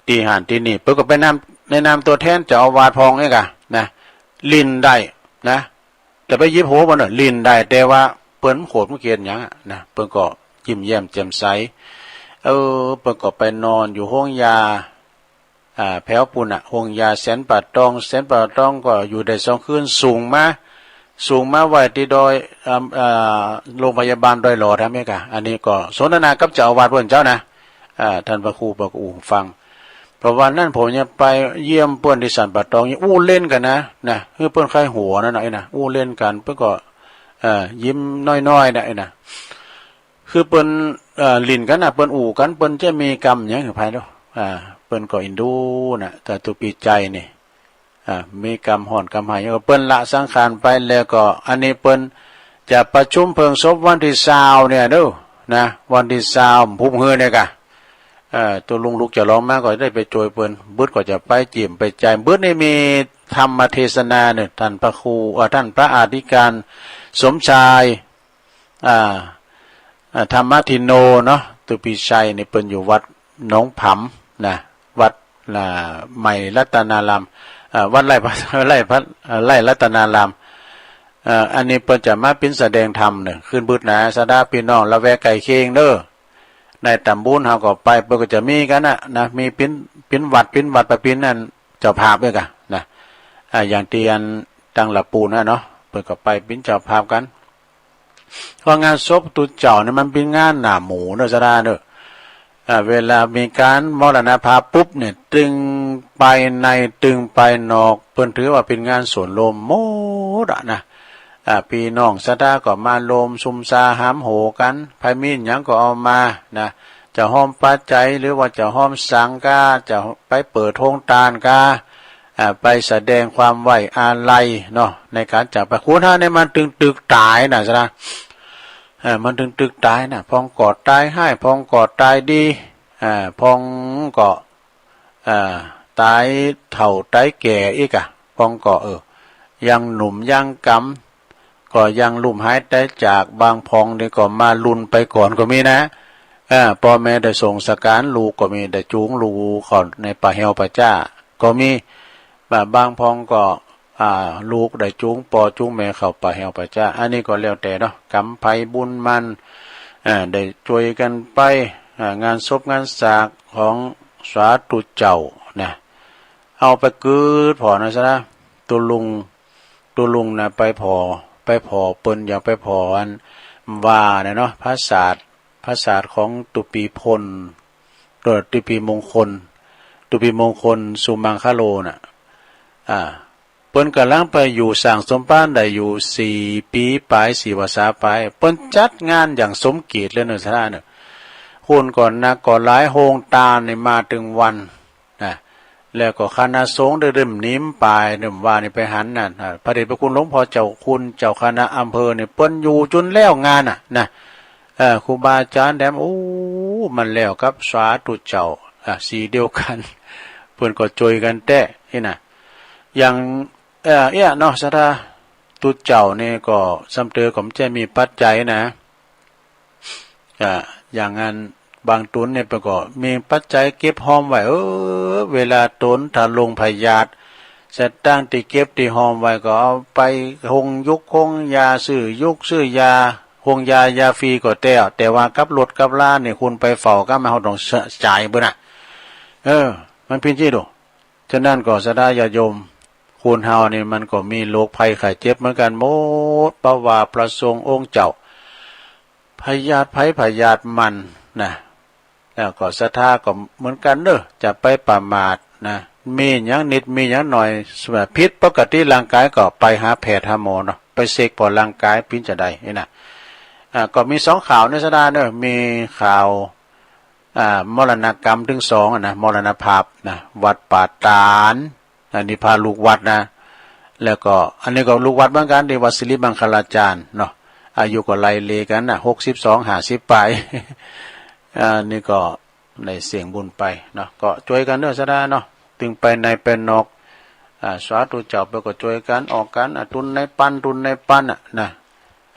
ตี้หั้นตี้นี่ เปิ้นก็ไปนำ ในนามตั๋วแทนเจ้าอาวาสพ่องเองอะนะ ลิ้นได้นะ แต่ไปหยิบหัวมันน่ะ ลิ้นได้ แต่ว่าเปิ้นโขดมันเกลียดหยังอะนะ เปิ้นก็ยิ้มแย้มแจ่มใส เออ เปิ้นก็ไปนอนอยู่โฮงยา อ่า แผวปู๊นน่ะ โฮงยาแสนป่าตอง แสนป่าตองก็อยู่ได้สองคืน สูงมา ส่งมาไว้ตี้ดอย อ่า อ่า โรงพยาบาลดอยหล่อ ทำไมกะ อันนี้ก็สนทนากับเจ้าอาวาสเปิ้นเจ้านะ อ่า ต้านพระครูเปิ้นก็อู้ฟัง เพราะว่านั้นผมยังไปเยี่ยมเปิ้นตี้สันป่าตอง ยังอู้เล่นกั๋นนะ นะ คือเปิ้นใค่หัวนั่นน่ะ ไอ้นะ อู้เล่นกั๋น เปิ้นก็ เอ่อ ยิ้มน้อยๆ นะ ไอ้นะ คือเปิ้น เอ่อ หลิ้นกั๋นนะ เปิ้นอู้กั๋น เปิ้นจะมีกรรมหยังหื้อใผเนาะ อ่า เปิ้นก็อินดูนะ แต่ตุ๊ปีชัยนี่ อ่า มีกรรมฮ้อนกรรมไห้ เปิ้นละสังขารไปแล้วก็ อันนี้เปิ้นจะประชุมเพลิงศพวันตี้ซาวเนี่ยเนาะ นะ วันตี้ซาว พุธหื้อเนี่ยกะ เอ่อ ตุ๊ลุงลูกจ๋ารองมาก็ได้ไปจ้วยเปิ้น บึดก็จะไปเยี่ยมไปใจ๋ บึดนี่มีธรรมเทศนาเนี่ย ต้านพระครู เอ่อ ต้านพระอธิการสมชาย อ่า อ่า ธรรมทินโนเนาะ ตุ๊ปีชัยนี่เปิ้นอยู่วัดหนองผำนะ วัด อ่า ใหม่รัตนาราม อ่า วัดไร่พระ ไร่พระ อ่า ไร่รัตนาราม อ่า อันนี้เปิ้นจะมาปิ้นแสดงธรรมเนี่ย คืนบึดนะ ศรัทธาปี้น้องละแวกใก้เคียงเนาะ ในต๋ำบุญเฮาก็ไป เปิ้นก็จะมีกั๋นนะ นะ มีปิ้น ปิ้นวัตร ปิ้นวัตรไปปิ้นอันเจ้าภาพด้วยกั๋นนะ อ่า อย่างตี้อันตังหละปูนนะเนาะ เปิ้นก็ไปปิ้นเจ้าภาพกั๋น เพราะงานศพตุ๊เจ้านี่มันเป๋นงานหน้าหมู่เนาะ ศรัทธาเนาะ อ่า เวลามีก๋านมรณภาพปุ๊บเนี่ย ตึงภายในตึงภายนอก เปิ้นถือว่าเป๋นงานส่วนรวมหมดอะนะ อ่า ปี้น้องศรัทธาก็มาลมซุมซาหามโหกั๋น ใผมีหยังก็เอามานะ จะฮอมปัจจัย หรือว่าจะฮอมสังฆา จะไปเปิดโฮงตานกา อ่า ไปแสดงความไว้อาลัยเนาะ ในก๋านจากไป คนเฮานี่มันตึงตึกต๋ายนะ ศรัทธา เออ มันตึงตึกต๋ายนะ พองก็ต๋ายฮ้าย พองก็ต๋ายดี อ่า พองก็ อ่า ต๋ายเฒ่าต๋ายแก่อีกอะ พองก็ เออ ยังหนุ่มยังก๋ำ ก็ยังลุ่มหายต๋ายจาก บางพองนี่ก็มาลุนไปก่อนก็มีนะ เออ ป้อแม่ได้ส่งสังขารลูกก็มี ได้จูงลูกเข้าในป่าแฮวป่าจ๊าก็มี บาง บางพองก็ อ่า ลูกได้จูงป้อจูงแม่เข้าป่าแฮวป่าจ๊า อันนี้ก็แล้วแต่เนาะ ก๋รรมใผบุญมัน อ่า ได้จ้วยกั๋นไป อ่า งานศพงานสากของสาธุเจ้านะ เอาไปกึ๊ดผ่อนะ ศรัทธา ตุ๊ลุง ตุ๊ลุงนะ ไปผ่อ ไปผ่อเปิ้น อย่างไปผ่ออันว่านะเนาะ ปราสาท ปราสาทของตุ๊ปีพล เอ่อ ตุ๊ปีมงคล ตุ๊ปีมงคลสุมังคโลน่ะ อ่า เปิ้นก่ำลังไปอยู่สร้างสมภารได้อยู่สี่ปี๋ป๋าย สี่พรรษาป๋าย เปิ้นจัดงานอย่างสมเกียรติเลยเนาะ ศรัทธาเนาะ คนก็นักก็หลาย โฮงตานนี่มาตึงวัน นะ แล้วก็คณะสงฆ์ได้เริ่มหนีไป เริ่มว่านี่ไปหันน่ะ อ่า พระเดชพระคุณหลวงพ่อเจ้าคุณ เจ้าคณะอำเภอนี่เปิ้นอยู่จนแล้วงานน่ะ นะ เอ่อ ครูบาอาจ๋ารย์แถม โอ้ มันแล้วกับสาธุเจ้า อ่า สีเดียวกั๋น เปิ้นก็จ้วยกั๋นแต๊นี่นะ อย่าง เอ่อ เอี้ยเนาะ ศรัทธา ตุ๊เจ้านี่ก็ ส่ำเต๋อก็บ่ใจ้มีปัจจัยนะ อ่า อย่างอันบางตุ๊นนี่เปิ้นก็มีปัจจัยเก็บฮอมไว้ เออ เวลาต๋นถ้าลงพยาธิ สตางค์ตี้เก็บตี้ฮอมไว้ก็เอาไปฮงยุกฮงยา ซื้อยุกซื้อยา ฮงยายาฟรีก็แต๊ แต่ว่ากับรถกับลานี่คุณไปเฝ้าก็มา เฮาต้องจ่ายเปิ้นน่ะ เออ มันเป๋นจี้ดู ฉะนั้นก็ศรัทธาญาติโยม คนเฮานี่มันก็มีโรคภัยไข้เจ็บเหมือนกั๋นหมด บ่ว่าพระสงฆ์องค์เจ้า พยาธิไผพยาธิมันนะ แล้วก็ศรัทธาก็เหมือนกั๋นเนาะ จะไปประมาทนะ มีหยังนิดมีหยังหน่อย ผิดปกติร่างกายก็ไปหาแพทย์หาหมอเนาะ ไปเช็คผ่อร่างกายเป๋นจาใดนี่นะ อ่า ก็มีสองข่าวเนาะ ศรัทธาเนาะ มีข่าว อ่า มรณกรรมตึงสองอะนะ มรณภาพนะ วัดป่าตาด อันนี้พระลูกวัดนะ แล้วก็อันนี้ก็ลูกวัดเหมือนกั๋น ตี้วัดสิริมังคลาจารย์เนาะ อายุก็ไล่เลี่ยกั๋นนะ หกสิบสอง ห้าสิบป๋าย อ่า นี่ก็ได้เสี้ยงบุญไปเนาะ ก็จ้วยกั๋นเนาะ ศรัทธาเนาะ ตึงภายในภายนอก อ่า สาธุเจ้าเปิ้นก็จ้วยกั๋น ออกกั๋น อ่า ตุ๊นนายปัน ตุ๊นนายปันอะนะ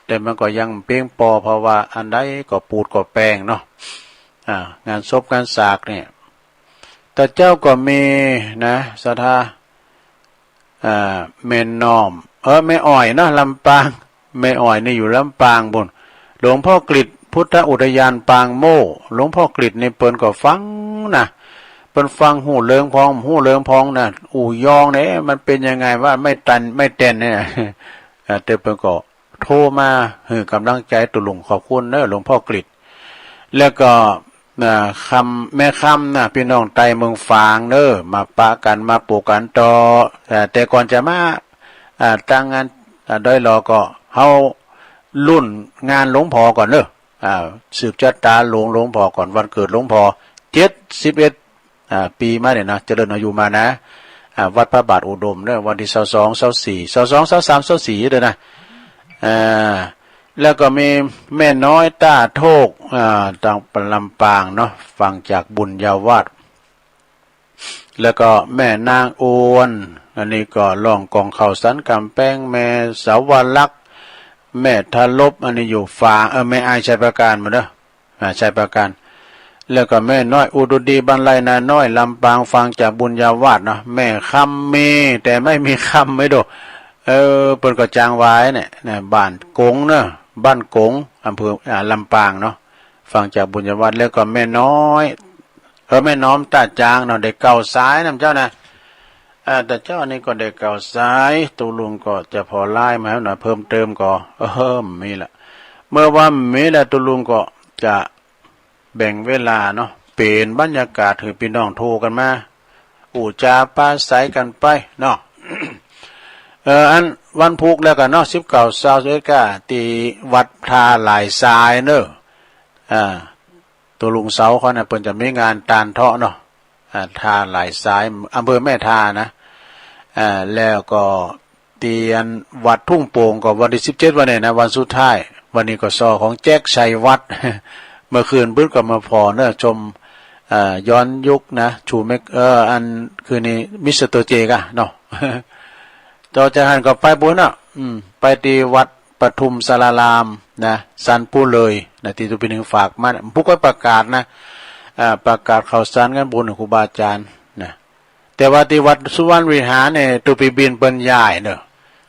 แต่มันก็ยังบ่เปียงปอ เพราะว่าอันใดก็ปูดก็แปงเนาะ อ่า งานศพงานสากนี่ แต่เจ้าก็มีนะ ศรัทธา อ่า แม่น้อม เออ แม่อ้อยเนาะ ลำปาง แม่อ้อยนี่อยู่ลำปางปู้น หลวงพ่อกฤษพุทธอุทยานปางโม่ หลวงพ่อกฤษนี่เปิ้นก็ฟังนะ เปิ้นฟังฮู้เลิงพอง ฮู้เลิงพองนะ อู่ยองเนี่ย มันเป๋นยังไงวะ ไม้ตัน ไม้แตนเนี่ย อ่า แต่เปิ้นก็โทรมาหื้อกำลังใจ๋ตุ๊ลุง ขอบคุณเน้อ หลวงพ่อกฤษ แล้วก็ อ่า คำ แม่คำนะ ปี้น้องใต้เมืองฝางเน้อ มาปะกั๋น มาปะกั๋นต่อ อ่า แต่ก่อนจะมา อ่า ตังงาน อ่า ดอยหล่อก็ เฮาลุ้นงานหลวงพ่อก่อนเน้อ อ่า สืบจะต๋าหลวงหลวงพ่อก่อน วันเกิดหลวงพ่อ เจ็ดสิบเอ็ด อ่า ปี๋มาเนี่ยนะ เจริญอายุมานะ อ่า วัดพระบาทอุดมเน้อ วันตี้ซาวสอง ซาวสี่ ซาวสอง ซาวสาม ซาวสี่ เด้อนะ อ่า แล้วก็มีแม่น้อยต้าโทก อ่า ตางลำปางเนาะ ฟังจากบุญญาวาส แล้วก็แม่นางอวน อันนี้ก็ร้องก้องข้าวสารก๋ำแปง แม่สาวลักษณ์ แม่ทะลบ อันนี้อยู่ฝาง เออ แม่อายชัยประการหมดเน้อ อ่า ชัยประการ แล้วก็แม่น้อยอุดรดี บ้านไร่นาน้อย ลำปาง ฟังจากบุญญาวาสเนาะ แม่คำมี แต่ไม่มีคำไม่ดู เออ เปิ้นก็จางไว้เนี่ย นะ บ้านกงเนาะ บ้านกง อำเภอ อ่า ลำปางเนาะ ฟังจากบุญญาวาส แล้วก็แม่น้อย เออ แม่น้อมต้าจางเนาะ ได้เก้าสายนำเจ้านะ อ่า แต่เจ้าอันนี้ก็ได้เก้าสาย ตุ๊ลุงก็จะผ่อไลน์มาหน่อย เพิ่มเติมก็ เออ มีละ เมื่อว่ามีแล้ว ตุ๊ลุงก็จะแบ่งเวลาเนาะ เป๋นบรรยากาศหื้อปี้น้องโทรกั๋นมา อู้จ๋าปราศรัยกั๋นไปเนาะ เออ อันวันพูกแล้วกั๋นเนาะ สิบเก้า ซาว สิบเอ็ด ก้า ตี้วัดท่าหลายทรายเน้อ อ่า ตุ๊ลุงเสาเขาน่ะ เปิ้นจะมีงานตานเถาะเนาะ อ่า ท่าหลายทราย อำเภอแม่ทานะ อ่า แล้วก็ตี้อันวัดทุ่งโป่งก็วันตี้สิบเจ็ดวันนี้นะ วันสุดท้าย วันนี้ก็ซอของแจ็คชัยวัฒน์ เมื่อคืนปื๊ดก็มาผ่อเน้อ ชม อ่า ย้อนยุคนะ ชูเมค เออ อันคืนนี้มิสเตอร์เจกะเนาะ ต่อจากหั้นก็ไปปู๊นเนาะ อืม ไปตี้วัดปทุมสารารามนะ สันปูเลยนะ ตี้ตุ๊ปี้นึ่งฝากมา ผู้ก็ประกาศนะ อ่า ประกาศข่าวสารงานบุญของครูบาอาจ๋ารย์นะ แต่ว่าตี้วัดสุวรรณวิหารเนี่ย ตุ๊ปี้บินเปิ้นย้ายเน้อ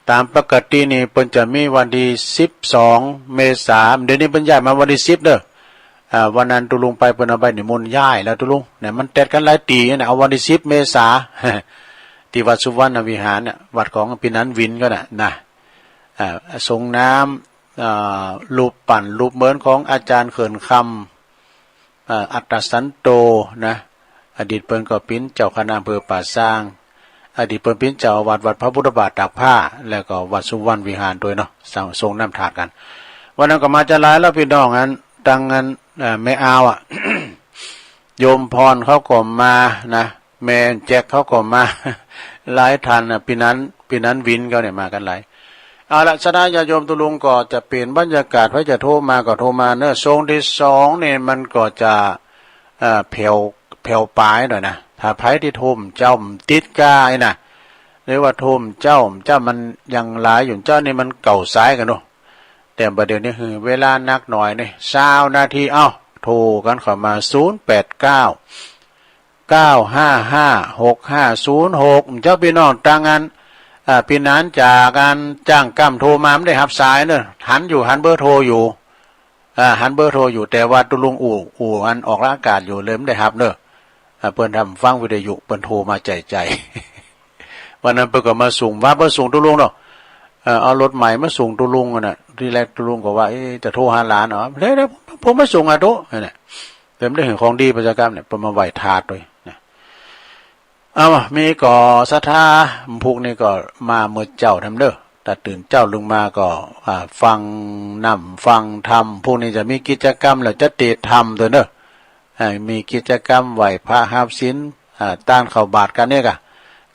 ต๋ามปกตินี่เปิ้นจะมีวันตี้สิบสอง เมษา เดี๋ยวนี้เปิ้นย้ายมาวันตี้สิบเน้อ อ่า วันนั้นตุ๊ลุงไปเปิ้นเอาใบนิมนต์ย้ายแล้วตุ๊ลุง เนี่ยมันแต๊ดกั๋นหลายตี้นะ เอาวันตี้สิบ เมษา ตี้วัดสุวรรณวิหารเนี่ย วัดของปี้นันวินก็น่ะนะ อ่า ส่งน้ำ อ่า รูปปั้นรูปเหมือนของอาจ๋ารย์เขื่อนคำ อ่า อัตตสันโตนะ อดีตเปิ้นก็เป๋นเจ้าคณะอำเภอป่าซาง อดีตเปิ้นเป๋นเจ้าอาวาสวัดพระพุทธบาทตากผ้า แล้วก็วัดสุวรรณวิหารตวยเนาะ ส่ง ส่งน้ำถาดกั๋น วันนั้นก็มาจะหลายแล้วปี้น้องอัน ตังอัน เอ่อ แม่อาวอะ โยมพรเขาก็มานะ แม่แจ็คเขาก็มา หลายต้านนะ ปี้นัน ปี้นันวินเขาเนี่ยมากั๋นหลาย เอาละ สาธาญาติโยมตุ๊ลุงก็จะเป๋นบรรยากาศ ใผจะโทรมาก็โทรมาเน้อ ช่วงตี้สองนี่มันก็จะ เอ่อ แผ่ว แผ่วป๋ายหน่อยนะ ถ้าใผตี้โทรเจ๊ามันติดก้าไอ้น่ะ หรือว่าโทรเจ๊า เจ๊ามันยังหลายอยู่ เจ๊านี่มันเก้าสายกั๋นเนาะ แต่บ่าเดี๋ยวนี้หื้อเวลานักหน่อยนี่ ซาวนาที เอ้า โทรกั๋นเข้ามา ศูนย์แปดเก้า เก้าห้าห้า หกห้าศูนย์หก เจ้าปี้น้องตังอัน อ่า ปี้นันจากอันจ้างก้ำโทรมา บ่ได้ฮับสายเน้อ หันอยู่ หันเบอร์โทรอยู่ อ่า หันเบอร์โทรอยู่ แต่ว่าตุ๊ลุงอู้ อู้อันออกอากาศอยู่เลยบ่ได้ฮับเน้อ อ่า เปิ้นทำฟังวิทยุ เปิ้นโทรมาใจ๋ๆ วันนั้นเปิ้นก็มาส่ง ว่าเปิ้นส่งตุ๊ลุงเนาะ เอ่อ เอารถใหม่มาส่งตุ๊ลุงอะน่ะ ตี้แรกตุ๊ลุงก็ว่า เอ๊ะ จะโทรหาหลานเหรอ เดี๋ยวๆ ผม ผมมาส่งอะตุ๊ เนี่ย เดี๋ยวได้เห็นของดีประจำเนี่ย เปิ้นมาไหว้ถาดตวยนะ เอา มีก่อศรัทธา พวกนี้ก็มาเมื่อเจ๊าแท้เน้อ แต่ตื่นเจ๊าลึงมาก็ อ่า ฟังน้ำฟังธรรม พวกนี้จะมีกิจกรรมแล้วจะเตะธรรมตวยเน้อ อ่า มีกิจกรรมไหว้พระฮับศีล อ่า ต้านข้าวบาตรกั๋นเนี่ยกะ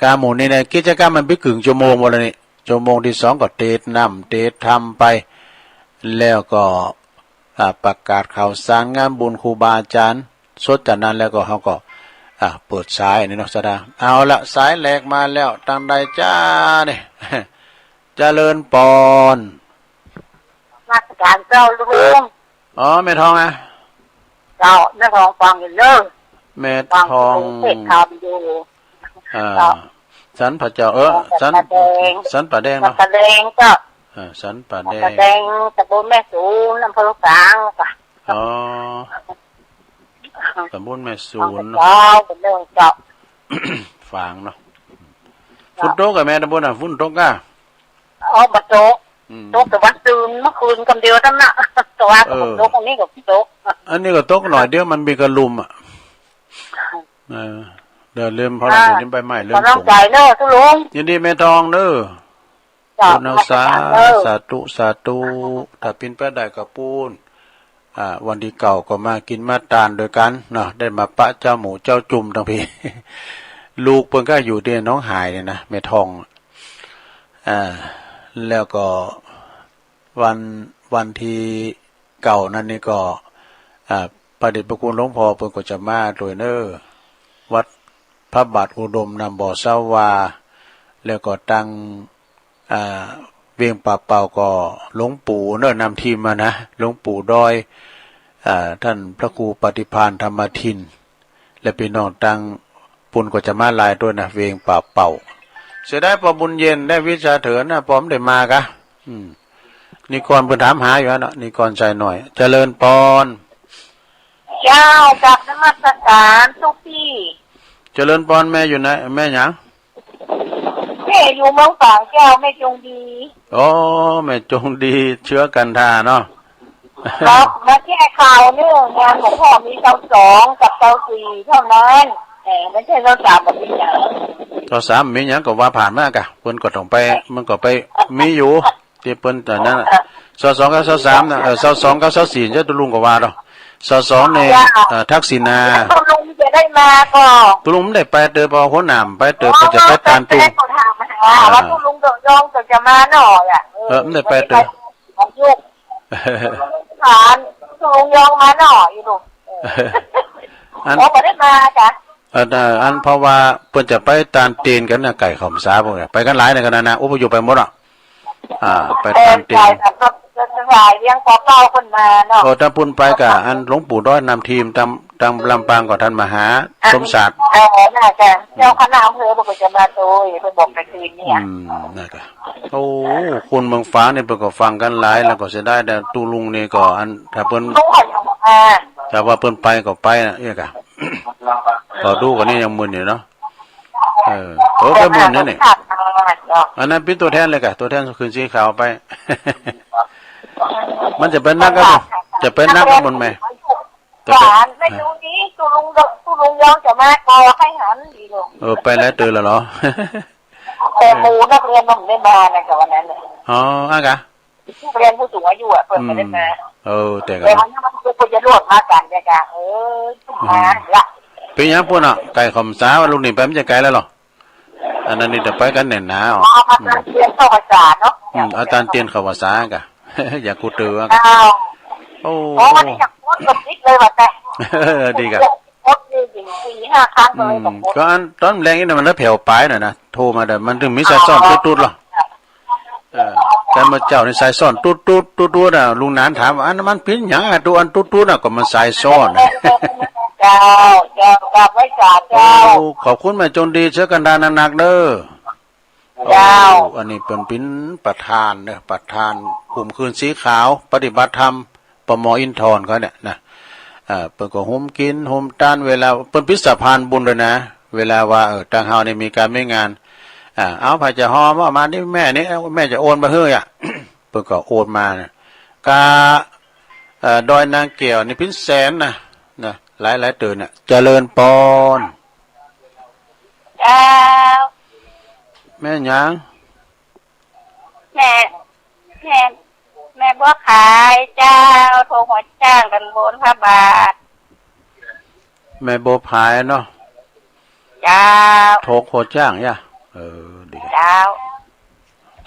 กาหมู่นี้เนี่ย กิจกรรมมันไปกึ่งชั่วโมงหมดแล้วนี่ ชั่วโมงตี้สองก็เตะน้ำเตะธรรมไป แล้วก็ อ่า ประกาศข่าวสารงานบุญครูบาอาจ๋ารย์ สดจากนั้นแล้วก็เฮาก็ อ่า เปิดสายนี่เนาะ สาธา เอาละ สายแรกมาแล้ว ตังใดจ๊ะนี่ เจริญปอน นมัสการเจ้าลุง อ๋อ แม่ทองอะ เจ้า แม่ทองฟังอยู่เน้อ แม่ทอง ฟังอยู่ เทศน์ธรรมอยู่ อ่า เจ้า สันป่าเจ้า เออ สันป่าแดง สันป่าแดงเนาะ สันป่าแดงเจ้า เออ สันป่าแดง สันป่าแดง ตำบลแม่สูน อำเภอฝางเจ้า อ๋อ ตำบลแม่สูนเนาะ เจ้า ตำบลเจ้า ฝางเนาะ เจ้า ฝนตกก่ะแม่ ตำบลน่ะ ฝนตกก่ะ อ๋อ บ่ตก อืม ตกแต่วันซืนเมื่อคืนกำเดียวเต้านั้น แต่ว่าก็ เออ บ่ตก อันนี้ก็บ่ตก อันนี้ก็ตกหน่อยเดียว มันมีกระลุมอะ เออ เดี๋ยวลืม เพราะหลัง อ่า เดี๋ยวนี้ใบไม้เริ่ม กำลัง สูง ใจเน่อตุ๊ลุง ยินดีแม่ทองเน่อ เจ้า บุญฮักษา นมัสการเน่อ สาธุ สาธุ ถ้าเป๋นไปได้ก็ปู๊น อ่า วันตี้เก้าก็มากิ๋นมาตานตวยกั๋นเนาะ ได้มาปะเจ้าหมู่เจ้าจุมตังพี้ ลูกเปิ้นก็อยู่ตี้หนองหายนี่นะ แม่ทอง อ่า แล้วก็วัน วันตี้เก้านั้นนี่ก็ อ่า พระเดชพระคุณหลวงพ่อเปิ้นก็จะมาตวยเน่อ วัดพระบาทอุดมนำบ่อสาวา แล้วก็ตัง อ่า เวียงป่าเป่าก็หลวงปู่เน่อ นำทีมมานะ หลวงปู่ดอย อ่า ต้านพระครูปฏิภาณธรรมทิน และปี้น้องตังปุ้นก็จะมาหลายตวยนะ เวียงป่าเป่า เสียดายป้อบุญเย็นได้วิชาเถินนะ ป้อบ่ได้มากะ อืม นิกรเปิ้นถามหาอยู่หั้นเนาะ นิกรชายน้อย เจริญปอน เจ้า กราบนมัสการตุ๊กตี้ เจริญปอน แม่อยู่ไหน แม่หยัง แม่อยู่เมืองฝางเจ้า แม่จงดี อ๋อ แม่จงดี เชื้อกันทาเนาะ ครับ มาแจ้งข่าวเน่อ งานหลวงพ่อมีซาวสองกับซาวสี่เท่านั้น เออ บ่ใจ้ซาวสามบ่มีหยัง ซาวสามบ่มีหยังก็ว่าผ่านมากะ เปิ้นก็ต้องไป มันก็ไปมีอยู่ ตี้เปิ้นต๋อนนั้นน่ะ เออ ซาวสองกับซาวสามน่ะ เออ ซาวสองกับซาวสี่ เจ้าตุ๊ลุงก็ว่าเนาะ ซาวสองนี่ เจ้า เอ่อ ทักษิณา ตุ๊ลุงจะได้มาก่อ ตุ๊ลุงบ่ได้ไปเตอ เพราะหัวหน้าบ่ไปเตอ อ๋อ เปิ้นจะไปตานตูง แต่ก็ถามหา อ่า ว่าตุ๊ลุงเดอะยองเปิ้นจะมาหน่ออ่ะ เออ เออ บ่ได้ไปเตอ บ่ได้ไป ของยุค ผ่านตุ๊ลุงยองมาหน่ออยู่ลูก เออ อัน อ๋อ บ่ได้มาจ้ะ เออ อันเพราะว่าเปิ้นจะไปตานเตียนกั๋นน่ะ ไก่ข้าวพรรษาพวกเนี่ย ไปกั๋นหลายในขณะนั้น อพยพไปหมดอ่ะ อ่า ไปตานเตียน เออ ไก่กับรถ รถทั้งหลายเวียงป่าเป่าเปิ้นมาเนาะ เออ ตางปุ้นไปกะ อันหลวงปู่ดอยนำทีม ตาง ตางลำปางก็ต้านมหา อ่ะ สมศักดิ์ เออ น่าจะ เจ้าคณะอำเภอเปิ้นก็จะมาตวย เปิ้นบอกตะกี้เนี่ย อืม นั่นกะ โอ้ คนเมืองฝางนี่เปิ้นก็ฟังกั๋นหลาย แล้วก็เสียดาย แต่ตุ๊ลุงนี่ก็อัน ถ้าเปิ้น ตุ๊ลุงก็ยังบ่มา ถ้าว่าเปิ้นไปก็ไปนะ เอี้ยกะ ก็ดูกั๋นนี่ยังมึนอยู่เนาะ เออ โอ้ ไปมึนนะนี่ อันนั้นเป๋นตั๋วแทนเลยกะ ตั๋วแทนคืนสีขาวไป มันจะไปนักกั๋น จะไปนักกั๋นหมดแหม หลานไม่รู้นี่ ตุ๊ลุง ตุ๊ลุงยองจะมาก่อใค่หันดีลูก เออ ไปหลายเตื้อแล้วเหรอ แต่หมู่นักเรียนมันไม่มานะ กับวันนั้นน่ะ อ๋อ อ่ะกะ นักเรียนผู้สูงอายุอ่ะ เปิ้นไม่ได้มา อืม เออ แต่ก็ แต่วันนี้มันคือเปิ้นจะรวมมากั๋นเนี่ยจ้ะ เออ มาละ เป๋นหยังปุ้นอ่ะ ไก่ข้าวพรรษา วันลุงนี่ไปมันจะไก๋แล้วเหรอ อันนั้นนี่จะไปกั๋นแน่นหนาอ่ะ อ๋อ มาตานเตียนเข้าพรรษาเนาะ อืม เอาตานเตียนเข้าพรรษากะ อยากกู้เตื้ออ่ะ อ้าว โอ้ อ๋อ วันนี้อยากโพสต์กับติ๊กเลยว่ะแต่ เออ ดีกะ โพสต์นี่สี่ห้าครั้งเลย อืม กับโพสต์ ก็อันต๋อนแลงนี่นะ มันได้แผ่วไปหน่อยนะ โทรมาแต่มันถึงมีสายซ้อนตุ๊ดๆเหรอ เออ แต่เมื่อเจ๊านี่สายซ้อนตุ๊ดๆตุ๊ดๆน่ะ ลุงหนานถามว่า อันนั้นมันเป๋นหยังอ่ะ ตั๋วอันตุ๊ดๆน่ะ ก็มันสายซ้อน เจ้า เจ้า กราบไหว้สาเจ้า โอ้ ขอบคุณแม่จงดี เชื้อกันดารหนักๆเด้อ เจ้า โอ้ อันนี้เปิ้นเป๋นประธานเน่อ ประธานกลุ่มคืนสีขาว ปฏิบัติธรรม ปม.อินทรเขาเนี่ยนะ อ่า เปิ้นก็โฮมกิ๋นโฮมตาน เวลาเปิ้นเป๋นสะพานบุญเลยนะ เวลาว่า เออ ตางเฮานี่มีก๋านมีงาน อ่า เอา ใผจะฮอมเอามานี่แม่นี่ แม่จะโอนไปหื้ออ่ะ เปิ้นก็โอนมานะ กา เอ่อ ดอยนางแก้วนี่เป๋นแสนนะ นะ หลายๆเตื้อน่ะ เจริญปอน เจ้า แม่หยัง แม่ แม่ แม่บัวขายเจ้า โทกหัวจ๊าง ตำบลพระบาท แม่บัวขายเนาะ เจ้า โทกหัวจ๊างยะ เออ ดี เจ้า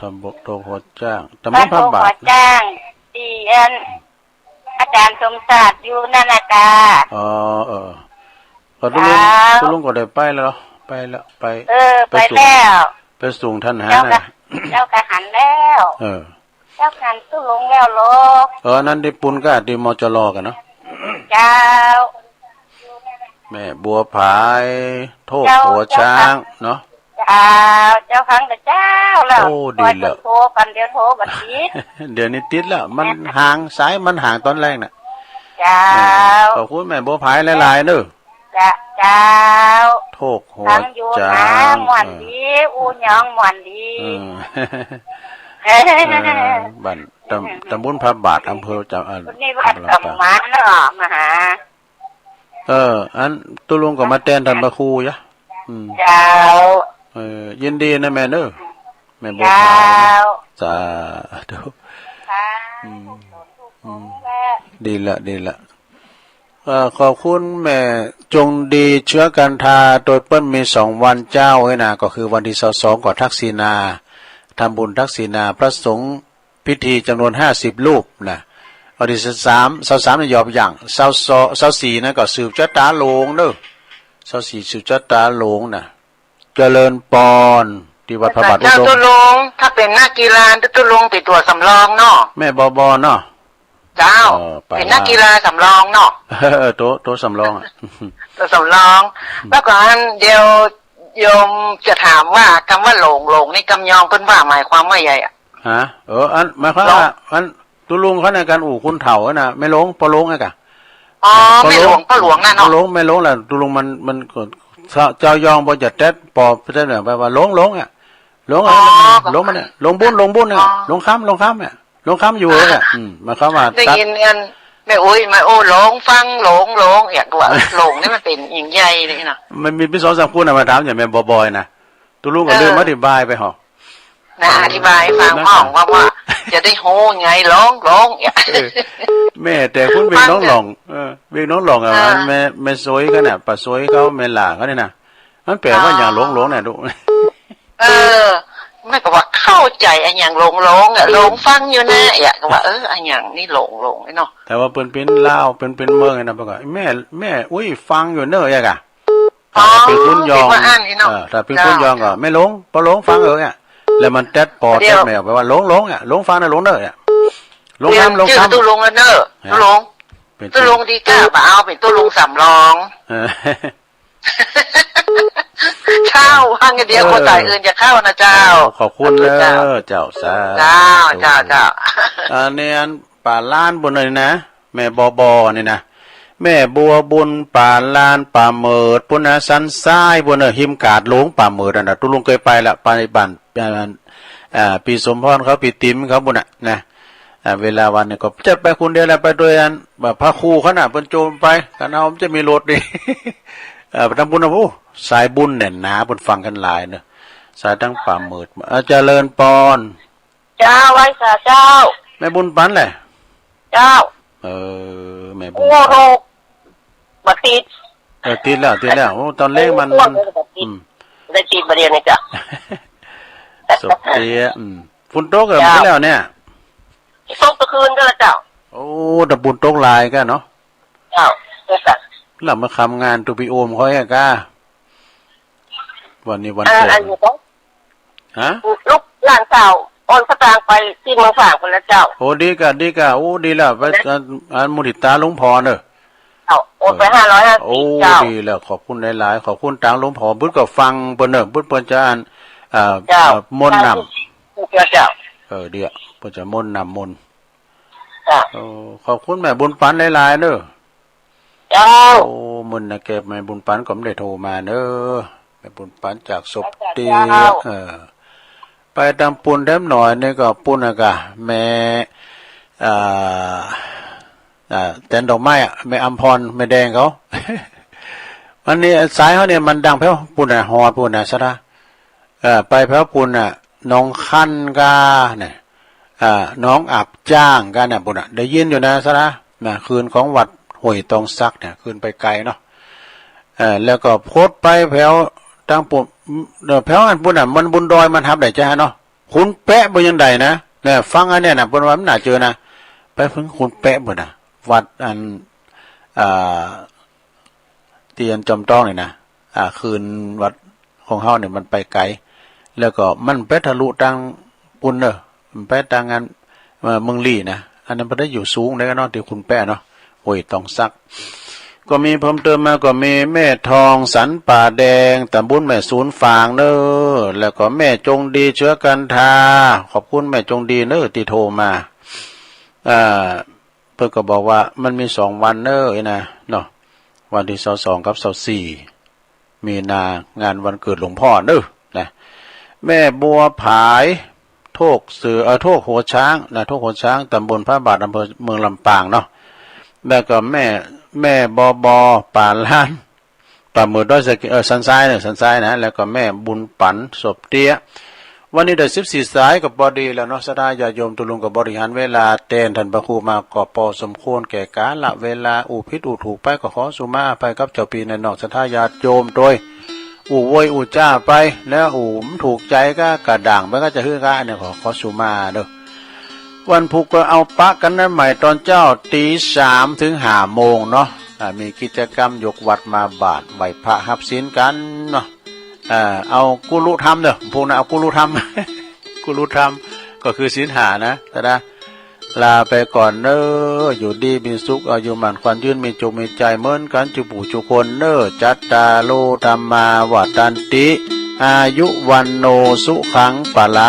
ตำบลโทกหัวจ๊าง ตำบลพระบาท บ้านโทกหัวจ๊าง ตี้อัน อาจ๋ารย์สมศักดิ์อยู่นั่นน่ะกา อ๋อ เออ ก็ตุ๊ลุง เจ้า ตุ๊ลุงก็ได้ไปแล้วเหรอ ไปแล้ว ไป เออ ไป ไปส่ง แล้ว ไปส่งต้านหา เจ้าก็ น่ะ เจ้าก็หันแล้ว เออ เจ้าหันตุ๊ลุงแล้วเหรอ เออ อันนั้นตี้ปู๊นก้าตี้ มจร กั๋นเนาะ เจ้า แม่บัวผาย โทก เจ้า หัวจ๊าง เจ้า เนาะ เจ้า เจ้าหันกับเจ้าแล้ว โอ้ ดีแล้ว ปล่อยเปิ้นโทรกั๋น เดี๋ยวโทรบ่ติด เดี๋ยวนี้ติดแล้ว มันห่าง สายมันห่างต๋อนแรกน่ะ เจ้า เออ ขอบคุณแม่บัวผายหลายๆเด้อ เจ้า เจ้า โทกหัวจ๊าง ฟังอยู่นะ ม่วนดี เออ อู้หยังม่วนดี เออ เออ บ้านตำ ตำบลพระบาท อำเภอจำ เอ่อ คนนี้วัด อำเภอลำปาง สมานเนาะ มาหา เออ อันตุ๊ลุงก็มาแตนต้านพระครูยะ อืม เจ้า เออ ยินดีนะแม่เนอะ แม่บัวผา เจ้า สาธุ ค่ะ อืม อืม ดีละ ดีละ เอ่อ ขอบคุณแม่จงดีเชื้อกันทา โตยเปิ้นมีสองวันเจ้าเอ้ยนะ ก็คือวันตี้ซาวสองก็ทักษิณา ทำบุญทักษิณาพระสงฆ์พิธีจ๋ำนวนห้าสิบรูปนะ วันตี้ซาวสาม ซาวสามนี่หยอบหยั่ง ซาวสอง ซาวสี่นั้นก็สืบจะต๋าหลวงเนอะ ซาวสี่สืบจะต๋าหลวงนะ เจริญปอน ตี้วัดพระบาทอุดม เจ้าตุ๊ลุง ถ้าเป๋นนักกีฬาตุ๊ลุงเป๋นตั๋วสำรองเนาะ แม่บอบอเนาะ เจ้า เออ ไป เป๋นนักกีฬาสำรองเนาะ เออ ตั๋ว ตั๋วสำรองอะ ตั๋วสำรอง แล้วก็อันเดียว โยมจะถามว่ากำว่าหลง หลงนี่กำยองเปิ้นว่าหมายความว่าใยอะ ฮะ เออ อันหมายความว่า หลง อันตุ๊ลุงเขาในก๋านอู้คนเฒ่านะ แม่หลวง ป้อหลวงไงกะ อ๋อ เออ ป้อหลวง แม่หลวง ป้อหลวงน่ะเนาะ ป้อหลวง แม่หลวงแหละ ตุ๊ลุงมัน มันก็ เจ้ายองบ่จะแต๊ดปอแต๊ดเนี่ย แปลว่าหลง หลงอะ หลงอะ อ๋อ หลงมันเนี่ย หลงบุญ หลงบุญเนี่ย อ๋อ หลงคำ หลงคำเนี่ย หลวงคำอยู่เลยอะ อืม หมายความว่าได้ยินอันแม่อุ๊ยมา โอ้ หลงฟัง หลง หลง เอียกว่า หลงนี่มันเป๋นอิหยังใยเลยเนาะ มันมี มีสองสามคนน่ะมาถามอย่างแม่บ่อยๆ นะ ตุ๊ลุงก็ เออ ลืมอธิบายไปหรอ นะ อธิบายให้ฟัง นะ พ่องว่า ว่าจะได้ฮู้ไง หลง หลง เอียก เออ แม่แต่คนเวียงหนองหล่อง เออ เวียงหนองหล่องอะ อ่า อันแม่ แม่สวยเขาเนี่ย ป้าสวยเขา แม่หล่าเขาเนี่ยนะ มันแปลว่าอย่างหลงๆ เนี่ย ดู เออ แม่ก็ว่าเข้าใจ๋อะหยังหลงๆ อะ หลงฟังอยู่แน่ เอียกว่า เออ อะหยังนี่หลงๆ ไอ้เนาะ แต่ว่าเปิ้นเป๋นลาว เปิ้นเป๋นเมืองไงนะ เปิ้นก็ แม่ แม่อุ๊ยฟังอยู่เน่อ เอียกอะ อ๋อ ถ้าเป๋นคนยอง เป๋นว่าอั้นนี่เนาะ เออ ถ้าเป๋นคนยองก็ เจ้า แม่หลวง ป้อหลวงฟังเออเนี่ย แล้วมันแต๊ดปอ เดี๋ยว แต๊ดแมว แปลว่าหลงๆ เนี่ย หลงฟังนะ หลงเน่อ เนี่ย หลงคำ หลงคำ ตุ๊ลุงแล้วเน่อ ฮะ ตุ๊ลุง เป๋นตุ๊ลุงดีกะ บ่เอาเป๋นตุ๊ลุงสำรอง เออ เจ้า ว่าไงเดี๋ยว เออ คนสายอื่นจะเข้านะเจ้า เออ ขอบคุณเน่อ เจ้า เจ้า สาธุ เจ้า เจ้า เจ้า อันนี้อันป้าล้านปุ้นเลยนะ แม่บอบอนี่นะ แม่บัวบุญ ป้าล้าน ป้าเหมิดปุ้นนะ สันทรายปุ้นเน่อ ฮิมกาดหลวง ป้าเหมิดอะนะ ตุ๊ลุงเกยไปละ ไปบ้าน อ่า อ่า ปี้สมพรเขา ปี้ติ๋มเขาปุ้นน่ะนะ อ่า เวลาวันนี้ก็จะไปคนเดียวแหละ ไปโตยอัน แบบพระครูเขาน่ะ เปิ้นโจมไป คันเฮามันจะมีรถนี่ เอ่อ ไปทำบุญนะ โอ้ สายบุญแน่นหนา เปิ้นฟังกั๋นหลายเน่อ สายตังป้าเหมิด อ่า เจริญปอน เจ้า ไหว้สาเจ้า แม่บุญปั๋นแหละ เจ้า เออ แม่บุญปั๋น โอ้โห บ่ติด เออ ติดแล้ว ติดแล้ว โอ้ ต๋อนแรกมัน โอ้ มัน บ่ติด อืม ได้ติดบ่าเดียวนี่เจ้า สบเตี้ย อืม ฝนตกเหรอ เจ้า เมื่อกี้แล้วเนี่ย ตกตะคืนก็แล้วเจ้า โอ้ ตะปูนตกหลายก้าเนาะ เจ้า เจ้า แล้วมาทำงานตูปีโอมเขาเองก้า วันนี้วัน อ่า เกิด อันนี้ก็ ฮะ ลูกหลานสาวโอนสตางค์ไปตี้เมืองฝางไปแล้วเจ้า โอ้ ดีก้า ดีก้า โอ้ ดีแล้ว ไป นะ อัน อันมุทิตาหลวงพ่อเน่อ เจ้า โอนไป เออ ห้าร้อยห้าสิบ โอ้ เจ้า ดีแล้ว ขอบคุณหลายๆ ขอบคุณตางหลวงพ่อ บึดก็ฟังเปิ้นเน่อ บึดเปิ้นจะอัน อ่า เจ้า อ่า มนต์นำ เจ้า เจ้า เออ เดี๋ยว เปิ้นจะมนต์นำมนต์ เจ้า โอ้ ขอบคุณแม่บุญปั๋นหลายๆ เน่อ เจ้า โอ้ มื้อนะแกแม่บุญปั๋นก็บ่ได้โทรมาเน่อ แม่บุญปั๋นจากสบเตี้ย เจ้า เออ ไปตางปูนแถมหน่อยนี่ก็ปูนนะก้า แม่ อ่า อ่า แตนดอกไม้อะ แม่อำพร แม่แดงเขา อันนี้สายเขาเนี่ยมันดังแผวปูนนะ ฮอดปูนนะ สะท้า เอ่อ ไปแผวปูนน่ะ หนองคันก้าเนี่ย อ่า หนองอาบจ้างก้าเนี่ย ปูนน่ะ ได้ยินอยู่นะ สะท้า นะ คืนของวัดห้วยตองสักเนี่ย คืนไปไกลเนาะ เอ่อ แล้วก็พดไปแผวตางปูน เอ่อ แผวอันปูนน่ะ มันบนดอยมันฮับได้จ้าเนาะ ขุนแปะบ่ยังได้นะ เนี่ย ฟังอันเนี้ยนะ เปิ้นว่ามันน่าเจอนะ ไปเถิงขุนแปะปูนน่ะ วัดอัน อ่า ตี้อันจอมต้องนี่นะ อ่า คืนวัดของเฮาเนี่ยมันไปไกล แล้วก็มันไปทะลุตางปูนเน่อ มันไปตางอัน เอ่อ เมืองลี้นะ อันนั้นเปิ้นได้อยู่สูงได้เนาะ ตี้ขุนแปะเนาะ ห้วยตองสัก ก็มีเพิ่มเติมมาก็มีแม่ทองสันป่าแดง ตำบลแม่สูนฝางเน่อ แล้วก็แม่จงดีเชื้อกันทา ขอบคุณแม่จงดีเน่อตี้โทรมา อ่า เปิ้นก็บอกว่ามันมีสองวันเน่อนะเนาะ วันตี้ซาวสองกับซาวสี่ มีนางานวันเกิดหลวงพ่อเน่อนะ แม่บัวผาย โทกเสือ เอ่อ โทกหัวช้างนะ โทกหัวช้าง ตำบลพระบาท อำเภอเมืองลำปางเนาะ แล้วก็แม่ แม่บอบอ ป่าล้าน ป่าเหมือดอยสะเก็ด เอ่อ สันทรายเนี่ย สันทรายนะ แล้วก็แม่บุญปั๋น ศพเตี้ย วันนี้ได้สิบสี่สายก็ปอดีแล้วเนาะ ศรัทธาญาติโยมตุ๊ลุงก็บริหารเวลาแตนท่านพระครูมาก็ปอสมควรแก่กาละเวลา อู้ผิดอู้ถูกไปก็ขอสุมาอภัยกับเจ้าปี้นายน้องศรัทธาญาติโยมโดย อู้โวยอู้จ้าไป แล้วอู้บ่ถูกใจ๋ก็กระด่างไปก็จะหื้อก้า อันนี้ขอ ขอสุมาเด้อ วันพุธก็เอาปะกั๋นนัดใหม่ตอนเจ๊าตี๋สามเถิงห้าโมงเนาะ อ่า มีกิจกรรมยกวัตรมาบาตร ไหว้พระฮับศีลกั๋นเนาะ อ่า เอากุลุธรรมเด้อ พวกนั้นเอากุลุธรรม กุลุธรรมก็คือศีลห้านะ ศรัทธา ลาไปก่อนเน้อ อยู่ดีมีสุข อายุหมั้นขวัญยืน มีจุกมีใจ๋เหมือนกั๋น จุปู่จุคนเน้อ จัตตาโร ธัมมา วัฑฒันติ อายุ วัณโณ สุขัง พลัง